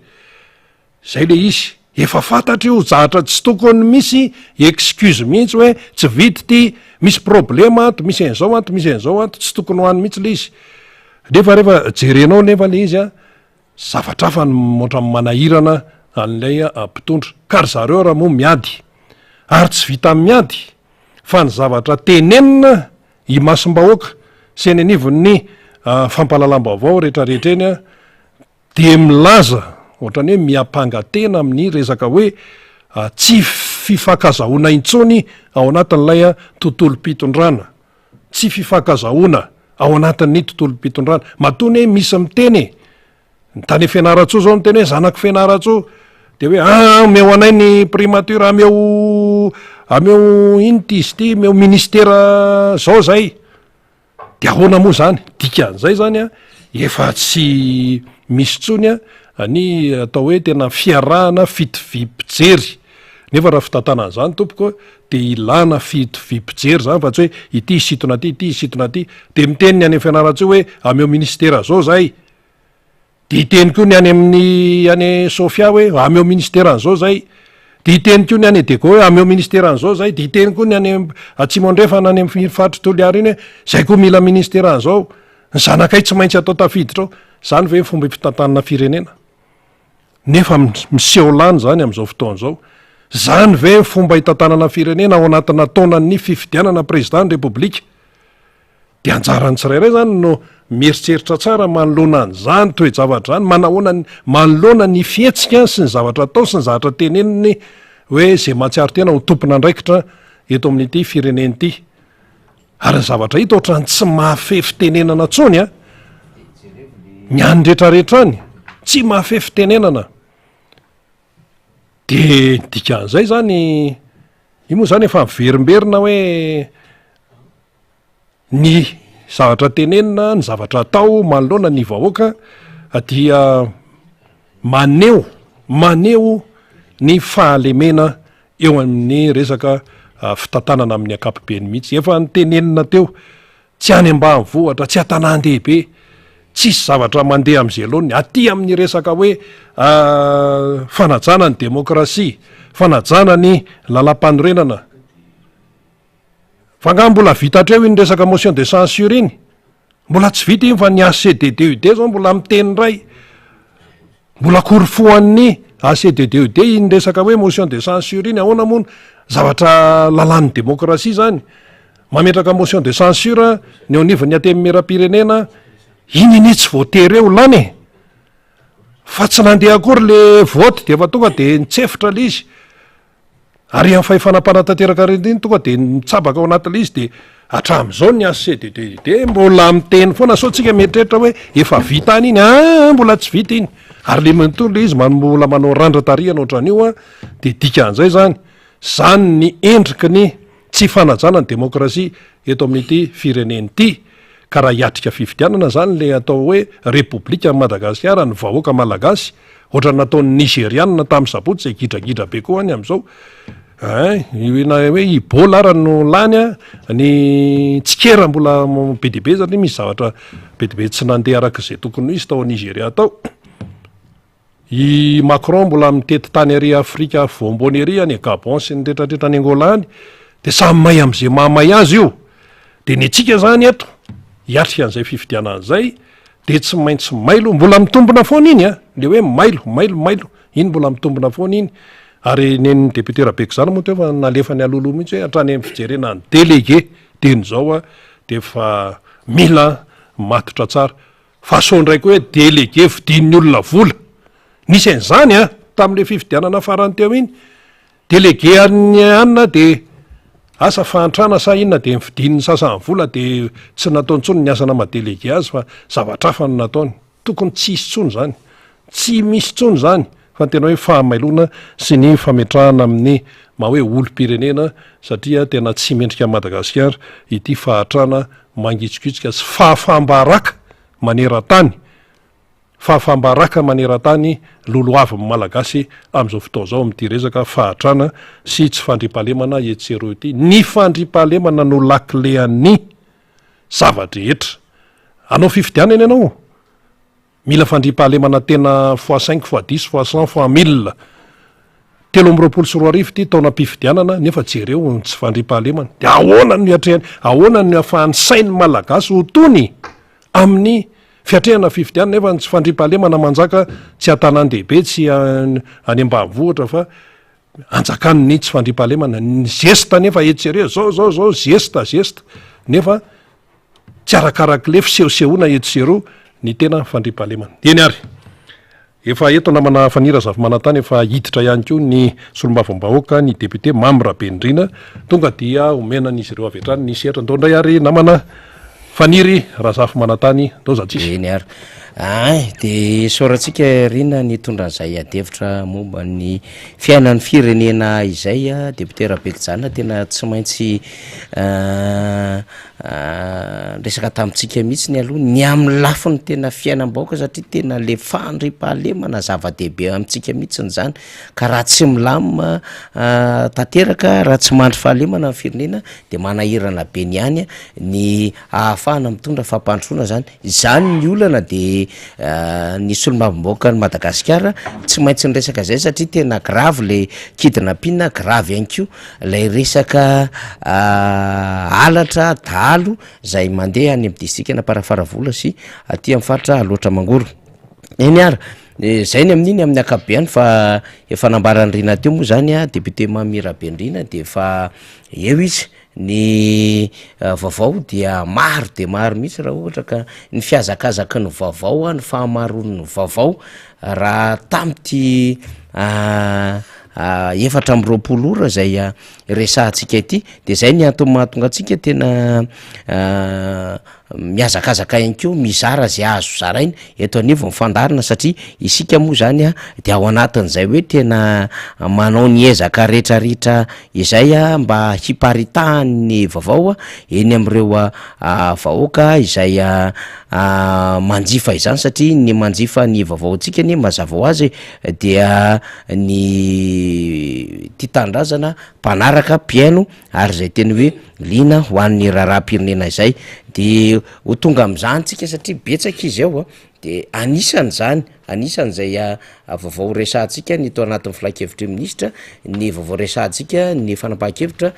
Zay le izy, efa fantatra io zahatra tsy tokony misy excuse mihitsy hoe tsy vita ity, misy problema ato, misy an'izao ato, misy an'izao ato, tsy tokony ho any mihitsy le izy. Nefa rehefa jerenao nefa le izy an, zavatra hafa no ohatran'ny manahirana an'ilay mpitondra. Ka ry zareo raha moa miady, ary tsy vitan'ny miady fa ny zavatra tenenina imasom-bahoaka sy eny anivon'ny fampahalalam-baovao rehetrarehetra eny an, dia milaza ohatran'ny hoe miampanga tena amin'ny resaka hoe tsy fifankazahoana intsony ao anatin'ilay tontolom-pitondrana, tsy fifankazahoana ao anatin'ny tontolom-pitondrana. Matoa anie misy miteny e, ny tany Fianarantsoa izao miteny hoe zanak'i Fianarantsoa, dia hoe aa omeo anay ny primature, ameo ameo ino ity izy ity, omeo ministera zao zay. De ahoana moa zany? Dikan'izay zany an, efa tsy misy intsony an ny atao hoe tena fiarahana fitoviam-pijery. Nefa raha fitantanana izany tompoko a, de ilana fitoviam-pijery zany fa tsy hoe ity hisintona aty, ity hisintona aty. De miteny ny any Fianarantsoa hoe ameo ministera zao zahay. Dia hiteny koa ny any amin'ny any Sofia hoe ameo ministera an'izao zay. Dia hiteny koa ny any Diego hoe ameo ministera an'izao zay. Dia hiteny koa ny any Atsimo Andrefana any amin'ny faritr'i Toliara iny hoe zay koa mila ministera an'izao. Ny zanakay tsy maintsy atao tafiditra ao. Izany ve ny fomba fitantanana firenena? Nefa miseho lany izany amin'izao fotoana izao. Izany ve ny fomba hitantanana firenena ao anatina taonan'ny fifidianana président ny Repoblika? Dia anjaran'ny tsirairay izany no mieritreritra tsara manoloana an'izany toe-javatra izany, manahoana ny, manoloana ny fihetsika sy ny zavatra atao sy ny zavatra teneniny. hoe izay mahatsiaro tena ho tompon'andraikitra eto amin'ity firenena ity. Ary ny zavatra hita ohatran'ny tsy mahafehy fitenenana intsony an! Ny any retraretra any, tsy mahafehy fitenenana. De ny dikan'izay zany, io moa zany efa miverimberina hoe ny zavatra tenenina, ny zavatra atao manoloana ny vahoaka dia maneho, maneho ny fahalemena eo amin'ny resaka fitantanana amin'ny ankapobeny mihitsy. Efa notenenina teo, tsy any ambanivohitra, tsy an-tanàn-dehibe, tsisy zavatra mandeha amin'izay laoniny. Aty amin'ny resaka hoe fanajana ny demokrasia, fanajana ny lalàmpanorenana. Fa angaha mbola vita hatreo iny resaka motion de censure iny? Mbola tsy vita iny fa ny HCDDUD zao mbola miteny indray. Mbola korofohan'ny HCDDUD iny resaka hoe motion de censure iny. Ahoana moa zavatra lalàn'ny demokrasia zany? Mametraka motion de censure ny eo anivon'ny antenimierampirenena, iny anie tsy voatery hoe ho lany e! Fa tsy nandeha akory le vote de efa tonga de nitsefotra le izy. Ary amin'ny fahefana mpanatanteraka ireny iny tonga dia mitsabaka ao anatin'ilay izy dia hatramin'izao ny HCDDD mbola miteny foana sao tsika mieritreritra hoe efa vita any iny, aa mbola tsy vita iny. Ary le manontolo le izy mbola manao randran-tarihana ohatran'io an, dia dikan'izay zany, zany ny endriky ny tsy fanajana ny demokrasia eto amin'ity firenena ity. Ka raha hiatrika fifidianana zany le atao hoe Repoblikan'i Madagasikara ny vahoaka malagasy, Ohatran'ny nataon'ny Nigeriana tamin'ny sabotsy izay gidragidra be koa any amin'izao. Ein, io na hoe i Bola ara no lany an, ny tsikera mbola be dia be satria misy zavatra be dia be tsy nandeha araka izay tokony ho izy tao Nigeria tao. I Macron mbola mitety tany ary Afrika afovoambony ery any Gabon sy ny retraretra any Angola any, dia samy may amin'izay mahamay azy io. Dia ny antsika izany eto hiatrika an'izay fifidianana izay Dia tsy maintsy mailo, mbola mitombina foana iny an, le hoe mailo, mailo, mailo, iny mbola mitombina foana iny, ary nen'ny député Rabekozana moa teo fa nalefany alohaloha mihitsy hoe hatrany amin'ny fijerena ny délégué dieny izao an, dia efa mila matotra tsara, fa sao indray koa hoe délégué vidian'ny olona vola, nisy an'izany an, tamin'ilay fifidianana farany teo iny, Délégué an'ny anona dia asa fahantrana sa inona dia nividian'ny sasany vola dia tsy nataony intsony ny asa nama délégué azy fa zavatra hafa no nataony. Tokony tsy hisy intsony izany. Tsy misy intsony izany fa ny tena hoe fahamailoana sy ny fametrahana amin'ny maha hoe olom-pirenena satria tena tsy mendrika an'i Madagasikara ity fahantrana mangitsokitsoka sy fahafaham-baraka maneran-tany Fahafaham-baraka maneran-tany lolohavin'ny Malagasy amin'izao fotoana izao amin'ity resaka fahatrana sy tsy fandriampahalemana etsy sy eroa ity. Ny fandriampahalemana no lakile-an'ny zava-drehetra. Hanao fifidianana ianao, mila fandriampahalemana tena fois cinq, fois dix, fois cent, fois mille. 2023 ity taonam-pifidianana nefa jereo ny tsy fandriampahalemana. Dia ahoana no hiatrehany, ahoana no ahafahan'ny sain'ny Malagasy ho tony amin'ny Fiatrehana fifidianana nefa ny tsy fandriampahalemana manjaka tsy an-tanàn-dehibe tsy any ambanivohitra fa anjakan'ny tsy fandriampahalemana. Ny zesta nefa etsy sy eroa zao zao zao zesta zesta nefa tsy arakarak'le fisehosehoana etsy sy eroa ny tena fandriampahalemana. Eny ary. Efa eto namana Faniry Razafimanantany efa hiditra ihany koa ny solombavambahoaka ny député Mamy Rabenirina. Tonga dia omena an'izy ireo avy hatrany ny sehatra. Ndao indray ary namana Faniry Razafimanantany, ndao zatsisy. Eny ary. Ay, dia isaorantsika Rina nitondra an'izay adihevitra momba ny fiainan'ny firenena izay. Député Rabekijanona tena tsy maintsy Niresaka tamintsika mihitsy ny aloha ny amin'ny lafiny tena fiainam-bahoaka satria tena le fandriampahalemana zava-dehibe amintsika mihitsiny zany ka raha tsy milamina tanteraka, raha tsy mandry fahalemana ny firenena de manahirana be ny any ny ahafahana mitondra fampandrosoana zany, izany ny olana de ny solombavambahoakan'i Madagasikara tsy maintsy niresaka zay satria tena grave le kidnapping, grave ihany koa Ilay resaka halatra, dahalo izay mandeha any amin'ny distrikan'Amparafaravola sy aty amin'ny faritra Alaotra Mangoro. Eny ara, zay ny amin'iny amin'ny ankapobeany fa efa nambaran'i Rina teo moa zany a, député Mamy Rabenirina de efa eo izy, ny vaovao dia maro dia maro mihitsy raha ohatra ka ny fihazakazaky ny vaovao, ny fahamaroan'ny vaovao raha tamin'ity. 24 ora izay resahantsika ity, de zay ny antony mahatonga antsika tena mihazakazaka ihany koa mizara zay azo zaraina eto anivon'ny fandaharana satria isika moa zany a de ao anatin'izay hoe tena manao ny ezaka retraretra izay a mba hiparitahan'ny vaovao eny amin'ireo vahoaka izay manjifa izany satria ny manjifa ny vaovaontsika anie mazava ho azy e dia ny tia tanindrazana, mpanaraka, mpihaino ary izay teny hoe liana ho an'ny raharaham-pirenena izay de ho tonga am'zany tsika satria betsaka izy ao a de anisan'zany anisan'zay vaovao ho resahantsika ny tao anatin'ny filankevitry ny minisitra, ny vaovao resahantsika ny fanapahan-kevitra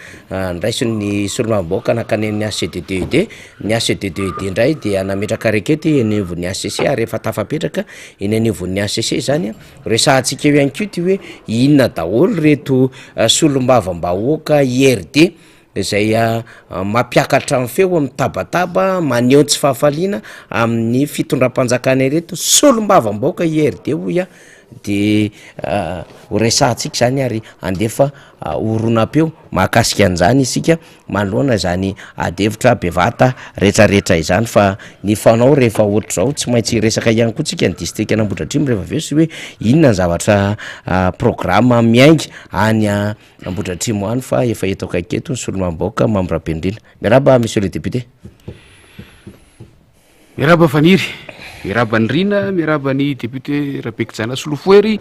niraisin'ny solombavambahoaka nankany amin'ny HCDDED, ny HCDDED indray dia nametraka rekety eny anivon'ny HCC ary efa tafapetraka eny anivon'ny HCC zany a, resahantsika eo ihany koa ty hoe inona daholo reto solombavambahoaka IRD izay mampiakatra ny feo mitabataba maneho ny tsy fahafaliana amin'ny fitondram-panjakana ireto solombavambahoaka IRD hoy aho de ho resahantsika zany ary handefa horonam-peo mahakasika an'izany isika manoloana izany ady hevitra bevata retraretra izany fa ny fanao rehefa ohatr'izao tsy maintsy hiresaka ihany koa tsika ny distrikan'Ambohidratrimo rehefa avy eo sy hoe inona ny zavatra programa miainga any Ambohidratrimo any fa efa eto akaiky eto ny solombavambahoaka Mamy Rabenirina. Miarahaba monsieur le député. Miarahaba Faniry, miarahaba an'i Rina, miarahaba ny député Rabekijana Solofohery,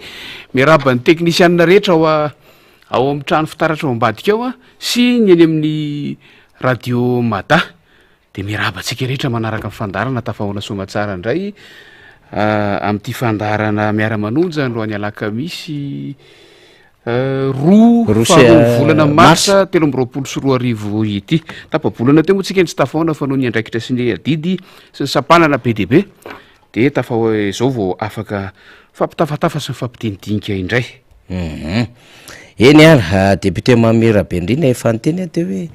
miarahaba ny teknisianina rehetra ao ao amin'ny trano fitaratra ao ambadika ao sy ny eny amin'ny radio Mada. Dia miarahaba antsika rehetra manaraka ny fandaharana tafahaona soamatsara indray amin'ity fandaharana miara-manonja androany alakamisy roa Roa sy, faharoa ny volana marsa. marsa 2023 ity. Tapa-bolana teo moa tsika no tsy tafahaona fa noho ny andraikitra sy ny adidy sy ny sampanana be dia be dia tafa- izao vao afaka mifampitafatafa sy mifampidinidinika indray. Hum. Eny ary, ah, député Mamy Rabenirina efa niteny aho teo hoe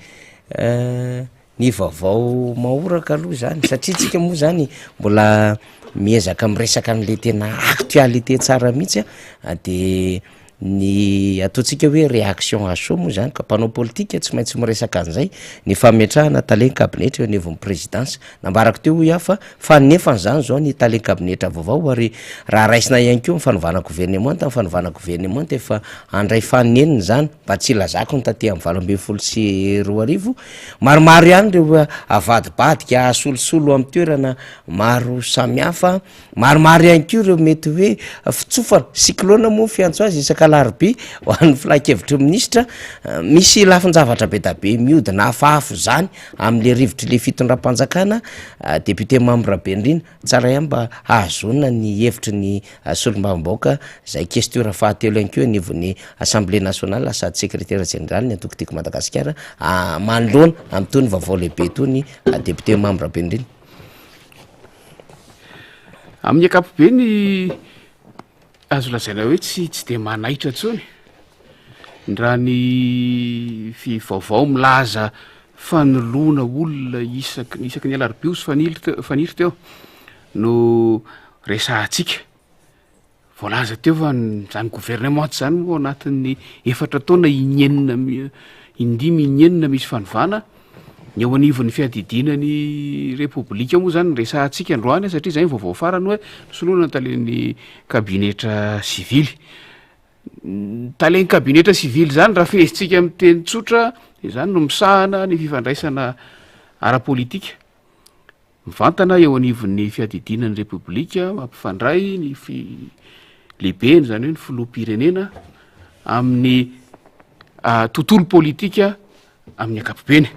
ny vaovao mahoraka aloha zany satria tsika moa zany mbola miezaka miresaka an'le tena actualité tsara mihitsy a, de ny ataontsika hoe réaction à chaud moa zany ka mpanao politika tsy maintsy miresaka an'izay, ny fametrahana tale kabinetra eo anivon'ny présidence, nambarako teo hoy aho fa fanefany zany zao ny tale kabinetra vaovao ary raha raisina ihany koa ny fanovana governemanta, ny fanovana governemanta efa handray faninenina zany mba tsy hilazako ny taty amin'ny 2018, Maromaro ihany ireo avadibadika asolosolo amin'ny toerana maro samihafa. Maromaro ihany koa ireo mety hoe fitsofana, cyclone moa ny fiantso azy isaka alarobia ho an'ny filankevitry ny minisitra. Misy lafin-javatra be da be mihodina hafahafa izany amin'ilay rivotr'ilay fitondram-panjakana. Député Mamy Rabenirina, tsara ihany mba hahazoana ny hevitry ny Solombavambahoaka izay Questeur fahatelo ihany koa anivon'ny Assemblée nationale sady sekretera jeneralin'ny antoko Tiako Madagasikara manoloana amin'itony vaovao lehibe itony député Mamy Rabenirina. Amin'ny ankapobeny azo lazaina hoe tsy tsy dia manaitra intsony raha ny fi- vaovao milaza fanoloana olona isaky isaky ny alarobia hozy fanily teo faniry teo no resahantsika. Voalaza teo fa izany gouvernement izany moa ao anatin'ny efatra taona inenina indimy inenina misy fanovana, ny eo anivon'ny fiadidiana ny repoblika moa zany no resahantsika androany satria zay ny vaovao farany hoe nosoloina ny talen'ny kabinetra sivily. Ny talen'ny kabinetra sivily zany raha fehezintsika amin'ny teny tsotra de zany no misahana ny fifandraisana ara-politika. Mivantana eo anivon'ny fiadidiana ny Repoblika mampifandray ny lehibeny, izany hoe ny filoham-pirenena amin'ny tontolo politika amin'ny ankapobeny.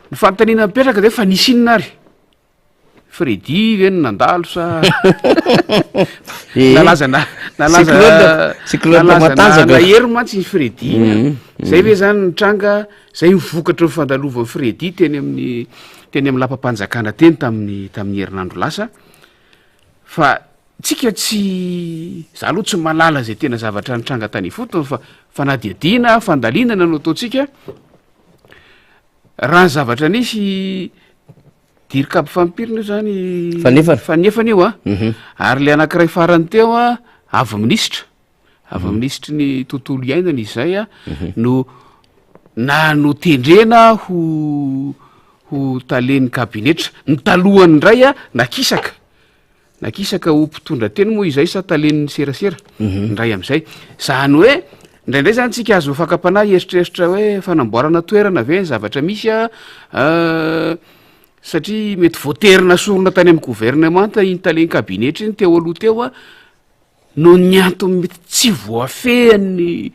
Ny fanontaniana mipetraka dia fa nisy inona ary? Freddy ve no nandalo sa nalaza na nalaza Cyclone nalaza matanjaka. nahery mantsy i Freddy iny a. Zay ve zany nitranga, zay ny vokatry ny fandalovan'i Freddy teny amin'ny teny amin'ny lapam-panjakana teny tamin'ny tamin'ny herinandro lasa. Fa tsika tsy, za aloha tsy mahalala zay tena zavatra nitranga tany ifotony fa fanadihadiana, fandalinana no ataontsika. Raha ny zavatra nisy dircab fampirina io zany Fanefana. fanefana io a. Ary le anankiray farany teo a, avy minisitra. Avy amin'ny minisitry ny tontolo iainana izay a no na notendrena ho ho talen'ny kabinetra. Ny talohany indray a nakisaka, nakisaka ho mpitondra teny moa izay sa talen'ny serasera indray amin'izay. Zany hoe indraindray zany tsika azo fakam-panahy hieritreritra hoe fanamboarana toerana ve ny zavatra misy a, satria mety voatery nasorina tany amin'ny governemanta iny talen'ny kabinetra iny teo aloha teo a, Noho ny antony mety tsy voafehin'ny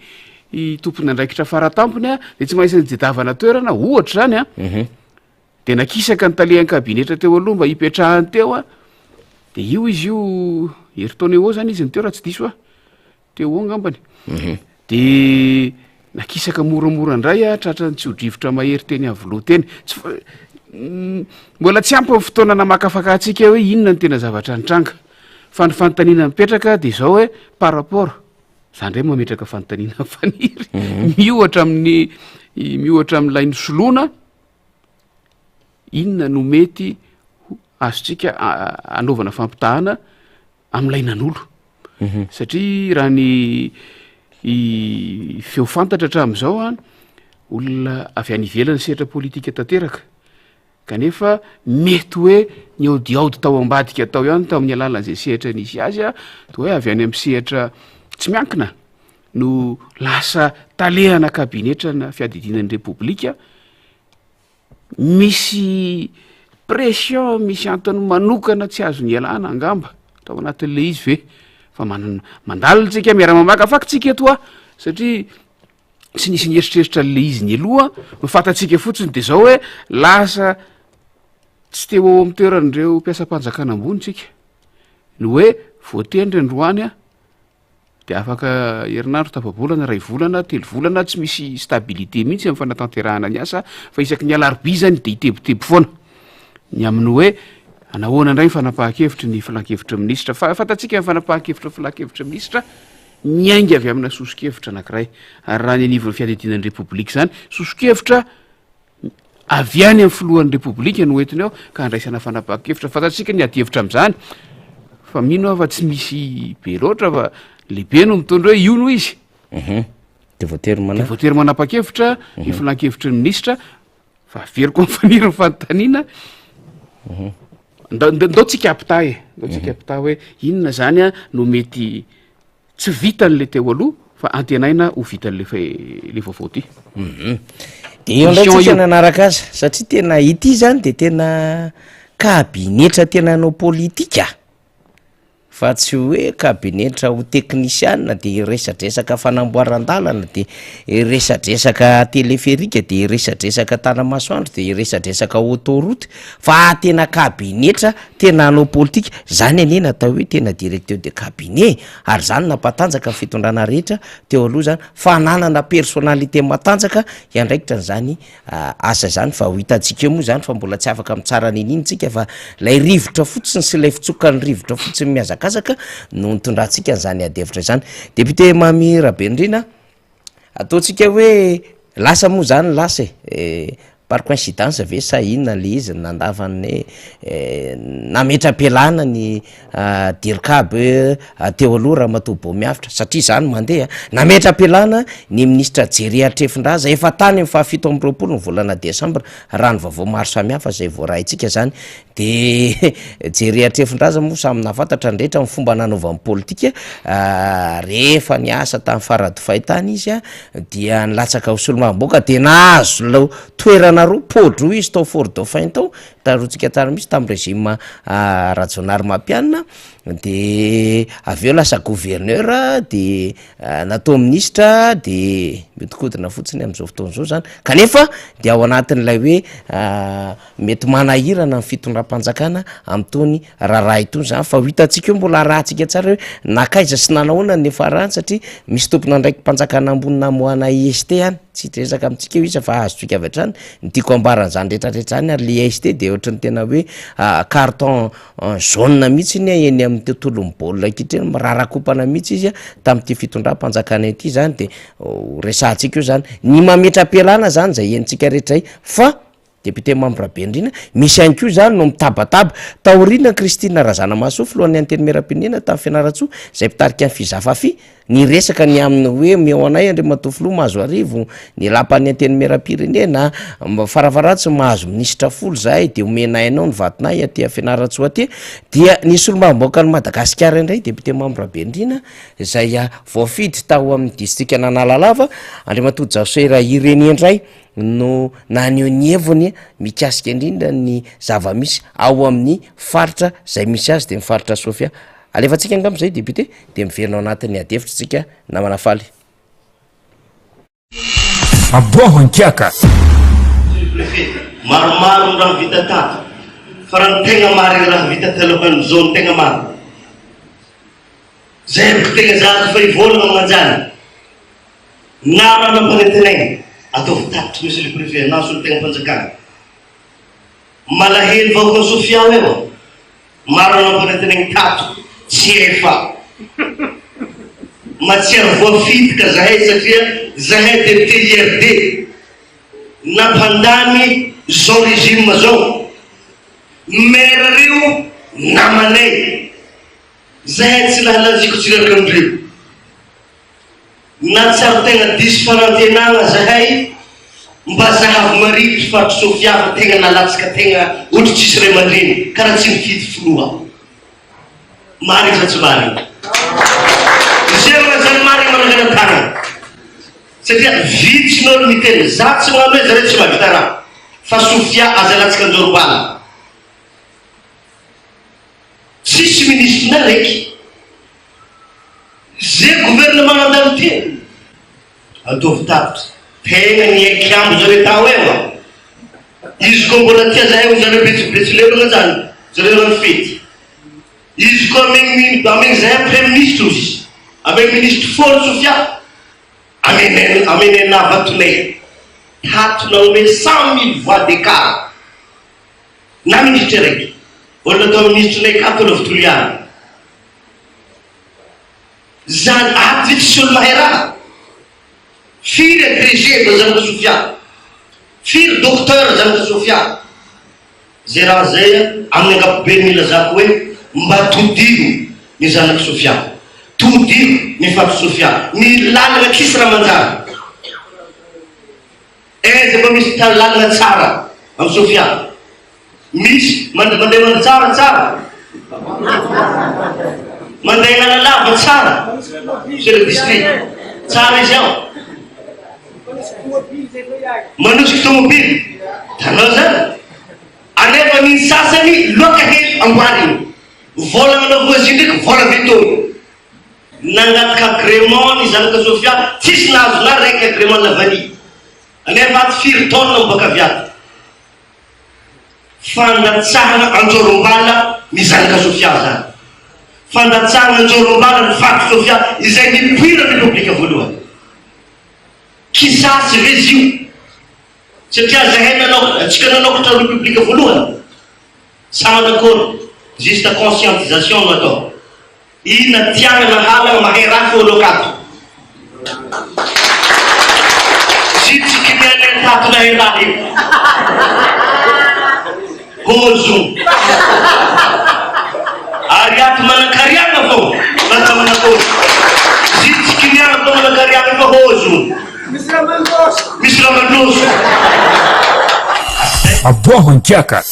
tompon'andraikitra faratampony a, de tsy maintsy nijedavana toerana, ohatra zany a, de nakisaka ny tale an-kabinetra teo aloha mba hipetrahany teo a, de io izy io herintaona eo eo zany izy no teo raha tsy diso aho, teo eo angambany, De nakisaka moramora indray aho tratran'ny tsio-drivotra mahery teny Iavoloha teny. Tsy fa- mbola tsy ampy ny fotoana namakafakantsika hoe inona no tena zavatra nitranga. Fa ny fanontaniana mipetraka de izao hoe par rapport, za indray mametraka fanontaniana faniry, miohatra amin'ny miohatra amin'ilay nosoloina, inona no mety ho azontsika anaovana fampitahana amin'ilay nanolo. Satria raha ny feo fantatra hatramin'izao an, olona avy any ivelany sehatra politika tanteraka, kanefa mety hoe nihaodihaody tao ambadika tao ihany tamin'ny alalan'izay sehatra nisy azy an, toa hoe avy any amin'ny sehatra tsy miankina no lasa talehana kabinetra na fiadidiana ny repoblika, Misy pression, misy antony manokana tsy azo nialana angamba tao anatin'le izy ve? Fa man- mandalina tsika, miara-mamakafaky tsika eto hoa satria tsy nisy nieritreritra an'le izy nialoha, ny fantatsika fotsiny de zao hoe lasa tsy te ho ao amin'ny toeran'ireo mpiasam-panjakana ambony tsika, ny hoe voatendry androany a De afaka herinandro, tapa-bolana, iray volana, telo volana, tsy misy stabilité mihitsy amin'ny fanatanterahana ny asa fa isaky ny alarobia zany de hitebiteby foana ny amin'ny hoe anahoana indray ny fanapahan-kevitry ny filankevitry ny minisitra. Fa fantatsika ny fanapahan-kevitry ny filankevitry ny minisitra miainga avy amina soso-kevitra anankiray ary raha ny anivon'ny fiadidiana ny repoblika izany soso-kevitra Avy any amin'ny filohan'ny Repoblika no entiny ao ka handraisana fanapahan-kevitra. Fantatsika ny adihevitra amin'izany fa mino aho fa tsy misy be loatra fa lehibe no mitondra hoe io no izy. Mhm. De voatery mana. De voatery manapa-kevitra ny mhm. filan-kevitry ny minisitra fa averiko amin'ny faniry ny fanontaniana. Mhm. Ndao tsika ampitaha e, ndao tsika mhm. ampitaha hoe inona zany a no mety Tsy vitan'le teo aloha fa antenaina ho vitan'le le vaovao ty. Hum. De eo indray tsika nanaraka azy satria tena ity zany de tena kabinetra tena hanao politika fa tsy hoe kabinetra ho teknisiana de hiresadresaka fanamboaran-dalana de hiresadresaka teleferika de hiresadresaka tanamasoandro de hiresadresaka autoroute fa tena kabinetra Tena hanao politika, zany anie natao hoe tena directeur de cabinet e, ary zany nampatanjaka ny fitondrana rehetra teo aloha zany, fananana personnalité matanjaka hiandraikitra an'izany asa izany, fa ho hitantsika eo moa zany fa mbola tsy afaka mitsara n'inona tsika fa lay rivotra fotsiny sy lay fitsokan'ny rivotra fotsiny mihazakazaka no nitondrantsika an'izany ady hevitra izany. Député Mamy Rabenirina. Ataontsika hoe lasa moa zany lasa e, par coïncidence ve sa inona le izy nandavan'ny nametra-pialana ny dircab teo aloha ramatoa Bomiavotra satria zany mandeha, nametra-pialana ny minisitra Jerry Hatrifindraza efa tany amin'ny faha 27 ny volana desambra raha ny vaovao maro samihafa zay voaraintsika zany De Jerry Hatrifindraza moa samy nahafantatra ny rehetra ny fomba nanaovany politika, rehefa niasa tany Faradofay tany izy a dia nilatsaka ho solombavambahoaka de nahazo lo- toerana roa, po-droa izy tao Fort Dauphin tao, tsaroantsika tsara mihitsy tamin'ny régime Rajaonarimampianina, de avy eo lasa gouverneur de natao minisitra de mihodinkodina fotsiny am'zao fotoana zao zany, kanefa de ao anatin'ilay hoe Mety manahirana ny fitondram-panjakana amin'itony raharaha itony zany fa ho hitantsika eo mbola arahantsika tsara hoe nankaiza sy nanahoana ny niafarany satria misy tompon'andraiki-panjakana ambony namoahana IST any, tsy hiresaka amintsika io izy fa azontsika avy hatrany ny tiako ambara an'izany rehetrarehetra zany ary le IST de ohatran'ny tena hoe carton jaune mihitsy eny eny amin'ny tontolon'ny baolina kitra eny, mirarakompana mihitsy izy tamin'ity fitondram-panjakana ity zany de ho resahantsika eo zany ny mametra-pialana zany zay henontsika rehetra zay fa. Député Mamy Rabenirina, misy ihany koa izany no mitabataba. Taoriana Christine Razanamahasoa, filohan'ny Antenimierampirenena tany Fianarantsoa, izay mpitarika ny Fizafafi, niresaka ny amin'ny hoe omeo anay Andriamatoa Filoha Mahazoarivo ny lapan'ny Antenimierampirenena, farafaharatsiny mahazo minisitra folo izahay dia omenay anao ny vadinay aty Fianarantsoa aty, dia ny solombavambahoakan'i Madagasikara indray, député Mamy Rabenirina, izay voafidy tao amin'ny distrikan'Analalava, Andriamatoa Jaosera Irénée indray no naneho ny heviny mikasika indrindra ny zava-misy ao amin'ny faritra izay misy azy dia ny faritra Sofia. Alefantsika angamba izay député dia miverina ao anatin'ny adihevitra isika namana Faly. Aboaho an-kiaka. Monsieur le Préfet, maromaro ny raha vita tato, fa raha ny tegna marigny raha vita talohan'izao ny tegna marigny. Zay boko tegna za efa hivolagna magnanjany. Na raha nampanantenaina, ataovy tatitra Monsieur le Préfet na solontegnam-panjakana. Malahelo vahoakan'i Sofia aho eo a! Maro raha nampanantenaigny tato, tsy efa. Matsiaro voafidy ka zahay satria zahay député IRD nampandany zao régime zao. Maire reo namanay. Zahay tsy nahalaziko tsy reraka amindreo. Nahatsiaro tegna diso fanantenagna zahay mba zahavo marikitry faritry Sofia fa tegna nalatsaka tegna ohatry tsisy ray aman-dreny karaha tsy nifidy filoha. Marigny sa tsy marigny? Zay manazary marigny manangana tagnana satria vitsy ny olo miteny za tsy magnano hoe zareo tsy mahavita raha fa Sofia aza alatsaka anjorobala. Tsisy ministre na raiky. Ze gouvernement nandalo teo ataovy tatitra. Tegna niaiky ambo zareo tao eo a. Izy koa mbola tia zahay ho zareo betsibetsileo aloha zany zareo nanao fety. Izy koa amegny amegny zahay premier ministre ozy izy. Amegny ministre folo Sofia. Amenay amenay navatonay tato nagnome 100 000 voix d'écart. Na minisitra raiky. Mbola natao minisitry nay kato aloha Toliara. Zany ato ve tsisy olo mahay raha? Firy agrégé mba zanaka Sofia? Firy docteur zanaka Sofia? Zay raha zay amin'ny ankapobeny ny ilazako hoe mba todiho ny zanak'i Sofia. Todiho ny faty Sofia. Ny lalana tsisy raha manjary. Aiza mba misy tany lalana tsara am Sofia? Misy mandeha Mandritsara tsara? Mandeha Analalava tsara? Monsieur le district, tsara izy ao. Manosika tomobily, hitanao zany? Anefa ny sasany loaka hely amboariny. Vola nanaovana azy io ndraiky vola be taona. Nangataka agrément ny zanaka Sofia, tsisy nahazo na raiky agrément la vanille. Anefa ato firy tonnes miboaka avy ato. Fandatsahana anjorombala ny zanaka Sofia zany. Fandatsahana anjorombala ny faritry Sofia izay nipoiran'ny Repoblika voalohany. Kisasy ve izy io? Satria zahay nanao, antsika nanokatra Repoblika voalohany. Sa manakory? Juste conscientisation no atao. Ina tiana na halagna mahay raha fô lokato. Zy tsy kinianay tato nahay raha io. Hôzo. Ary ato manankariagna fô lasa manakory. Zy tsy kiniagna fô manankariagna fa hôzo. Misy raha mandroso. Misy raha mandroso. Aboaho an-kiaka.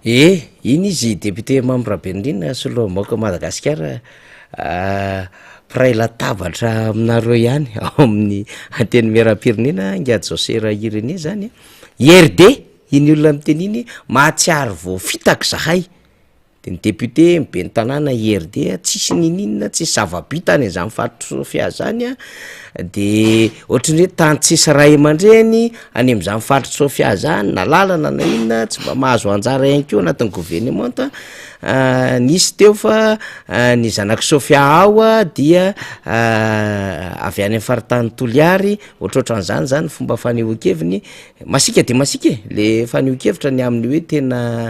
Eh! Iny izy député Mamy Rabenirina solombavambahoaka Madagasikara mpiray latabatra aminareo ihany ao amin'ny antenimierampirenena ingahy Jaosera Irénée zany a, IRD iny olona miteny iny mahatsiaro voafitaka zahay. De ny député, ny ben'ny tanàna IRD tsisy ninininona, tsisy zava-bita any an'zany faritry Sofia zany a, de ohatran'ny hoe tany tsisy ray aman-dreny any am'zany faritry Sofia zany na lalana na inona tsy mba mahazo anjara ihany koa anatin'ny governemanta, nisy teo fa ny zanak'i Sofia ao a dia avy any am'faritany Toliary, ohatrohatran'zany zany fomba fanehoan-keviny. Masiaka dia masiaka e, le fanehoan-kevitra ny amin'ny hoe tena.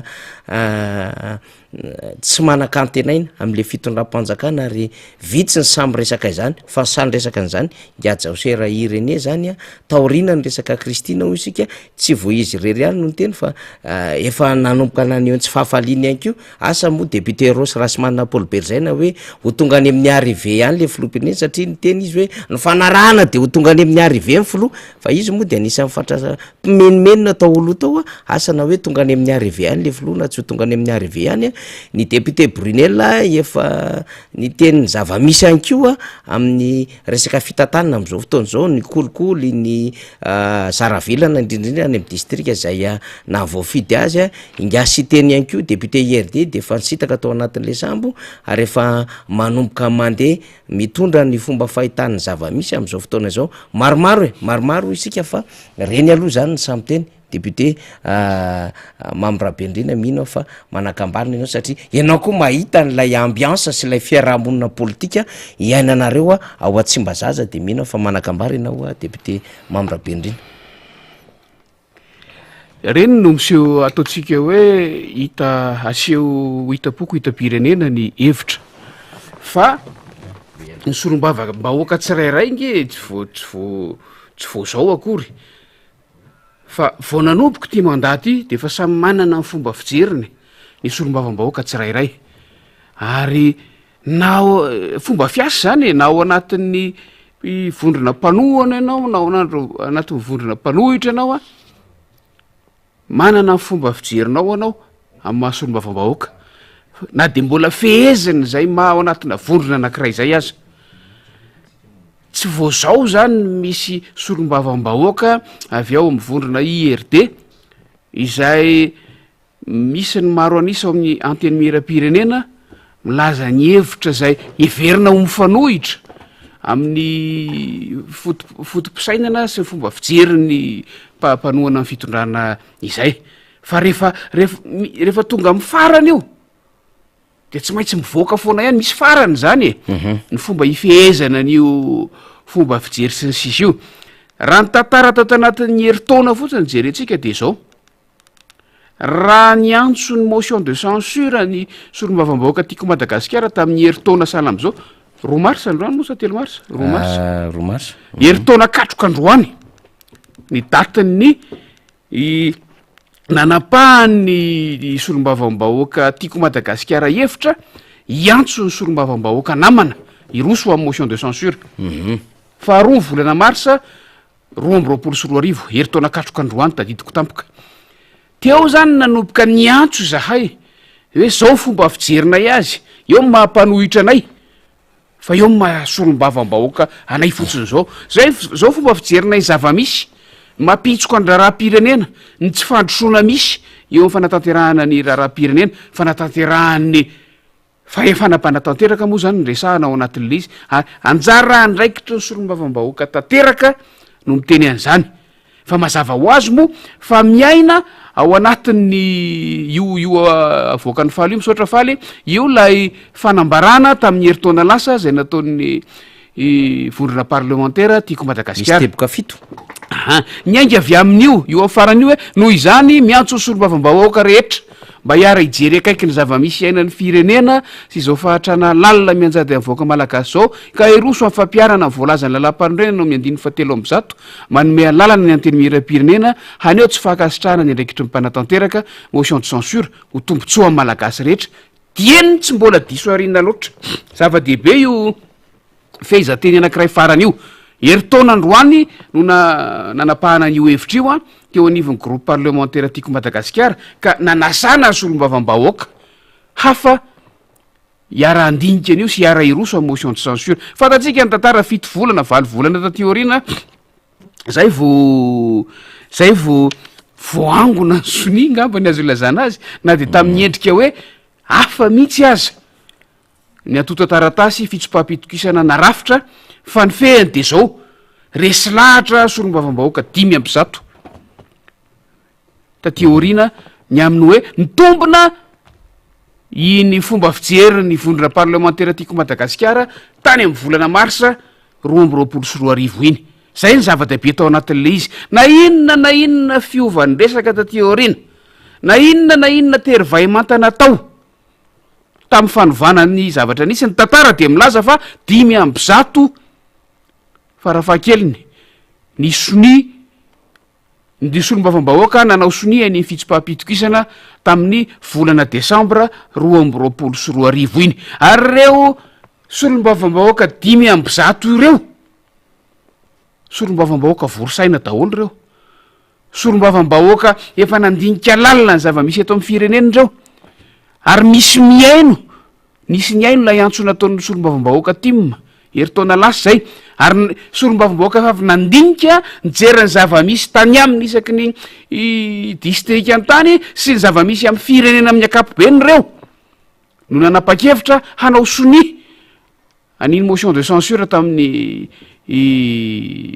tsy manan-kantenaina amin'ilay fitondram-panjakana ary vitsy ny sahy miresaka izany fa ny sahy niresaka an'izany Ingahy Jaosera Irénée zany a, taoriana ny resaka Christine hoy isika, tsy vao izy irery ihany no niteny fa efa nanomboka naneho ny tsy fahafaliany ihany koa, asa moa député Rossy Rahasimanana Paul Berizaina hoe ho tonga any amin'ny arrivée ihany le filoham-pirenena satria niteny izy hoe ny fanarahana de ho tonga any amin'ny arrivée ny filoha fa izy moa de anisan'ny fatra mpimenomenona tao aloha tao a, asa na hoe tonga any amin'ny arrivée ihany le filoha na tsy ho tonga any amin'ny arrivée ihany a, ny député Brunelle efa niteny ny zava-misy ihany koa amin'ny resaka fitantanana amin'izao fotoana izao, ny kolikoly, ny zara vilana indrindra indrindra any amin'ny distrika izay nahavoafidy azy, ingahy Siteny ihany koa député IRD dia efa nisintaka tao anatin'ilay sambo ary efa manomboka mandeha mitondra ny fomba fahitany ny zava-misy amin'izao fotoana izao, maromaro e, maromaro hoy isika fa ireny aloha izany ny samy teny. Député Mamy Rabendrina mino aho fa manakambanina ianao satria ianao koa mahita an'ilay ambiance sy ilay fiarahamonina politika iainanareo ao Tsimbazaza de mino aho fa manakambara ianao député Mamy Rabendrina. Ireny no miseho ataontsika hoe hita aseho hitam-poko hitam-pirenena ny hevitra fa ny solombavambahoaka tsirairay nge tsy vao tsy vao tsy vao zao akory Fa vao nanomboka ity mandat ity dia efa samy manana ny fomba fijeriny ny solombavambahoaka tsirairay. Ary na ao fomba fiasa izany e, na ao anatin'ny vondrona mpanohana ianao na ao anatin'ny vondrona mpanohitra ianao an, manana ny fomba fijerinao ianao amin'ny maha solombavambahoaka. Na dia mbola feheziny izay maha ao anatina vondrona anankiray izay aza. Tsy vao zao zany no misy solombavambahoaka avy ao amin'ny vondrona IRD izay misy ny maro an'isa ao amin'ny antenimieram-pirenena milaza ny hevitra izay heverina ho mifanohitra amin'ny foto- foto-pisainana sy ny fomba fijerin'ny mpa- mpanohana ny fitondrana izay. Fa rehefa ref- mi- rehefa tonga amin'ny farany io de tsy maintsy mivoaka foana ihany, misy farany zany e, ny fomba ifehezana an'io fomba fijery sy ny sisa io. Raha ny tantara tato anatin'ny herintaona fotsiny jerentsika de zao, raha niantso ny motion de censure ny solombavambahoaka Tiako Madagasikara tamin'ny herintaona sahala am'izao, roa marsa androany moa sa telo marsa? Roa marsa. Ah, roa marsa. Herintaona katroka androany ny datin'ny i Nanapahan'ny solombavambahoaka Tiako Madagasikara hevitra hiantso ny solombavambahoaka namana hiroso ho amin'ny motion de censure. Faharoa ny volana marsa 2022, herintaona katroka androany tadidiko tampoka. Teo zany nanomboka niantso izahay hoe zao fomba fijerinay azy, eo ny maha mpanohitra anay. Fa eo ny maha solombavambahoaka anay fotsiny izao. Zay, zao fomba fijerinay ny zava-misy, ny mampihitsoka ny raharaham-pirenena, ny tsy fandrosoana misy eo amin'ny fanatanterahana ny raharaham-pirenena, fanatanterahan'ny fahefana mpanatanteraka moa izany no resahana ao anatin'ilay izy, ary anjara andraikitry ny solombavambahoaka tanteraka no miteny an'izany. Fa mazava ho azy moa fa miaina ao anatin'ny io io avoakan'i Faly io, misaotra Faly, io ilay fanambarana tamin'ny herintaona lasa izay nataon'ny vondrona parlemantera Tiako Madagasikara. Misy teboka fito. Aha, niainga avy amin'io, io amin'ny farany io hoe noho izany miantso ny solombavambahoaka rehetra mba hiara-hijery akaiky ny zava-misy iainan'ny firenena sy izao fahantrana lalina mianjady amin'ny vahoaka malagasy izao ka hiroso amin'ny fampiharana ny voalazan'ny lalàmpanorenana ao amin'ny andininy fahatelo amby zato Manome alalana ny Antenimierampirenena haneho tsy fankasitrahana ny andraikitry ny mpanatanteraka, motion de censure, ho tombontsoan'ny Malagasy rehetra, dieny tsy mbola diso aoriana loatra. Zava-dehibe io fehezanteny anankiray farany io. Herintaona androany no nanapahana an'io hevitra io teo anivon'ny groupe parlementaire Tiako Madagasikara ka nanasana ny solombavambahoaka hafa hiara-handinika an'io sy hiara-hiroso amin'ny motion de censure. Fantatsika ny tantara, fito volana, valo volana taty aoriana, zay vao, zay vao voaangona ny sonia ngamba ny azo ilazana azy, na dia tamin'ny endrika hoe hafa mihitsy aza ny antontan-taratasy fitsopaham-pitokisana narafitra, fa ny fehiny dia zao, resy lahatra solombavambahoaka 105. taty aoriana ny amin'ny hoe nitombina iny fomba fijerin'ny vondrona parlemantera Tiako Madagasikara tany amin'ny volana marsa 2022 iny. Izay ny zava-dehibe tao anatin'ilay izy. Na inona na inona fiovan'ny resaka taty aoriana, na inona na inona tery vay manta natao. tamin'ny fanovana ny zavatra nisy. Ny tantara dia milaza fa 105 farafahakeliny ny sonia ny solombavambahoaka nanao sonia an'iny fitsipaham-pitokisana tamin'ny volana desambra 2022 iny. Ary ireo solombavambahoaka 105 ireo, solombavambahoaka vory saina daholo ireo. Solombavambahoaka efa nandinika lalina ny zava-misy eto amin'ny firenena ireo ary misy mihaino, nisy nihaino ilay antso nataon'ny solombavambahoaka tim herintaona lasa izay ary ny solombavambahoaka efa avy nandinika nijery ny zava-misy tany aminy isaky ny distrikany tany sy ny zava-misy amin'ny firenena amin'ny ankapobeny ireo no nanapa-kevitra hanao sonia an'iny motion de censure tamin'ny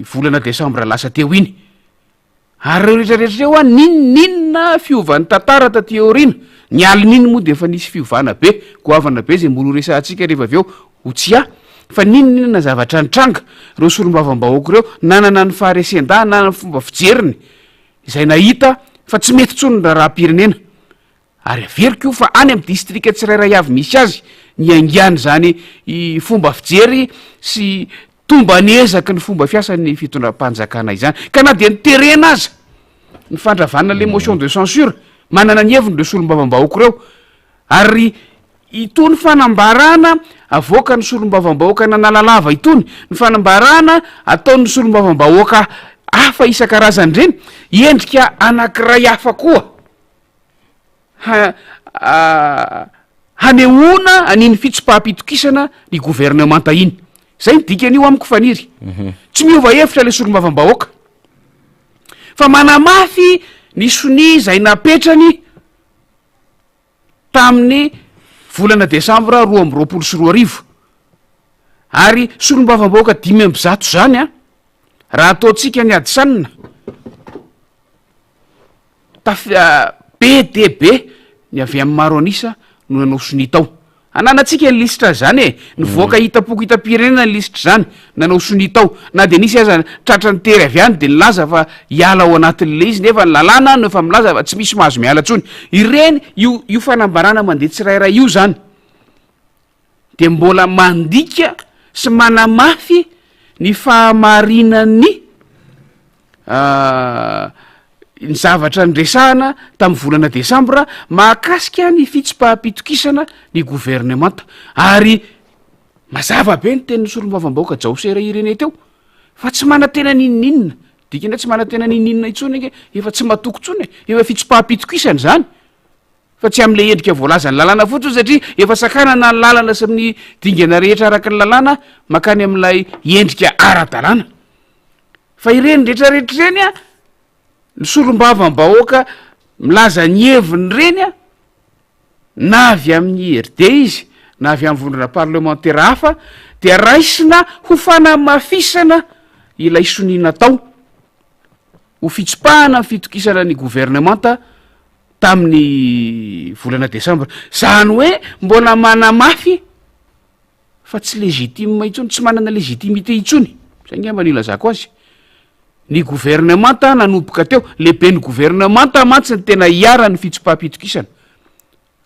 volana desambra lasa teo iny. Ary ireo rehetra rehetra ireo an, n'inon'inona fiovan'ny tantara taty aoriana, ny alin'iny moa dia efa nisy fiovana be, goavana be izay mbola ho resahantsika rehefa avy eo, ho tsia, fa n'inon'inona zavatra nitranga, ireo solombavambahoaka ireo nanana ny faharesen-dahany, nanana ny fomba fijeriny, izay nahita fa tsy mety intsony ny raharaham-pirenena. Ary averiko io fa any amin'ny distrika tsirairay avy misy azy ny hiaingan'izany fomba fijery sy tomban'ezaky ny fomba fiasan'ny fitondram-panjakana izany. Ka na dia noterena aza ny fandravana le motion de censure, manana ny heviny ireo solombavambahoaka ireo. Ary itony fanambarana avoakan'ny solombavambahoakan'Analalava itony, ny fanambarana ataon'ny solombavambahoaka hafa isan-karazany ireny, endrika anankiray hafa koa. ha hanehoana an'iny fitsipaham-pitokisana ny governemanta iny. Zay ny dikan'io amiko Faniry. Tsy miova hevitra le solombavambahoaka fa manamafy ny sonia izay napetrany tamin'ny volana desambra 2022 ary solombavambahoaka 105 zany an, raha ataontsika ny adisanina Taf be dia be ny avy amin'ny maro an'isa no nanao sonia tao. Ananantsika ny lisitra izany e! Nivoaka hitam-poko hitam-pirenena ny lisitra izany, nanao sonia tao. Na dia nisy aza tratra nitery avy any dia nilaza fa hiala ao anatin'ilay izy nefa ny lalàna no efa milaza fa tsy misy mahazo miala intsony. Ireny, io io fanambarana mandeha tsirairay io izany dia mbola mandika sy manamafy ny fahamarinan'ny ny zavatra niresahana tamin'ny volana desambra mahakasika ny fitsipaham-pitokisana ny governemanta ary mazava be ny tenin'ny solombavambahoaka Djaosera Irénée teo fa tsy manantena n'inon'inona, dikany hoe tsy manantena n'inon'inona intsony ange efa tsy matoky intsony e, efa fitsipaham-pitokisana izany fa tsy amin'ilay endrika voalazan'ny lalàna fotsiny satria efa sakanana ny lalana sy ny dingana rehetra araka ny lalàna mankany amin'ilay endrika ara-dalàna. Fa ireny rehetra rehetra ireny an, ny solombavambahoaka milaza ny heviny ireny an, na avy amin'ny IRD izy, na avy amin'ny vondrona parlemantera hafa, dia raisina ho fanamafisana ilay sonia natao, ho fitsipahana ny fitokisana ny governemanta tamin'ny volana desambra. Izany hoe mbola manamafy fa tsy légitime intsony, tsy manana légitimité intsony, zay angamba no ilazako azy, ny gouvernemanta nanomboka teo, lehiben'ny gouvernemanta mantsy ny tena iharan'ny fitsipaham-pitokisana,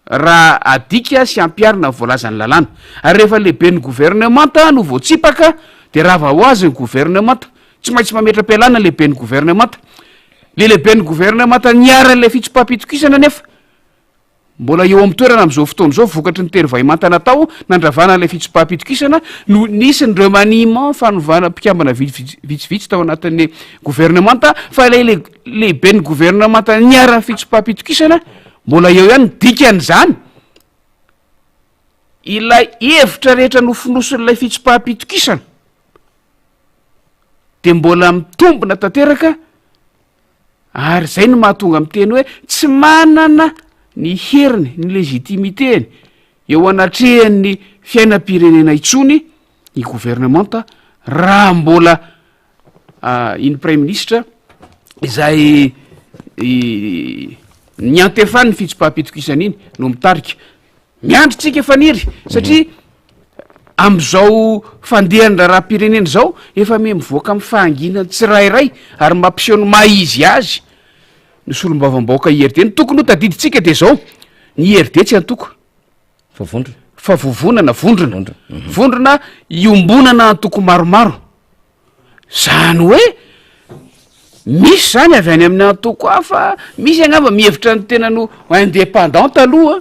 raha adika sy ampiharina ny voalazan'ny lalàna, ary rehefa lehiben'ny gouvernemanta no voatsipaka de rava ho azy ny gouvernemanta, tsy maintsy mametra-pialana ny lehiben'ny gouvernemanta, le lehiben'ny gouvernemanta niharan'ilay fitsipaham-pitokisana anefa Mbola eo amin'ny toerana amin'izao fotoana izao vokatry ny tery vahimanta natao nandravana ilay fitsipaham-pitokisana no nisy ny remaniement fanovana mpikambana vitsivitsy tao anatin'ny governemanta fa ilay lehiben'ny governemanta niharan'ny fitsipaham-pitokisana mbola eo ihany. Ny dikan'izany, ilay hevitra rehetra nofonosin'ilay fitsipaham-pitokisana dia mbola mitombina tanteraka Ary izay no mahatonga miteny hoe tsy manana ny heriny, ny légitimité-ny eo anatrehan'ny fiainam-pirenena intsony ny governemanta raha mbola iny praiminisitra izay niantefan'ny fitsipaham-pitokisana iny no mitarika. Miandry tsika Faniry satria am'izao fandehan'ny raharaham-pirenena izao efa miha mivoaka amin'ny fahanginany tsirairay ary mampiseho ny maha izy azy ny solombavambahoaka IRD. Ny tokony ho tadidintsika dia izao, ny IRD tsy antoko. Fa vondrona. Fa vovonana, vondrona. Vondrona iombonana antoko maromaro. Zany hoe misy zany avy any amin'ny antoko hafa, misy angamba mihevitra ny tenany ho indépendant aloha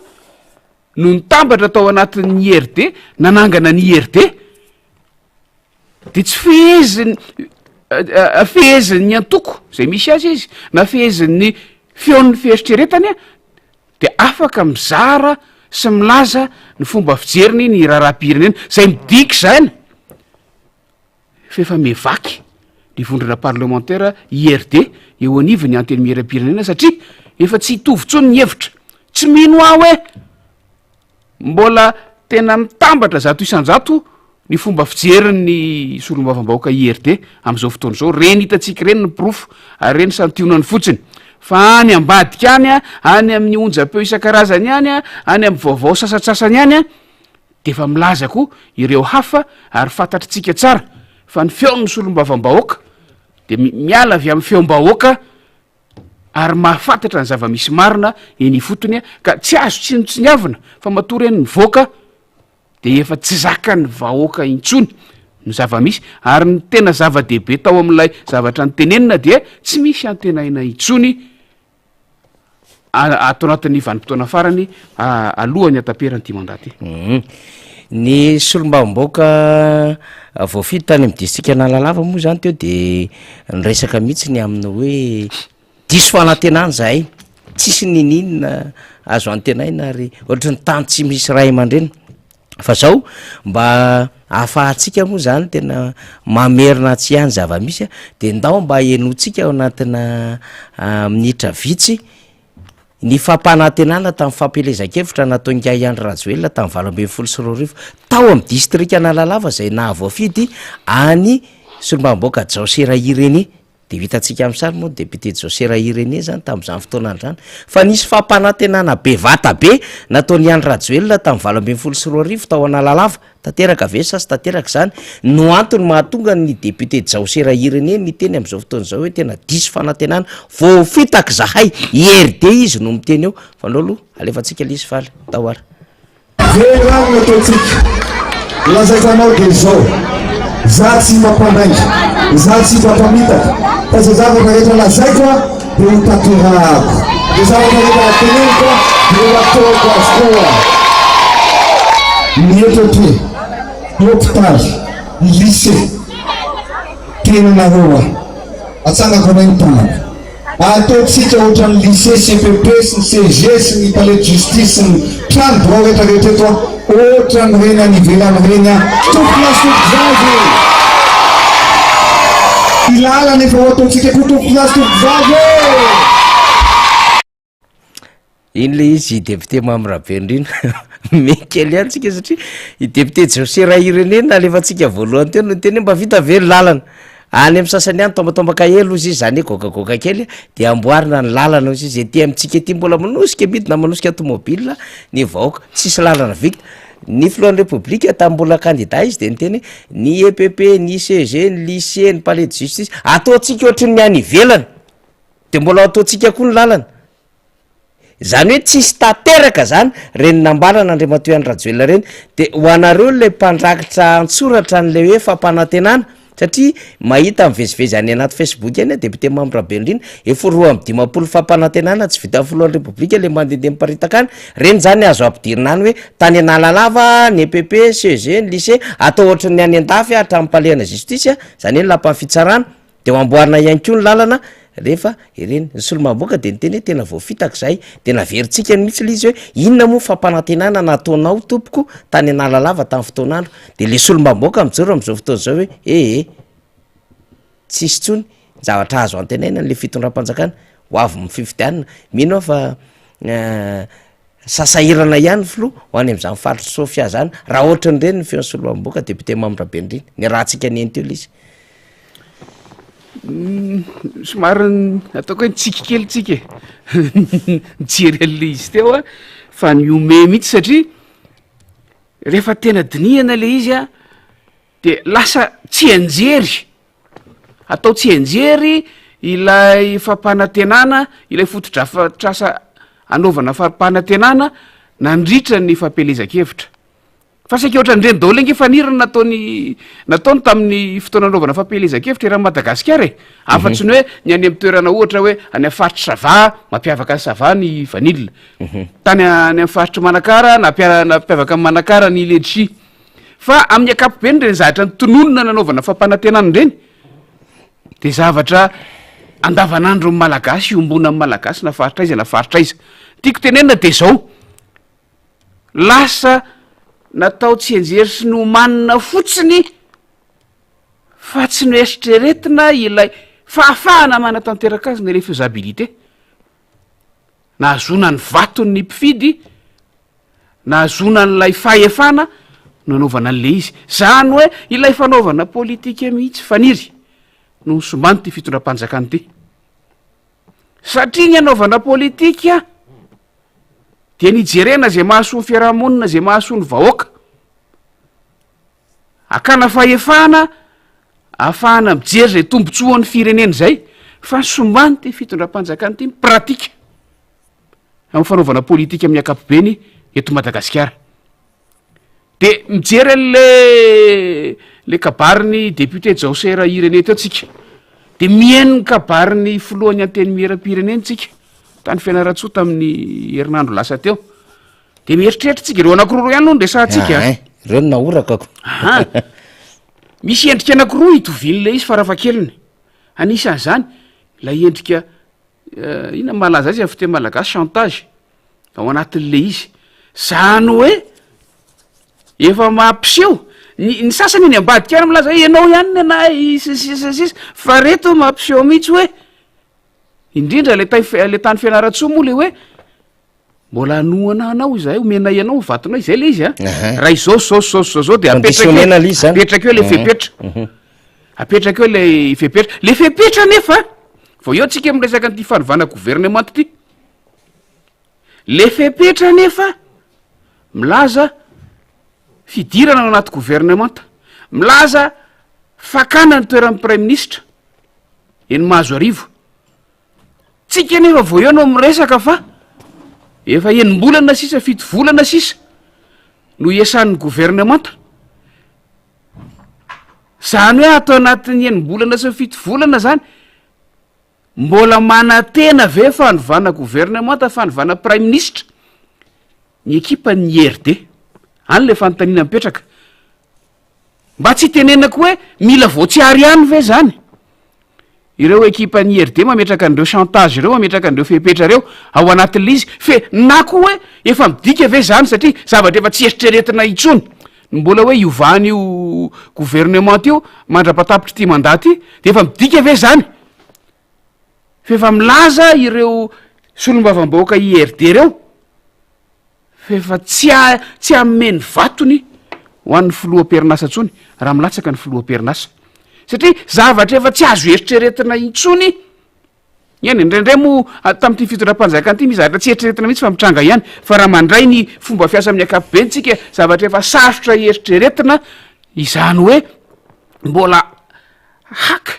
no nitambatra tao anatin'ny IRD, nanangana ny IRD. De tsy feheziny fehezin'ny antoko zay misy azy izy na fehezin'ny feon'ny fieritreretany a, de afaka mizara sy milaza ny fomba fijeriny ny raharaham-pirenena, zay midika izany f'efa mivaky ny vondrona parlemantera IRD eo anivon'ny Antenimierampirenena satria efa tsy hitovy intsony ny hevitra. Tsy mino aho hoe mbola tena mitambatra 100% ny fomba fijerin'ny solombavambahoaka IRD amin'izao fotoana izao. Ireny hitantsika ireny ny porofo ary ireny santionany fotsiny. Fa any ambadika any, any amin'ny onjam-peo isan-karazany any, any amin'ny vaovao sasantsasany any, Dia efa milaza koa ireo hafa ary fantatritsika tsara fa ny feon'ny solombavambahoaka dia miala avy amin'ny feom-bahoaka ary mahafantatra ny zava-misy marina eny ifotony ka tsy azo tsinontsiniavina fa matoa ireny mivoaka dia efa tsy zakan'ny vahoaka intsony ny zava-misy ary ny tena zava-dehibe tao amin'ilay zavatra notenenina dia tsy misy antenaina intsony Ato anatin'ny vanim-potoana farany alohan'ny hataperan'ity mandat ity. Ny solombavambahoaka voafidy tany amin'ny distrika Analalava moa zany teo de niresaka mihitsy ny amin'ny hoe diso fanantenana izahay, tsisy niniana azo antenaina ary ohatry ny tany tsy misy ray aman-dreny. Fa zao mba ahafahantsika moa zany tena mamerina atsy ihany zava-misy a, de ndao mba henointsika ao anatina minitra vitsy ny fampanantenana tamin'ny fampielezan-kevitra nataon'ingahy Andry Rajoelina tamin'ny 2018 tao amin'ny distrika Analalava izay nahavoafidy an'i solombavambahoaka Jaosera Irénée. De hitantsika amin'ny sary moa député José Irénée zany tamin'izany fotoana izany fa nisy fampanantenana be vata be nataon'i Andry Rajoelina tamin'ny 2018 tao Analalava, tanteraka ve sa tsy tanteraka izany no antony mahatonga ny député Jaosera Irénée miteny amin'izao fotoana izao hoe tena diso fanantenana, voafitaka izahay, IRD izy no miteny eo fa aleo aloha alefantsika ilay izy faly, ndao ary. Velirano no ataontsika. Ny lazaiko anao dia izao, Izaho tsy mba mpandainga, izaho tsy mba mpamitaka, fa izay zavatra rehetra lazaiko dia ho tanterahako. Izay zavatra rehetra teneniko dia ho ataoko avokoa. Ny EPP, hopitaly, lycée, tenanareo aho. Atsangako anay ny tanako. Ataontsika ohatran'ny lycée, CPP sy ny CG sy ny palais de justice sy ny trano birao rehetra rehetra eto an, ohatran'ireny any ivelany ireny an, tompokolahy sy tompokovavy e! Ny lalana efa ho ataontsika koa tompokolahy sy tompokovavy e! Iny le izy député Mamy Rabenirina me kely ihany tsika satria i député José Rahirené nalefantsika voalohany teo no niteny hoe mba vita ve ny lalana? Any amin'ny sasany any tombatombaka ela ozy izy zany hoe goakagoaka kely de amboarina ny lalana ozy izy, ety amintsika ety mbola manosika midina manosika tomobile ny vahoaka, tsisy lalana vita. Ny filohan'ny repoblika tamin'ny mbola kandida izy de niteny hoe ny EPP, ny ICG, ny lycée, ny palais de justice ataontsika ohatry ny any ivelany de mbola ataontsika koa ny lalana. Zany hoe tsisy tanteraka zany reny nambaran Andriamatoa Andry Rajoelina reny de ho anareo le mpandrakitra antsoratra an'le hoe fampanantenana satria mahita mivezivezy any anaty facebook any aho député Mamy Rabenirina efa 52 fampanantenana tsy vitan'ny filohan'ny repoblika le mandehandeha miparitaka any reny zany azo ampidirina any hoe tany Analalava ny EPP, CEG, ny lycée atao ohatran'ny any andafy hatramin'ny palais ana justice zany hoe ny lapan'ny fitsarana De ho amboarina ihany koa ny lalana rehefa ireny. Ny solombavambahoaka de niteny hoe tena voafitaka izahay, de naverintsika mihitsy le izy hoe inona moa fampanantenana nataonao tompoko tany Analalava tamin'ny fotoan'andro, de le solombavambahoaka mijoro amin'izao fotoana izao hoe ee tsisy intsony ny zavatra azo antenaina an'le fitondram-panjakana, ho avy ny fifidianana, mino aho fa Sasahirana ihany ny filoha ho any amin'izany faritr'i Sofia zany raha ohatran'ireny ny feon'ny solombavambahoaka député Mamy Rabenirina, niarahantsika nihaino teo ilay izy. Somary ataoko hoe nitsiky kely tsika e, nijery an'le izy teo a, fa nihomehy mihitsy satria rehefa tena dinihana le izy a de lasa tsianjery Atao tsianjery ilay fampanantenana, ilay fotodrafitrasa anaovana fampanantenana. nandritra ny fampielezan-kevitra. Fa saika ohatran'ireny daholo ange faniry ny nataony nataony tamin'ny fotoana nanaovana fampielezan-kevitra eran'i Madagasikara e. Afa-tsy ny hoe ny any amin'ny toerana ohatra hoe any amin'ny faritr'i Sava, mampiavaka an'i Sava ny vanille. Tany any amin'ny faritr'i Manakara, nampia- nampiavaka an'i Manakara ny letchi. Fa amin'ny ankapobeny ireny zavatra notononina nanaovana fampanantenana ireny dia zavatra andavanandron'ny Malagasy, iombonan'ny Malagasy na faritra aiza na faritra aiza. Ny tiako tenenina dia izao. Lasa natao tsianjery sy nomanina fotsiny fa tsy noeritreretina ilay fahafahana manatanteraka azy na ilay faisabilité. Nahazoana ny vaton'ny mpifidy, nahazoana an'ilay fahefana nanaovana an'ilay izy. Zany hoe ilay fanaovana politika mihitsy faniry no nosombany ity fitondram-panjakana ity. Satria ny anaovana politika dia ny hijerena izay mahasoa ny fiarahamonina, izay mahasoa ny vahoaka. Hakana fahefana ahafahana mijery izay tombontsoan'ny firenena izay, fa ny somban'ity fitondram-panjakana ity ny pratika amin'ny fanaovana politika amin'ny ankapobeny eto Madagasikara. De mijery an'le le kabarin'ny député Djaosera Irénée teo tsika, de mihaino ny kabarin'ny filohan'ny antenimieram-pirenena tsika tany Fianarantsoa tamin'ny herinandro lasa teo, de mieritreritra tsika, ireo anakiroa ireo ihany aloha no resahantsika. Ahay, ireo no nahorakako. Aha, misy endrika anakiroa itovian'ilay izy farafahakeliny, anisan'izany ilay endrika Inona no mahalaza azy amin'ny fiteny malagasy chantage ao anatin'le izy. Zany hoe efa mampiseho ny ny sasany eny ambadika any milaza hoe ianao ihany ny anay sy ny sisa sy ny sisa fa reto mampiseho mihitsy hoe indrindra le tay le tany Fianarantsoa moa le hoe Mbola hanohana anao izahay, omenay anao ny vatonay, izay le izy a. Raha izao zao zao zao zao de apetraka eo, apetraka eo le fepetra. Apetraka eo le fepetra. Le fepetra anefa, vao eo tsika miresaka an'ity fanovana gouvernement ity. Le fepetra anefa milaza fidirana ao anaty gouvernement, milaza fakana ny toeran'ny praiminisitra eny Mahazoarivo. Tsika anefa vao eo no miresaka fa efa enim-bolana sisa, fito volana sisa no hiasan'ny governemanta. Zany hoe ato anatin'ny enim-bolana sy ny fito volana zany, mbola manantena ve fanovana governemanta, fanovana praiminisitra ny ekipan'ny IRD? Any le fanontaniana mipetraka. Mba tsy hitenenako hoe mila voatsiary ihany ve zany ireo ekipan'ny IRD mametraka an'ireo chantage ireo, mametraka an'ireo fepetra ireo ao anatin'ilay izy fe na koa hoe efa midika ve zany satria zavatra efa tsy eritreretina intsony ny mbola hoe hiovan'io gouvernement io mandra-patapitr'ity mandat ity de efa midika ve zany fa efa milaza ireo solombavambahoaka IRD ireo Fa efa tsy tsy hanome ny vatony ho an'ny filoha am-perinasa intsony raha milatsaka ny filoha am-perinasa. Satria zavatra efa tsy azo eritreretina intsony, eny, indraindray moa tamin'ity fitondram-panjakana ity misy zavatra tsy eritreretina mihitsy fa mitranga ihany, fa raha mandray ny fomba fiasa amin'ny ankapobeny tsika, zavatra efa sarotra eritreretina izany hoe mbola haka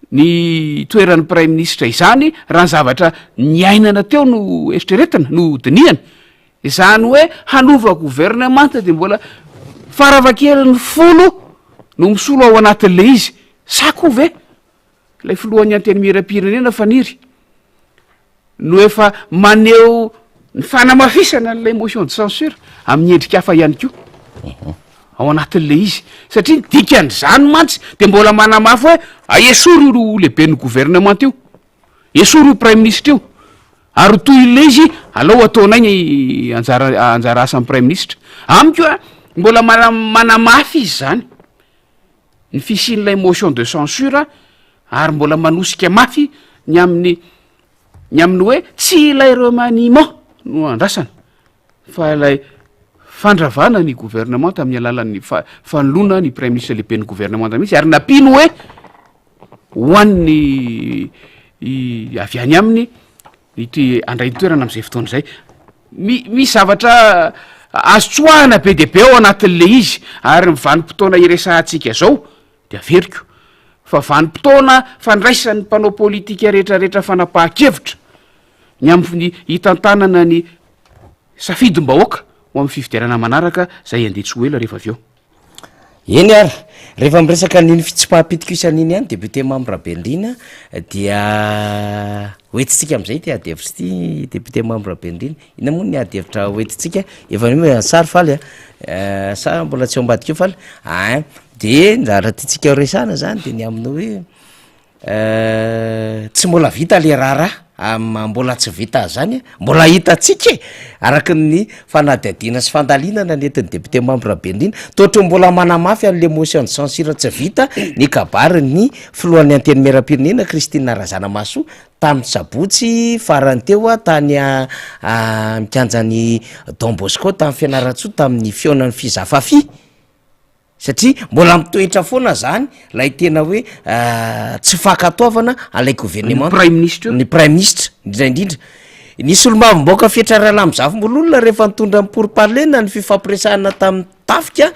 ny toeran'ny praiminisitra izany raha ny zavatra niainana teo no eritreretina, no dinihana, izany hoe hanova governemanta de mbola farafahakeliny folo no misolo ao anatin'le izy, sa koa ve ilay filohan'ny antenimieram-pirenena Faniry no efa maneho ny fanamafisana an'ilay motion de censure amin'ny endrika hafa ihany koa ao anatin'ilay izy satria ny dikan'izany mantsy de mbola manamafy hoe aesory io lehiben'ny gouvernement io, esory io praiminisitra io ary ho toy ilay izy alao ataonay ny anjara anjara asan'ny praiminisitra. Amiko a mbola mana- manamafy izy zany ny fisian'ilay motion de censure ary mbola manosika mafy ny amin'ny ny amin'ny hoe tsy ilay remaniement no andrasana fa ilay fandravana ny gouvernement tamin'ny alalan'ny fa- fanoloana ny praiminisitra lehiben'ny gouvernement mihitsy ary nampiany hoe ho an'ny avy any aminy ity handray ny toerana amin'izay fotoana izay. Mi- misy zavatra azo tsoahana be dia be ao anatin'le izy ary ny vanim-potoana iresahantsika zao de averiko fa vanim-potoana fandraisan'ny mpanao politika rehetrarehetra fanapahan-kevitra ny amin'ny hitantanana ny. safidim-bahoaka ho amin'ny fifidianana manaraka izay handeha tsy ho ela rehefa avy eo. Eny ary, rehefa miresaka an'iny fitsipaham-pitokisana iny ihany député Mamy Rabenirina dia hoentintsika amin'izay ity ady hevitra ity député Mamy Rabenirina. Inona moa ny ady hevitra hoentintsika? Efa io sary Faly a, sa mbola tsy ao ambadika eo Faly? Ein, de ny zavatra tiantsika ho resahana zany de ny amin'ny hoe Tsy mbola vita le raharaha, amin'ny maha mbola tsy vita azy zany mbola hitantsika e! Araky ny fanadihadiana sy fandalinana nentin'ny député Mamy Rabenirina, toa ohatran'ny mbola manamafy an'le motion de censure tsy vita ny kabarin'ny filohan'ny antenimierampirenena Christine Razanamahasoa tamin'ny sabotsy farany teo tany amin'ny kianjan'i Don Bosco tany Fianarantsoa tamin'ny fihaonan'ny Fizafafi. Satria mbola mitoetra foana zany lay tena hoe tsy fankatoavana an'ilay governemanta. Ny praiminisitra io. Ny praiminisitra indrindra indrindra. Ny solombavambahoaka Fetra Ralamizafimboloina rehefa nitondra ny pourparlers na ny fifampiresahana tamin'ny tafika,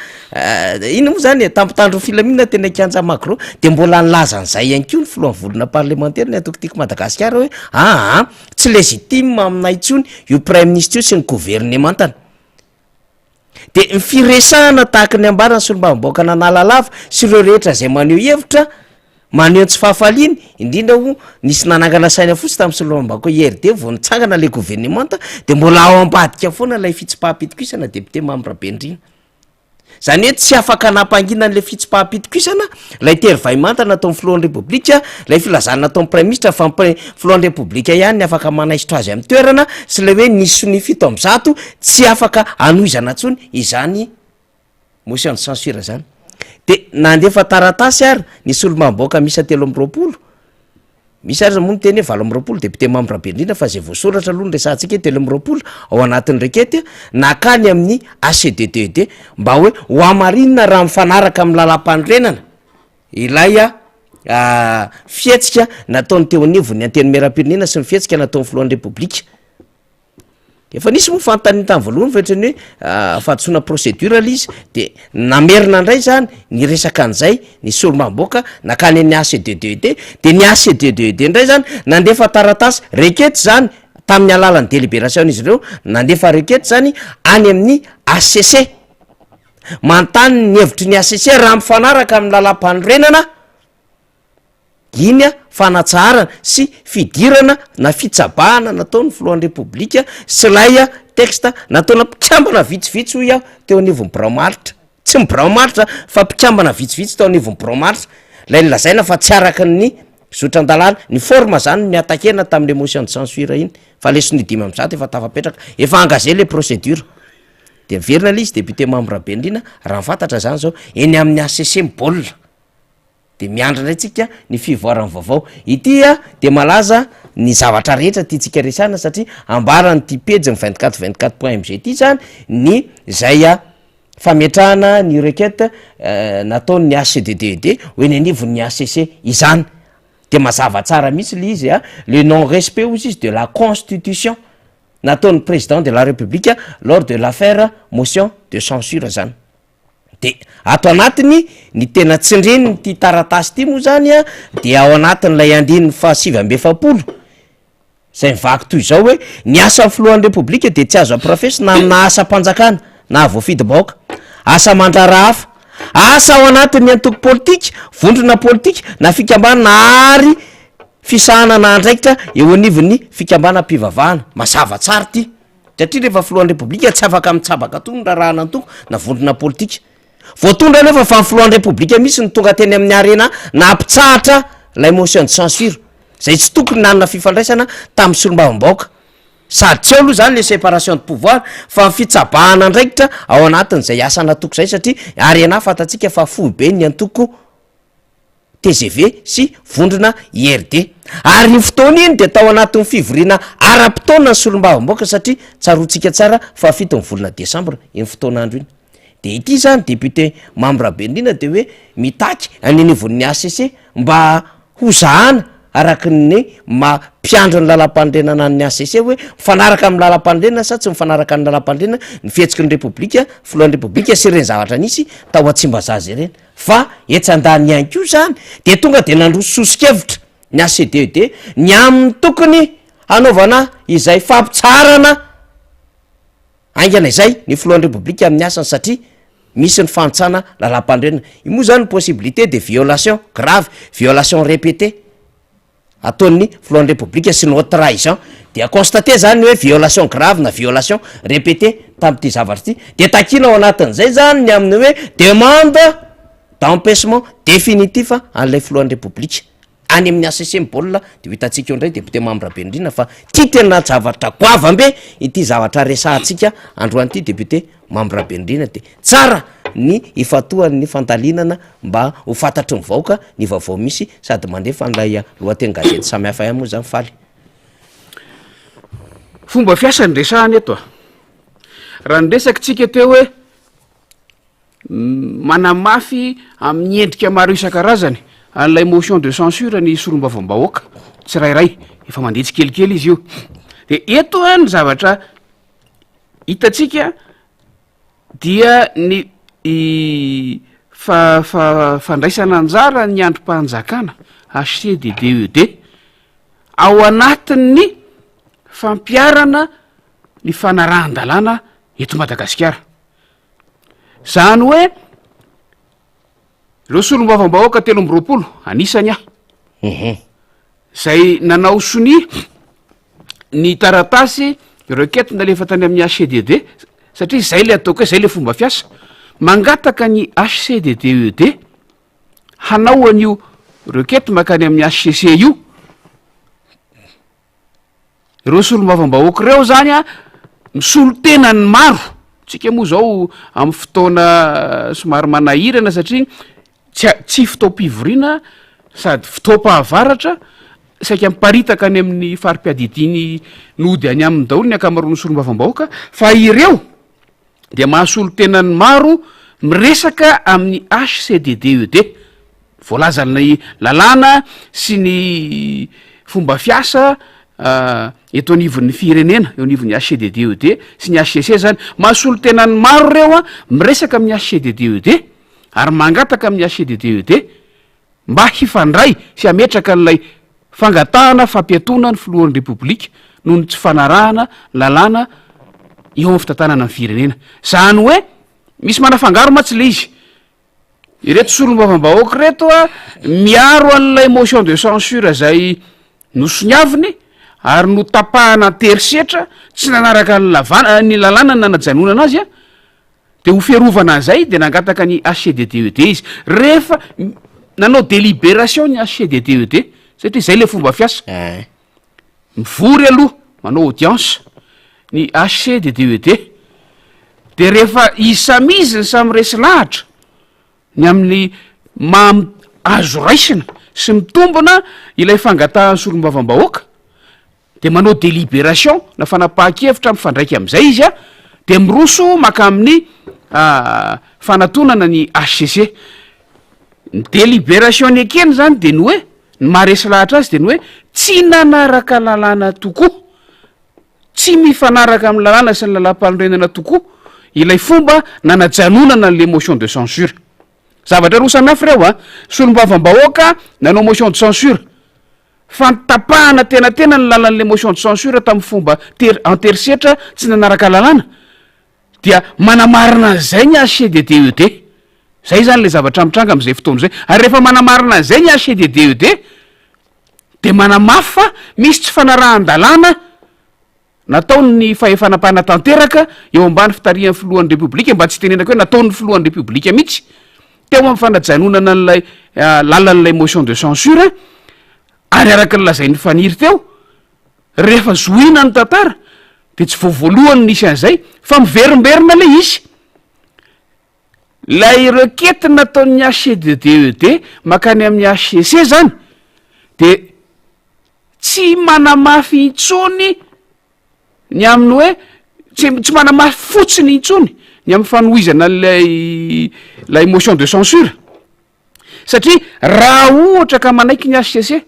inona moa zany e, tamin'ny mpitandro ny filaminana teny an-kianja Magro, de mbola nilaza an'izay ihany koa ny filohan'ny vondrona parlemantera ny antoko Tiako Madagasikara hoe aa tsy légitime aminay intsony io praiminisitra io sy ny governemantany. De ny firesahana tahaka ny ambaran'ny solombavambahoakan'Analalava sy ireo rehetra izay maneho hevitra, maneho ny tsy fahafaliany, indrindra ho nisy nanangana saina fotsy tamin'ny solombavambahoaka IRD vao nitsangana ilay governemanta de mbola ao ambadika foana ilay fitsipaham-pitokisana député Mamy Rabenirina. Zany hoe tsy afaka nampangina an'ilay fitsipaham-pitokisana Ilay tery vaimanta nataon'ny filohan'ny Repoblika, ilay filazana nataon'ny Praiminisitra fa ny filohan'ny Repoblika ihany ny afaka manaisotra azy amin'ny toerana sy ilay hoe nisy sonia 107 tsy afaka hanohizana intsony izany motion de censure izany. Dia nandefa taratasy ary ny solombavambahoaka miisa 23 Misy aza moa miteny hoe 28 député membre be indrindra fa zay voasoratra aloha no resahantsika hoe 23 ao anatin'ny requête nakany amin'ny HCDDED mba hoe ho hamarinina raha mifanaraka amin'ny lalàmpanorenana ilay fihetsika nataon'ny teo anivon'ny antenimierampirenena sy ny fihetsika nataon'ny filohan'ny repoblika. Efa nisy moa fanontaniana tamin'ny voalohany fa ohatran'ny hoe fahadisoana procédure ilay izy de namerina indray zany ny resaka an'izay ny solombavambahoaka nankany amin'ny ACDDED de ny ACDDED indray zany nandefa taratasy requête zany tamin'ny alalan'ny délibération-n'izy ireo nandefa requête zany any amin'ny HCC manontany ny hevitry ny HCC raha mifanaraka amin'ny lalàmpanorenana Iny fanatsaharana sy fidirana na fitsabahana nataon'ny filohan'ny Repoblika sy ilay texte nataona mpikambana vitsivitsy hoy aho teo anivon'ny birao maharitra, tsy ny birao maharitra fa mpikambana vitsivitsy teo anivon'ny birao maharitra, ilay nolazaina fa tsy araka ny zotran-dalàna, ny forme zany no niatakena tamin'ilay motion de censure iny fa ilay sonia 105 efa tafapetraka, efa engagé ilay procédure. De miverina ilay izy député Mamy Rabenirina raha ny fantatra zany zao eny amin'ny HCC ny baolina. De miandry indray tsika ny fivoaran'ny vaovao. Ity dia malaza ny zavatra rehetra tiantsika resahina satria ambaran'ity pejy ny 24 24 point mg ity zany ny zay fametrahana ny requête nataon'ny HCDDED ho eny anivon'ny HCC izany. De mazava tsara mihitsy le izy a, le non respect hozy izy de la constitution nataon'ny président de la république lors de l'affaire motion de censure zany. De ato anatiny, ny tena tsindrin'ity taratasy ity moa zany a, dia ao anatin'ilay andininy faha 49, izay mivaky toy izao hoe, ny asan'ny filohan'ny Repoblika dia tsy azo ampirafesina amina asam-panjakana na voafidim-bahoaka, asa aman-draharaha hafa, asa ao anatin'ny antoko politika, vondrona politika na fikambanana ary fisahanana andraikitra eo anivon'ny fikambanam-pivavahana. Mazava tsara ity. Satria rehefa filohan'ny repoblika tsy afaka mitsabaka toa ny raharahan'antoko na vondrona politika. Voatondro anefa fa ny filohan'ny repoblika mihitsy no tonga teny amin'ny arena nampitsahatra ilay motion de censure izay tsy tokony nanana fifandraisana tamin'ny solombavambahoaka. Sady tsy eo aloha izany le séparation de pouvoir fa ny fitsabahana andraikitra ao anatin'izay asan'antoko izay satria arena fantatsika fa foibe ny antoko tgv sy vondrona IRD. Ary iny fotoana iny dia tao anatin'ny fivoriana ara-potoana ny solombavambahoaka satria tsaroantsika tsara fa fito ny volana desambra iny fotoan'andro iny. Dia ity izany député Mamy Rabenirina dia hoe mitaky any anivon'ny HCC mba hozahana araka ny maha mpiandry ny lalampanorenana an'ny HCC hoe mifanaraka amin'ny lalampanorenana sa tsy mifanaraka amin'ny lalampanorenana ny fihetsiky ny Repoblika, filohan'ny Repoblika sy ireny zavatra nisy tao Tsimbazaza ireny. Fa etsy andaniny ihany koa izany dia tonga dia nandroso soso-kevitra ny HCDED ny amin'ny tokony hanaovana izay fampitsaharana. haingana izay ny filohan'ny Repoblika amin'ny asany satria misy ny fahantsana lalàmpanorenana. Io moa zany possibilité de violation grave, violation répétée ataon'ny filohan'ny Repoblika sy ny haute trahison. Dia constaté zany hoe violation grave na violation répétée tamin'ity zavatra ity. Dia takiana ao anatin'izay zany ny amin'ny hoe demande d'empêchement définitif an'ilay filohan'ny Repoblika. Any amin'ny HCC ny baolina de ho hitantsika eo indray député Mamy Rabenirina fa ty tena zavatra goavam-be ity zavatra resahantsika androany ity député Mamy Rabenirina de tsara ny ifantohan'ny fandalinana mba ho fantatry ny vahoaka ny vaovao misy sady mandefa an'ilay lohateny gazety samihafa ihany moa zany faly. Fomba fiasa no resahana eto a! Raha niresaka tsika teo hoe Manamafy amin'ny endrika maro isan-karazany an'ilay motion de censure ny solombavambahoaka tsirairay, efa mandeha tsikelikely izy io. De eto an ny zavatra hitantsika dia ny fa- fa- fandraisana anjara ny andrim-panjakana HCDDED ao anatin'ny fampiharana ny fanarahan-dalàna eto Madagasikara. Zany hoe ireo solombavambahoaka 23, anisany aho, zay nanao sonia ny taratasy requête nalefa tany amin'ny HCDD, satria zay le ataoko hoe zay le fomba fiasa, mangataka ny HCDDED hanao an'io requête mankany amin'ny HCC io, Ireo solombavambahoaka ireo zany a, misolo tena ny maro, tsika moa zao amin'ny fotoana somary manahirana satria tsy a- tsy fotoam-pivoriana sady fotoam-pahavaratra, saika miparitaka any amin'ny fari-piadidiany nody any aminy daholo ny ankamaroan'ny solombavambahoaka fa ireo dia mahasolo tena ny maro miresaka amin'ny HCDDED, voalazan'ny lalàna sy ny fomba fiasa eto anivon'ny firenena, eo anivon'ny HCDDED sy ny HCC zany, mahasolo tena ny maro ireo an, miresaka amin'ny HCDDED ary mangataka amin'ny HCDDED mba hifandray sy hametraka an'ilay fangatahana fampiatoana ny filohan'ny Repoblika noho ny tsy fanarahana lalàna eo amin'ny fitantanana ny firenena. Izany hoe misy manafangaro mantsy ilay izy. Ireto solombavambahoaka ireto a, miaro an'ilay motion de censure izay nosoniaviny ary notapahana an-terisetra, tsy nanaraka ny lavana ny lalàna nanajanonana azy a. De ho fiarovana an'izay de nangataka ny HCDDED izy. Rehefa nanao délibération ny HCDDED, satria zay le fomba fiasa. Mivory aloha, manao audience ny HCDDED. De rehefa izy samy izy ny samy resy lahatra ny amin'ny maha azo raisina sy mitombina ilay fangatahan'ny solombavambahoaka, de manao délibération na fanapahan-kevitra mifandraika amin'izay izy a, de miroso maka amin'ny fanatonana ny HCC. Ny délibération nekeny zany de ny hoe, ny maha resy lahatra azy de ny hoe tsy nanaraka lalàna tokoa, tsy mifanaraka amin'ny lalàna sy ny lalàm-panorenana tokoa ilay fomba nanajanonana an'le motion de censure. Zavatra roa samy hafa ireo a, solombavambahoaka nanao motion de censure, Fa nitapahana tenatena ny lalan'ilay motion de censure tamin'ny fomba tery an-terisetra tsy nanaraka lalàna dia manamarina an'izay ny HCDDED. Izay izany ilay zavatra mitranga amin'izay fotoana izay. Ary rehefa manamarina an'izay ny HCDDED dia manamafy fa misy tsy fanarahan-dalàna Nataon'ny fahefana mpanatanteraka eo ambany fitarihan'ny filohan'ny Repoblika, mba tsy hitenenako hoe nataon'ny filohan'ny Repoblika mihitsy, teo amin'ny fanajanonana an'ilay lalan'ilay motion de censure, ary araka ny lazain'i Faniry teo, rehefa zohiana ny tantara dia tsy vao voalohany nisy an'izay fa miverimberina ilay izy. Ilay requête nataon'ny HCDDED mankany amin'ny HCC zany dia Tsy manamafy intsony ny amin'ny hoe, tsy tsy manamafy fotsiny intsony ny amin'ny fanohizana an'ilay ilay motion de censure, satria raha ohatra ka manaiky ny HCC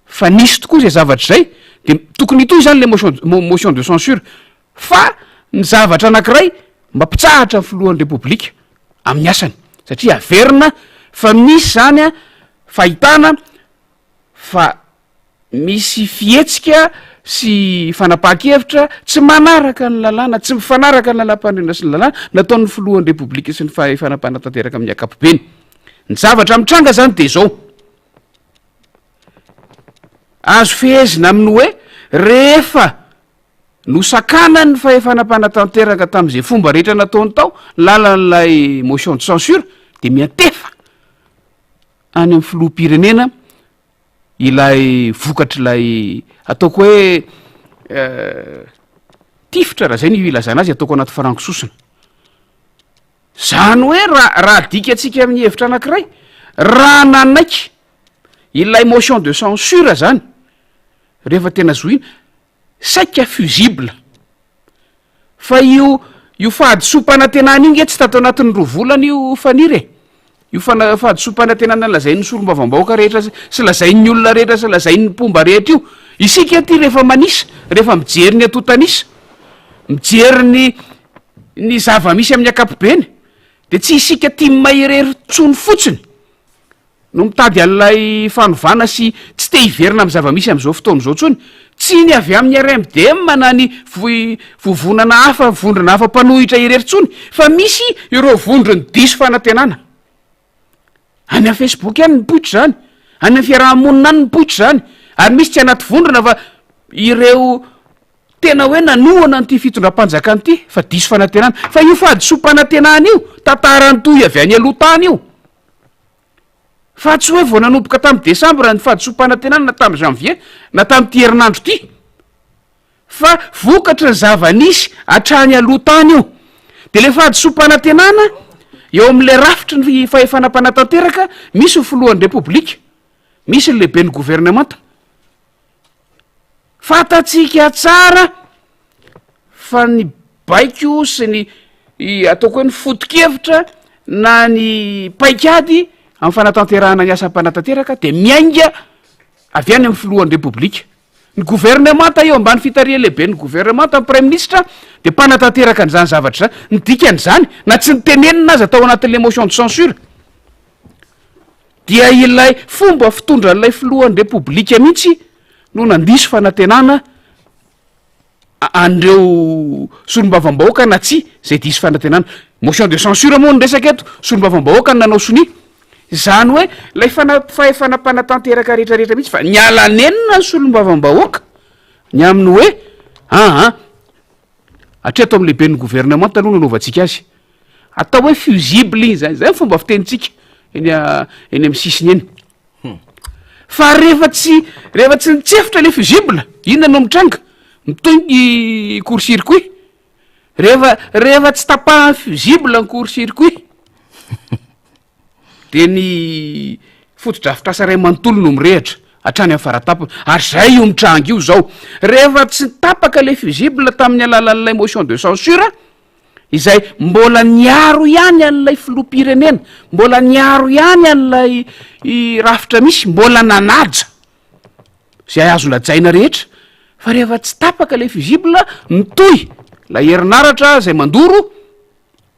fa nisy tokoa izay zavatra izay de tokony hitohy izany le motion motion de censure, fa ny zavatra anankiray mampitsahatra ny filohan'ny repoblika amin'ny asany, satria averina fa misy zany an fahitana fa misy fihetsika. sy fanapahan-kevitra tsy manaraka ny lalàna, tsy mifanaraka ny lalàmpanorenana sy ny lalàna nataon'ny filohan'ny Repoblika sy ny fahefana mpanatanteraka amin'ny ankapobeny. Ny zavatra mitranga izany dia izao, azo fehezina amin'ny hoe rehefa nosakanan'ny fahefana mpanatanteraka tamin'izay fomba rehetra nataony tao ny lalan'ilay motion de censure dia miantefa any amin'ny filoham-pirenena ilay vokatr'ilay ataoko hoe tifitra raha zay ny ilazana azy ataoko anaty farango sosona. Zany hoe raha raha adikatsika amin'ny hevitra anankiray, raha nanaiky ilay motion de censure zany rehefa tena zohiana, saika fusible. Fa io io fahadisoam-panantenana io nge tsy tato anatin'ny roa volana io Faniry e! Io fana- fahadisoam-panantenana lazain'ny solombavambahoaka rehetra sy sy lazain'ny olona rehetra sy lazain'ny mpomba rehetra io. Isika aty rehefa manisa, rehefa mijery ny antontan'isa, mijery ny ny zava-misy amin'ny ankapobeny dia tsy isika tim irery intsony fotsiny no mitady an'ilay fanovana sy tsy te hiverina amin'ny zava-misy amin'izao fotoana izao intsony. Tsy ny avy amin'ny RMDM na ny vovonana hafa, vondrona hafa mpanohitra irery intsony fa misy ireo vondron'ny diso fanantenana. Any amin'ny Facebook any mipoitra izany, any amin'ny fiaraha-monina any mipoitra izany, ary misy tsy anaty vondrona fa ireo Tena hoe nanohana an'ity fitondram-panjakana ity fa diso fanantenana. Fa io fahadisoam-panantenana io, tantara nitohy avy any aloha tany io. Fa tsy hoe vao nanomboka tamin'ny desambra ny fahadisoam-panantenana na tamin'ny janvier na tamin'ity herinandro ity. Fa vokatry ny zava-nisy hatrany aloha tany io. Dia ilay fahadisoam-panantenana eo amin'ilay rafitry ny fahefana mpanatanteraka, misy ny filohan'ny Repoblika, misy ny lehiben'ny governemanta. Fantatsika tsara fa ny baiko sy ny ataoko hoe ny foto-kevitra na ny paikady amin'ny fanatanterahana ny asa mpanatanteraka dia miainga avy any amin'ny filohan'ny Repoblika. Ny governemanta eo ambany fitarihan'ny lehiben'ny governemanta, ny praiminisitra dia mpanatanteraka an'izany zavatra izany. Ny dikan'izany, na tsy nitenenina aza tao anatin'ilay motion de censure, Dia ilay fomba fitondran'ilay filohan'ny Repoblika mihitsy no nandiso fanantenana an'ireo solombavambahoaka na tsia izay diso fanantenana. Motion de censure moa no resaka eto, solombavambahoaka no nanao sonia. Izany hoe ilay fana- fahefana mpanatanteraka rehetrarehetra mihitsy fa niala nenina ny solombavambahoaka ny amin'ny hoe aa hatreto amin'ny lehiben'ny governemanta aloha no anaovantsika azy. Atao hoe fusible iny zany, zay ny fomba fitenintsika eny eny amin'ny sisiny eny. Hmm. Fa rehefa tsy rehefa tsy nitsefotra le fusible, inona no mitranga? Mitohy ny court circuit. Rehefa rehefa tsy tapahan'ny fusible ny court circuit, de ny fotodrafitrasa iray manontolo no mirehitra hatrany amin'ny faratapony. Ary zay io mitranga io zao. Rehefa tsy tapaka le fusible tamin'ny alalan'ilay motion de censure, izay mbola niaro ihany an'ilay filoham-pirenena, mbola niaro ihany an'ilay rafitra misy, mbola nanaja izay azo lajaina rehetra, fa rehefa tsy tapaka ilay fusible, mitohy ilay herinaratra izay mandoro,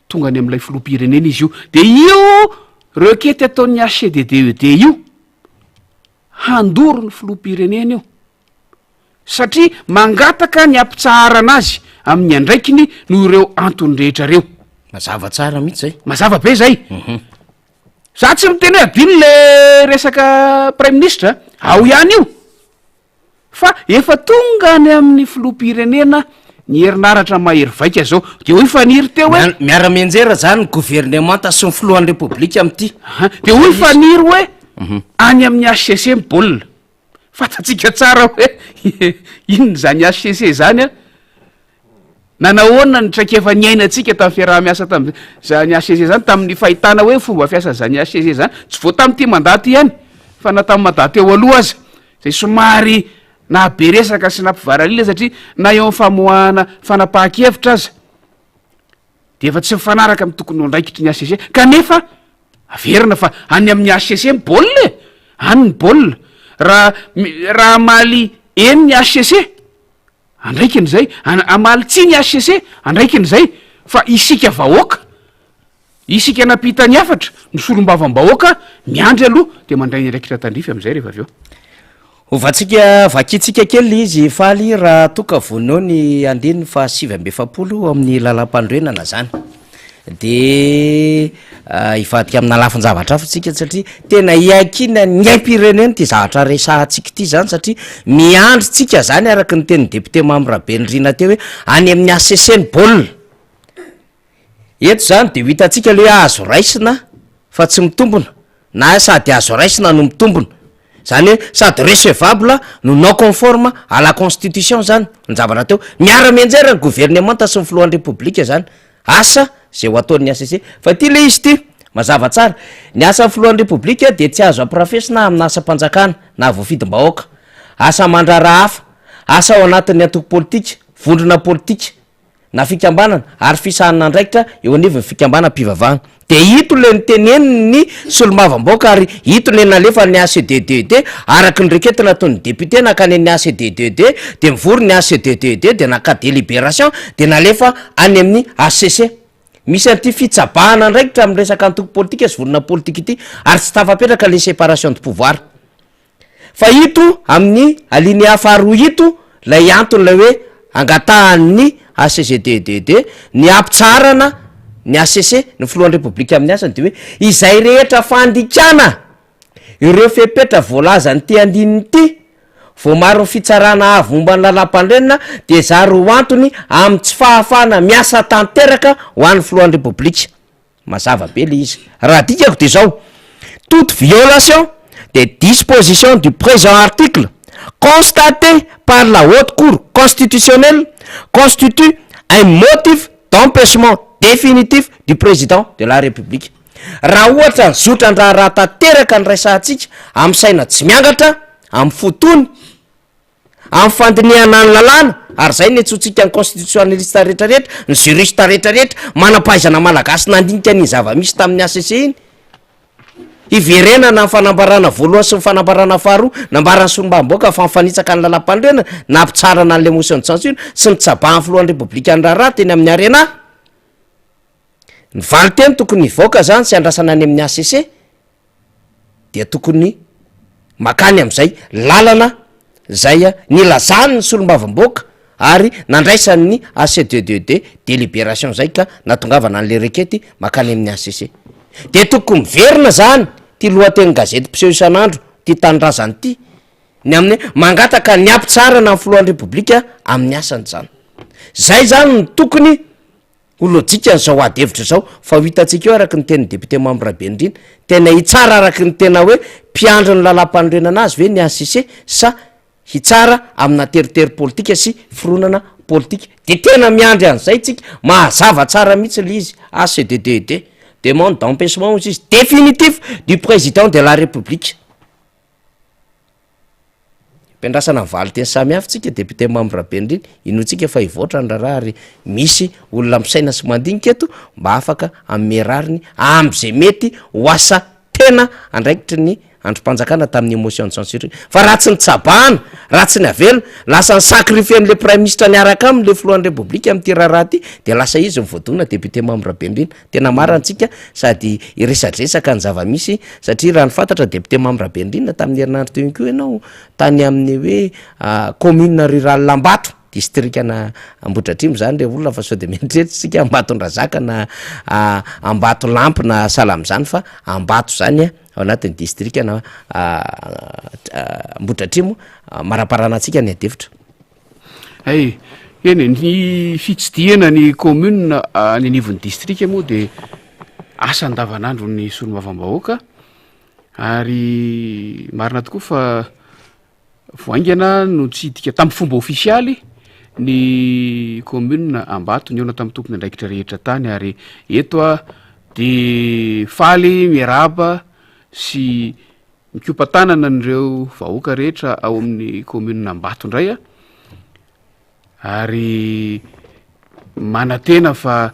tonga any amin'ilay filoham-pirenena izy io. Dia io requête ataon'ny HCDDED io, handoro ny filoham-pirenena io. Satria mangataka ny hampitsaharana azy amin'ny andraikiny noho ireo antony rehetra ireo. Mazava tsara mihitsy zay. Mazava be zay. Za tsy miteny hoe adino le resaka praiminisitra, ao ihany io. Fa efa tonga any amin'ny filoham-pirenena ny herinaratra mahery vaika zao. De hoy Faniry teo hoe. Miara-mianjera zany ny governemanta sy ny filohan'ny repoblika amin'ity. De hoy Faniry hoe any amin'ny HCC ny baolina. Fantatsika tsara hoe inona izany HCC izany an! Nanahoana ny traikefa niainantsika tamin'ny fiaraha-miasa tamin'izany HCC izany, tamin'ny fahitana hoe fomba fiasan'izany HCC izany, tsy vao tamin'ity mandat ity ihany fa na tamin'ny mandat teo aloha aza, izay somary nahabe resaka sy nampivaralila satria na eo amin'ny famoahana fanapahan-kevitra aza dia efa tsy mifanaraka amin'ny tokony ho andraikitry ny HCC, kanefa averina fa any amin'ny HCC ny baolina e! Any ny baolina, raha raha hamaly eny ny HCC, andraikiny izay, hamaly tsia ny HCC, andraikiny izay, fa isika vahoaka, isika nampita ny hafatra, ny solombavambahoaka miandry aloha dia mandray ny andraikitra tandrify amin'izay rehefa avy eo. Hovantsika, vakintsika kely ilay izy Faly raha toa ka vonona eo ny andininy faha 49 amin'ny lalàmpanorenana zany. De hivadika amina lafin-javatra hafa tsika satria tena iankinan'ny aim-pirenena ity zavatra resahantsika ity zany satria miandry tsika zany araka ny tenin'ny député Mamy Rabenirina teo hoe any amin'ny HCC ny baolina. Eto zany de ho hitantsika le hoe azo raisina fa tsy mitombina na sady azo raisina no mitombina, zany hoe sady recevable no non conforme à la constitution zany ny zavatra teo, miara-mianjera ny governemanta sy ny filohan'ny repoblika zany, asa zay ho ataon'ny HCC fa ity le izy ity mazava tsara, ny asan'ny filohan'ny repoblika dia tsy azo ampirafesina amina asam-panjakana na voafidim-bahoaka, asa aman-draharaha hafa, asa ao anatin'ny antoko politika, vondrona politika, na fikambanana ary fisahanana andraikitra eo anivon'ny fikambanam-pivavahana. Dia ito ilay notenenin'ny solombavambahoaka ary ito ilay nalefan'ny ACDDD araka ny requête nataon'ny député nankany amin'ny ACDDD dia mivory ny ACDDD dia naka délibération dia nalefa any amin'ny HCC. Misy an'ity fitsabahana andraikitra amin'ny resaka antoko politika sy vondrona politika ity ary tsy tafapetraka ilay séparation de pouvoir. Fa ito amin'ny alinéa faharoa ito ilay antony ilay hoe angatahan'ny HCGDDD ny hampitsaharana ny HCC, ny filohan'ny Repoblika amin'ny asany dia hoe izay rehetra fandikana ireo fepetra voalazan'ity andininy ity voamarin'ny fitsarana avo momba ny lalàmpanorenana dia zary ho antony amin'ny tsy fahafahana miasa tanteraka ho an'ny filohan'ny Repoblika. Mazava be le izy. Raha adikako de zao, toute violation des dispositions du présent article constatée par la haute cour constitutionnelle constitue un motif d'empêchement définitif du président de la République. Raha ohatra ny zotran-draharaha tanteraka ny raisahantsika amin'ny saina tsy miangatra, amin'ny fo tony, Amin'ny fandinihana ny lalàna, ary izay no iantsoantsika ny constitutionnaliste rehetra rehetra, ny juriste rehetra rehetra, manam-pahaizana malagasy nandinika an'iny zava-misy tamin'ny HCC iny. Hiverenana ny fanambarana voalohany sy ny fanambarana faharoa nambaran'ny solombavambahoaka fa mifanitsaka ny lalàmpanorenana, nampitsaharana an'ilay motion de censure sy nitsabahan'ny filohan'ny Repoblika ny raharaha teny amin'ny Arena. Ny valin-teny tokony hivoaka izany sy andrasana any amin'ny HCC. dia tokony makany amin'izay lalana zay nilazany ny solombavambahoaka ary nandraisan'ny HCDDD délibération zay ka natongavana an'le rekety makany amin'ny HCC. De tokony miverina zany ty lohatenin'ny gazety mpiseho isan'andro ty tanindrazana ity ny amin'ny hoe mangataka ny hampitsaharana ny filohan'ny repoblika amin'ny asany zany. Zay zany no tokony Ho lojika izao ady hevitra izao fa ho hitantsika eo araka ny tenin'ny député Mamy Rabenirina, tena hitsara araka ny tena hoe mpiandry ny lalàmpanorenana azy ve ny HCC sa hitsara amina teritery politika sy fironana politika? Dia tena miandry an'izay tsika, mazava tsara mihitsy ilay izy, HCDDED, demande d'empêchement hozy izy, définitif du président de la république. Ampiandrasana ny valinteny samihafa tsika député Mamy Rabenirina, inoantsika fa hivoatra ny raharaha ary misy olona misaina sy mandinika eto mba afaka hanome rariny am'zay mety ho asa tena andraikitry ny andrim-panjakana tamin'ny motion de censure iny fa raha tsy nitsabahana, raha tsy navela, lasa ni-sacrifier an'le praiminisitra niaraka aminy le filohan'ny repoblika amin'ity raharaha ity de lasa izy no voadona député Mamy Rabenirina. Tena marina tsika sady hiresadresaka ny zava-misy satria raha ny fantatra député Mamy Rabenirina tamin'ny herinandro teo iny koa ianao tany amin'ny hoe commune rurale Ambato distrikana Ambohidratrimo zany re olona fa sao de mieritreritra isika Ambatondrazaka na Ambatolampy na sahala amin'izany fa Ambato zany ao anatin'ny distrikana Ambohidratrimo maraparana antsika ny adihevitra. Hay, eny e, ny fitsidihana ny commune any anivon'ny distrika moa de asa andavanandron'ny solombavambahoaka ary marina tokoa fa vao haingana no nitsidika tamin'ny fomba ofisialy ny commune Ambato, nihaona tamin'ny tompon'andraikitra rehetra tany ary eto aho de faly miarahaba sy Mikopa-tanana an'ireo vahoaka rehetra ao amin'ny commune Ambato indray aho ary manantena fa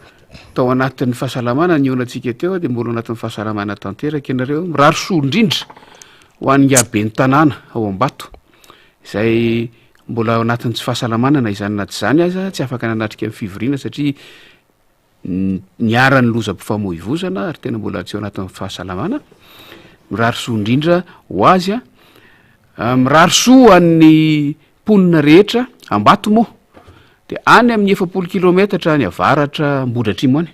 tao anatin'ny fahasalamana nihaonantsika teo dia mbola ao anatin'ny fahasalamana tanteraka ianareo. Mirary soa indrindra ho an'ingahy ben'ny tanàna ao Ambato izay mbola ao anatin'ny tsy fahasalamana na izany na tsy izany aza, tsy afaka nanatrika ny fivoriana satria niharan'ny lozam-pifamoivozana ary tena mbola tsy ao anatin'ny fahasalamana. Mirary soa indrindra ho azy a. Mirary soa ho an'ny mponina rehetra, Ambato moa dia any amin'ny 40 kilometatra any avaratra Ambohidratrimo any.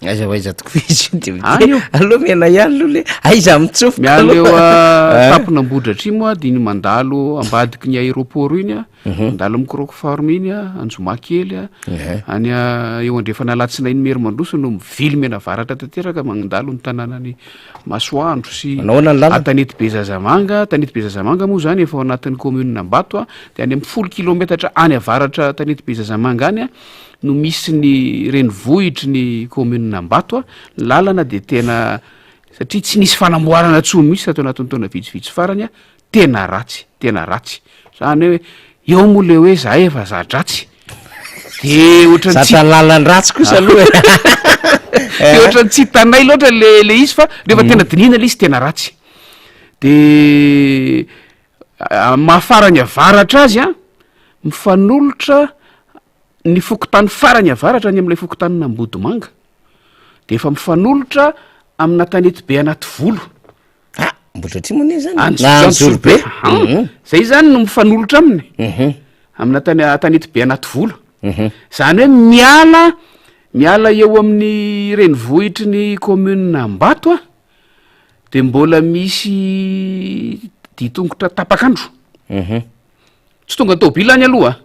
Aiza ho aiza tokoa izy io député? Any io. Aleo miala ihany aloha le aiza mitsofoka Miala eo aloha. a tampon'Ambohidratrimo a, dia iny mandalo ambadiky ny aéroport iny a, mandalo amin'ny croc farm iny a, Anjomakely a, any a eo andrefan'Alatsinainy Merimandroso no mivily mianavaratra tanteraka mandalo ny tanànan'i Masoandro sy Manao ahoana ny lalana? Antanety Bezazamanga, Tanety Bezazamanga moa izany efa ao anatin'ny commune Ambato a, dia any amin'ny 10 kilometatra any avaratra Tanety Bezazamanga any a no misy ny renivohitry ny commune Ambato a, ny lalana dia tena satria tsy nisy fanamboarana intsony mihitsy tato anatin'ny taona vitsivitsy farany a, tena ratsy, tena ratsy, zany hoe eo moa le hoe zahay efa za-dratsy de ohatran'ny tsy Zatra lalan-dratsy kosa aloha e. de ohatran'ny tsy hitanay loatra le le izy fa rehefa tena dinihina le izy tena ratsy, de amin'ny maha farany avaratra azy a, mifanolotra ny fokontany farany avaratra any amin'ilay fokontanin'Ambodimanga de efa mifanolotra amina tanetibe anaty volo. Ah, Ambohidratrimo anie zany. Anjo- Na Anjorobe. Anjorobe. Mhm. Zay zany no mifanolotra aminy. Mhm. Amina tany tanetibe anaty volo. Mhm. Zany hoe miala miala eo amin'ny renivohitry ny commune Ambato a, de mbola misy ditongotra tapak'andro. Mhm. Tsy tonga tôbila any aloha a,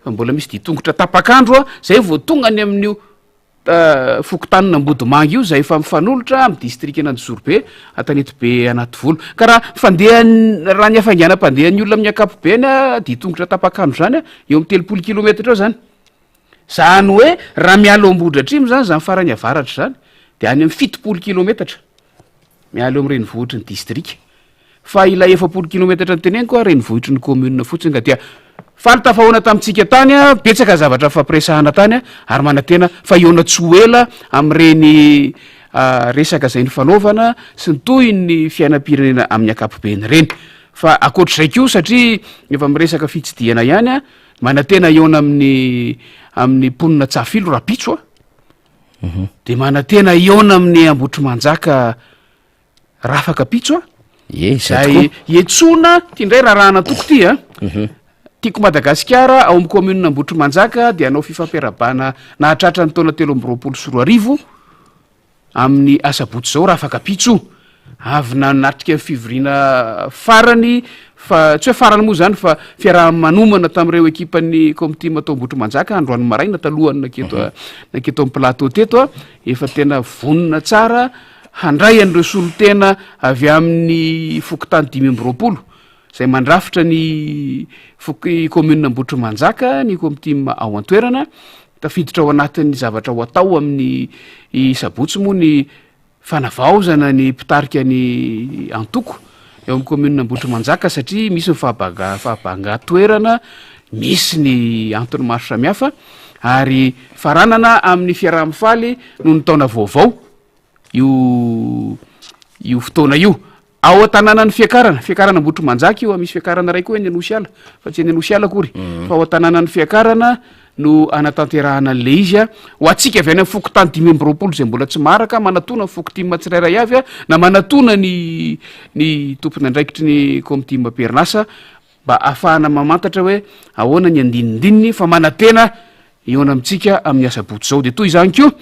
fa mbola misy ditongotra tapak'andro a, zay vao tonga any amin'io fokontanin'Ambodimanga io izay efa mifanolotra amin'ny distrikan'Anjozorobe, Antanetibe Anativolo. Ka raha fandehan'ny, raha ny hafainganam-pandehan'ny olona amin'ny ankapobeny a, ditongotra tapak'andro izany a, eo amin'ny 30 kilometatra eo izany. Izany hoe raha miala ao Ambohidratrimo izany, izany farany avaratra izany, dia any amin'ny 70 kilometatra miala eo amin'ny renivohitry ny distrika. Fa ilay 40 kilometatra noteneniko a, renivohitry ny commune fotsiny ka dia faly tafahoana tamintsika tany a, betsaka zavatra nifampiresahana tany a, ary manantena fa hihaona tsy ho ela amin'ireny resaka izay nifanaovana sy ny tohin'ny fiainam-pirenena amin'ny ankapobeny ireny. Fa ankoatr'izay koa satria efa miresaka fitsidihana ihany a, manantena hihaona amin'ny amin'ny mponina Tsafilo rahampitso a, dia manantena hihaona amin'ny Ambohitrimanjaka Rafakapitso a! Ie, izay Izay tokoa. iantsoana, ty indray raharahan'antoko ty a! Tiako Madagasikara ao amin'ny commune Ambohitrimanjaka dia hanao fifampiarahabana nahatratra ny taona 2023 amin'ny asabotsy izao Rafakapitso. Avy nanatrika ny fivoriana farany fa tsy hoe farany moa izany fa fiaraha-manomana tamin'ireo ekipan'ny Comtim tao Ambohitrimanjaka androany maraina talohan'ny naketo naketo amin'ny plateau teto a, efa tena vonona tsara Handray an'ireo solontena avy amin'ny fokontany 25 izay mandrafitra ny fok- commune Ambohitrimanjaka ny Comtim ao an-toerana. Tafiditra ao anatin'ny zavatra ho atao amin'ny sabotsy moa ny fanavaozana ny mpitarika ny antoko eo amin'ny commune Ambohitrimanjaka satria misy ny fahabaga- fahabangan-toerana, misy ny antony maro samihafa ary faranana amin'ny fiaraha-mifaly noho ny taona vaovao. io io fotoana io. Ao an-tanànan'ny Fiakarana, Fiakarana Ambohitrimanjaka io, misy fiakarana iray koa eny Anosiala, fa tsy eny Anosiala akory, fa ao an-tanànan'ny Fiakarana no anatanterahana an'ilay izy a. Ho antsika avy any amin'ny fokontany 25 izay mbola tsy maharaka, manatona ny fokotim tsirairay avy a, na manatona ny ny tompon'andraikitry ny Comtim am-perinasa mba ahafahana mamantatra hoe ahoana ny andinindininy fa manantena Hihaona amintsika amin'ny asabotsy izao. Dia toy izany koa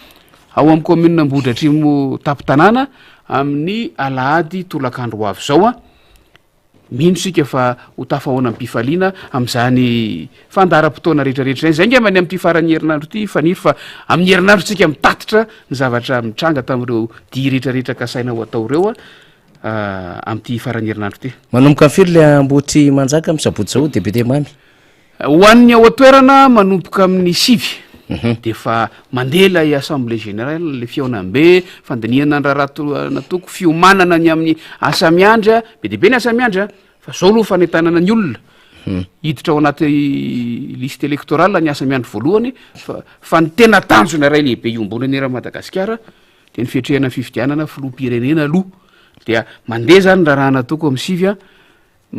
ao amin'ny commune Ambohidratrimo tampon-tanàna amin'ny alahady tolakandro ho avy izao. Mino isika fa ho tafahaona am-pifaliana amin'izany fandaharam-potoana rehetrarehetra izany. Izay angamba ny amin'ity faran'ny herinandro ity Faniry fa amin'ny herinandro isika mitatitra ny zavatra mitranga tamin'ireo dihy rehetrarehetra kasaina ho atao ireo amin'ity faran'ny herinandro ity. Manomboka firy ilay Ambohitrimanjaka amin'ny sabotsy izao député Mamy? Ho an'ny ao an-toerana, manomboka amin'ny sivy dia efa mandeha ilay assemblée générale, ilay fihaonambe, fandinihana ny raharaha to- natoko, fiomanana ny amin'ny asa miandry, be dia be ny asa miandry an, fa zao aloha fanentanana ny olona hiditra ao anaty liste électorale ny asa miandry voalohany, fa fa ny tena tanjona iray lehibe iombonana eran'i Madagasikara dia ny fiatrehana ny fifidianana filoham-pirenena aloha, dia mandeha zany ny raharaha natoko amin'ny sivy an,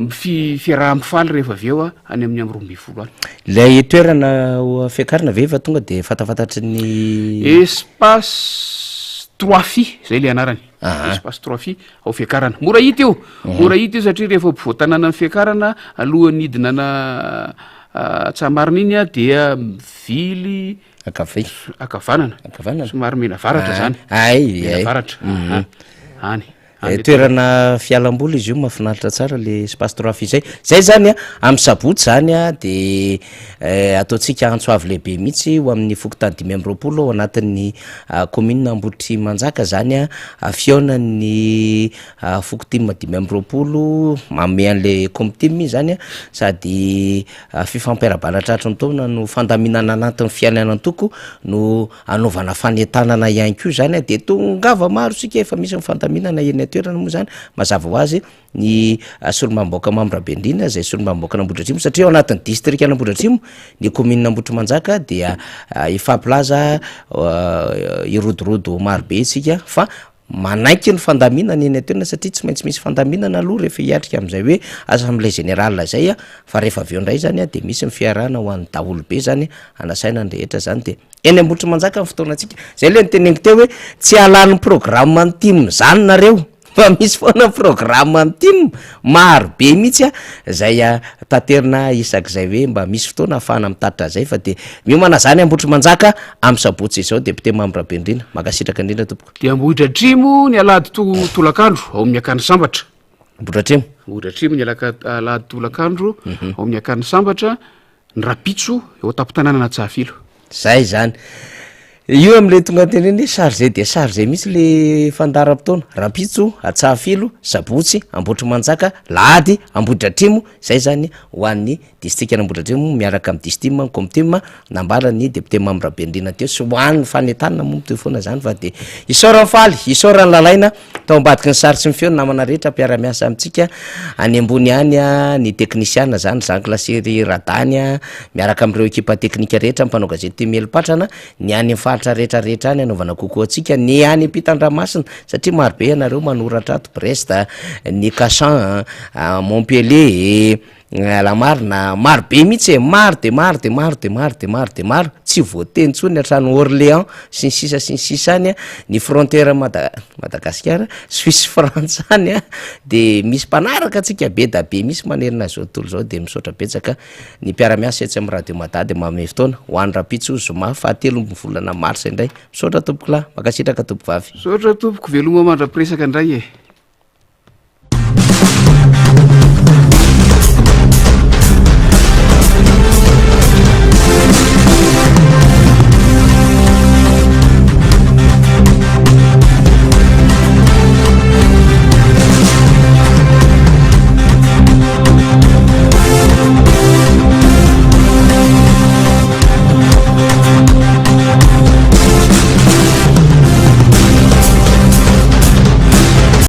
Fi, fiaraha-mifaly rehefa avy eo any amin'ny amin'ny 12 any. Ilay toerana ho fiakarana ve efa tonga dia fantafantatry ny. Espace Trois Filles, zay le anarany. Espace Trois Filles ao Fiakarana. Mora hita io, mora hita io satria rehefa ampovoan-tanànan'i Fiakarana, alohan'ny hidina ana Antsahamarina iny a, dia mivily Ankavia. Ankavanana. Ankavanana. Somary mianavaratra zany. Ay, ay. Mianavaratra. Any. Eh, toerana fialamboly izy io mahafinaritra tsara le espace trois filles zay. Zay zany a, amin'ny sabotsy zany a de eh, ataontsika antso avo lehibe mihitsy ho amin'ny fokontany 25 ao anatin'ny ah, commune Ambohitrimanjaka zany a, fihaonan'ny ah, fokotim 25 manome an'le comtim izy zany a, sady Fifampiarahabana tratry ny taona no fandaminana anatin'ny fiainan'antoko no anaovana fanentanana ihany koa izany dia tongava maro isika efa misy ny fandaminana eny an-toerana moa izany mazava ho azy ny solombavambahoaka Mamy Rabendrina izay solombavambahoakan'Ambohidratrimo satria ao anatin'ny distrikan'Ambohidratrimo ny kaominina Ambohitrimanjaka dia hifampilaza hirodorodo marobe isika fa Manaiky ny fandaminana eny an-toerana satria tsy maintsy misy fandaminana aloha rehefa hiatrika amin'izay hoe assemblée générale izay a, fa rehefa avy eo indray zany a de misy ny fiarahana ho an'ny daholobe zany hanasaina ny rehetra zany de eny Ambohitrimanjaka ny fotoanantsika, zay le noteneniko teo hoe tsy hahalany programme ny tim zany nareo fa misy foana ny programme ny tim maro be mihitsy a zay taterina isak'izay hoe mba misy fotoana ahafahana mitatitra zay fa de miomana zany Ambohitrimanjaka amin'ny sabotsy izao député Mamy Rabendrina, mankasitraka indrindra tompoko. Dia Ambohidratrimo ny alahady tolakandro ao amin'ny Akany Sambatra. Ambohidratrimo. Ambohidratrimo ny alahady tolakandro ao amin'ny Akany Sambatra, ny rapitso eo an-tampon-tanànan'Antsahafilo. Zay zany. Io amin'ilay tonga teneny hoe chargé dia chargé mihitsy le fandaharam-potoana. Rahampitso, Antsahafilo, Sabotsy, Ambohitrimanjaka, Lahady, Ambohidratrimo, zay zany ho an'ny Distrikan'Ambohidratrimo miaraka amin'ny Distim, ny Comtim, nambaran'ny député Mamy Rabenirina teo sy ho an'ny fanentanana moa mitohy foana izany fa dia isaoran'i Faly, isaoran'i Lalaina tao ambadiky ny sary sy ny feo ny namana rehetra mpiara-miasa amintsika any ambony any ny teknisiana izany Jean Clasery Radany miaraka amin'ireo ekipa teknika rehetra mpanao gazety mieli-patrana ny any amin'ny faritra rehetra rehetra any anaovana kokoa antsika ny any ampitan-dranomasina satria marobe ianareo manoratra ato Brest, ny Cachan, Montpellier, Raha marina, maro be mihitsy e, maro de maro de maro de maro de maro de maro, tsy voateny intsony hatrany Orléans sy ny sisa sy ny sisa any an, ny frontière Mada- Madagasikara, Suisse Frantsa any an, de misy mpanaraka antsika be da be mihitsy manerana izao tontolo izao, de misaotra betsaka ny mpiara-miasa etsy amin'ny radio Mada de manome fotoana ho an'ny rahampitso zoma fahatelo ambin'ny volana marsa indray, misaotra tompokolahy, mankasitraka tompokovavy. Misaotra tompoko, veloma mandra-piresaka indray e.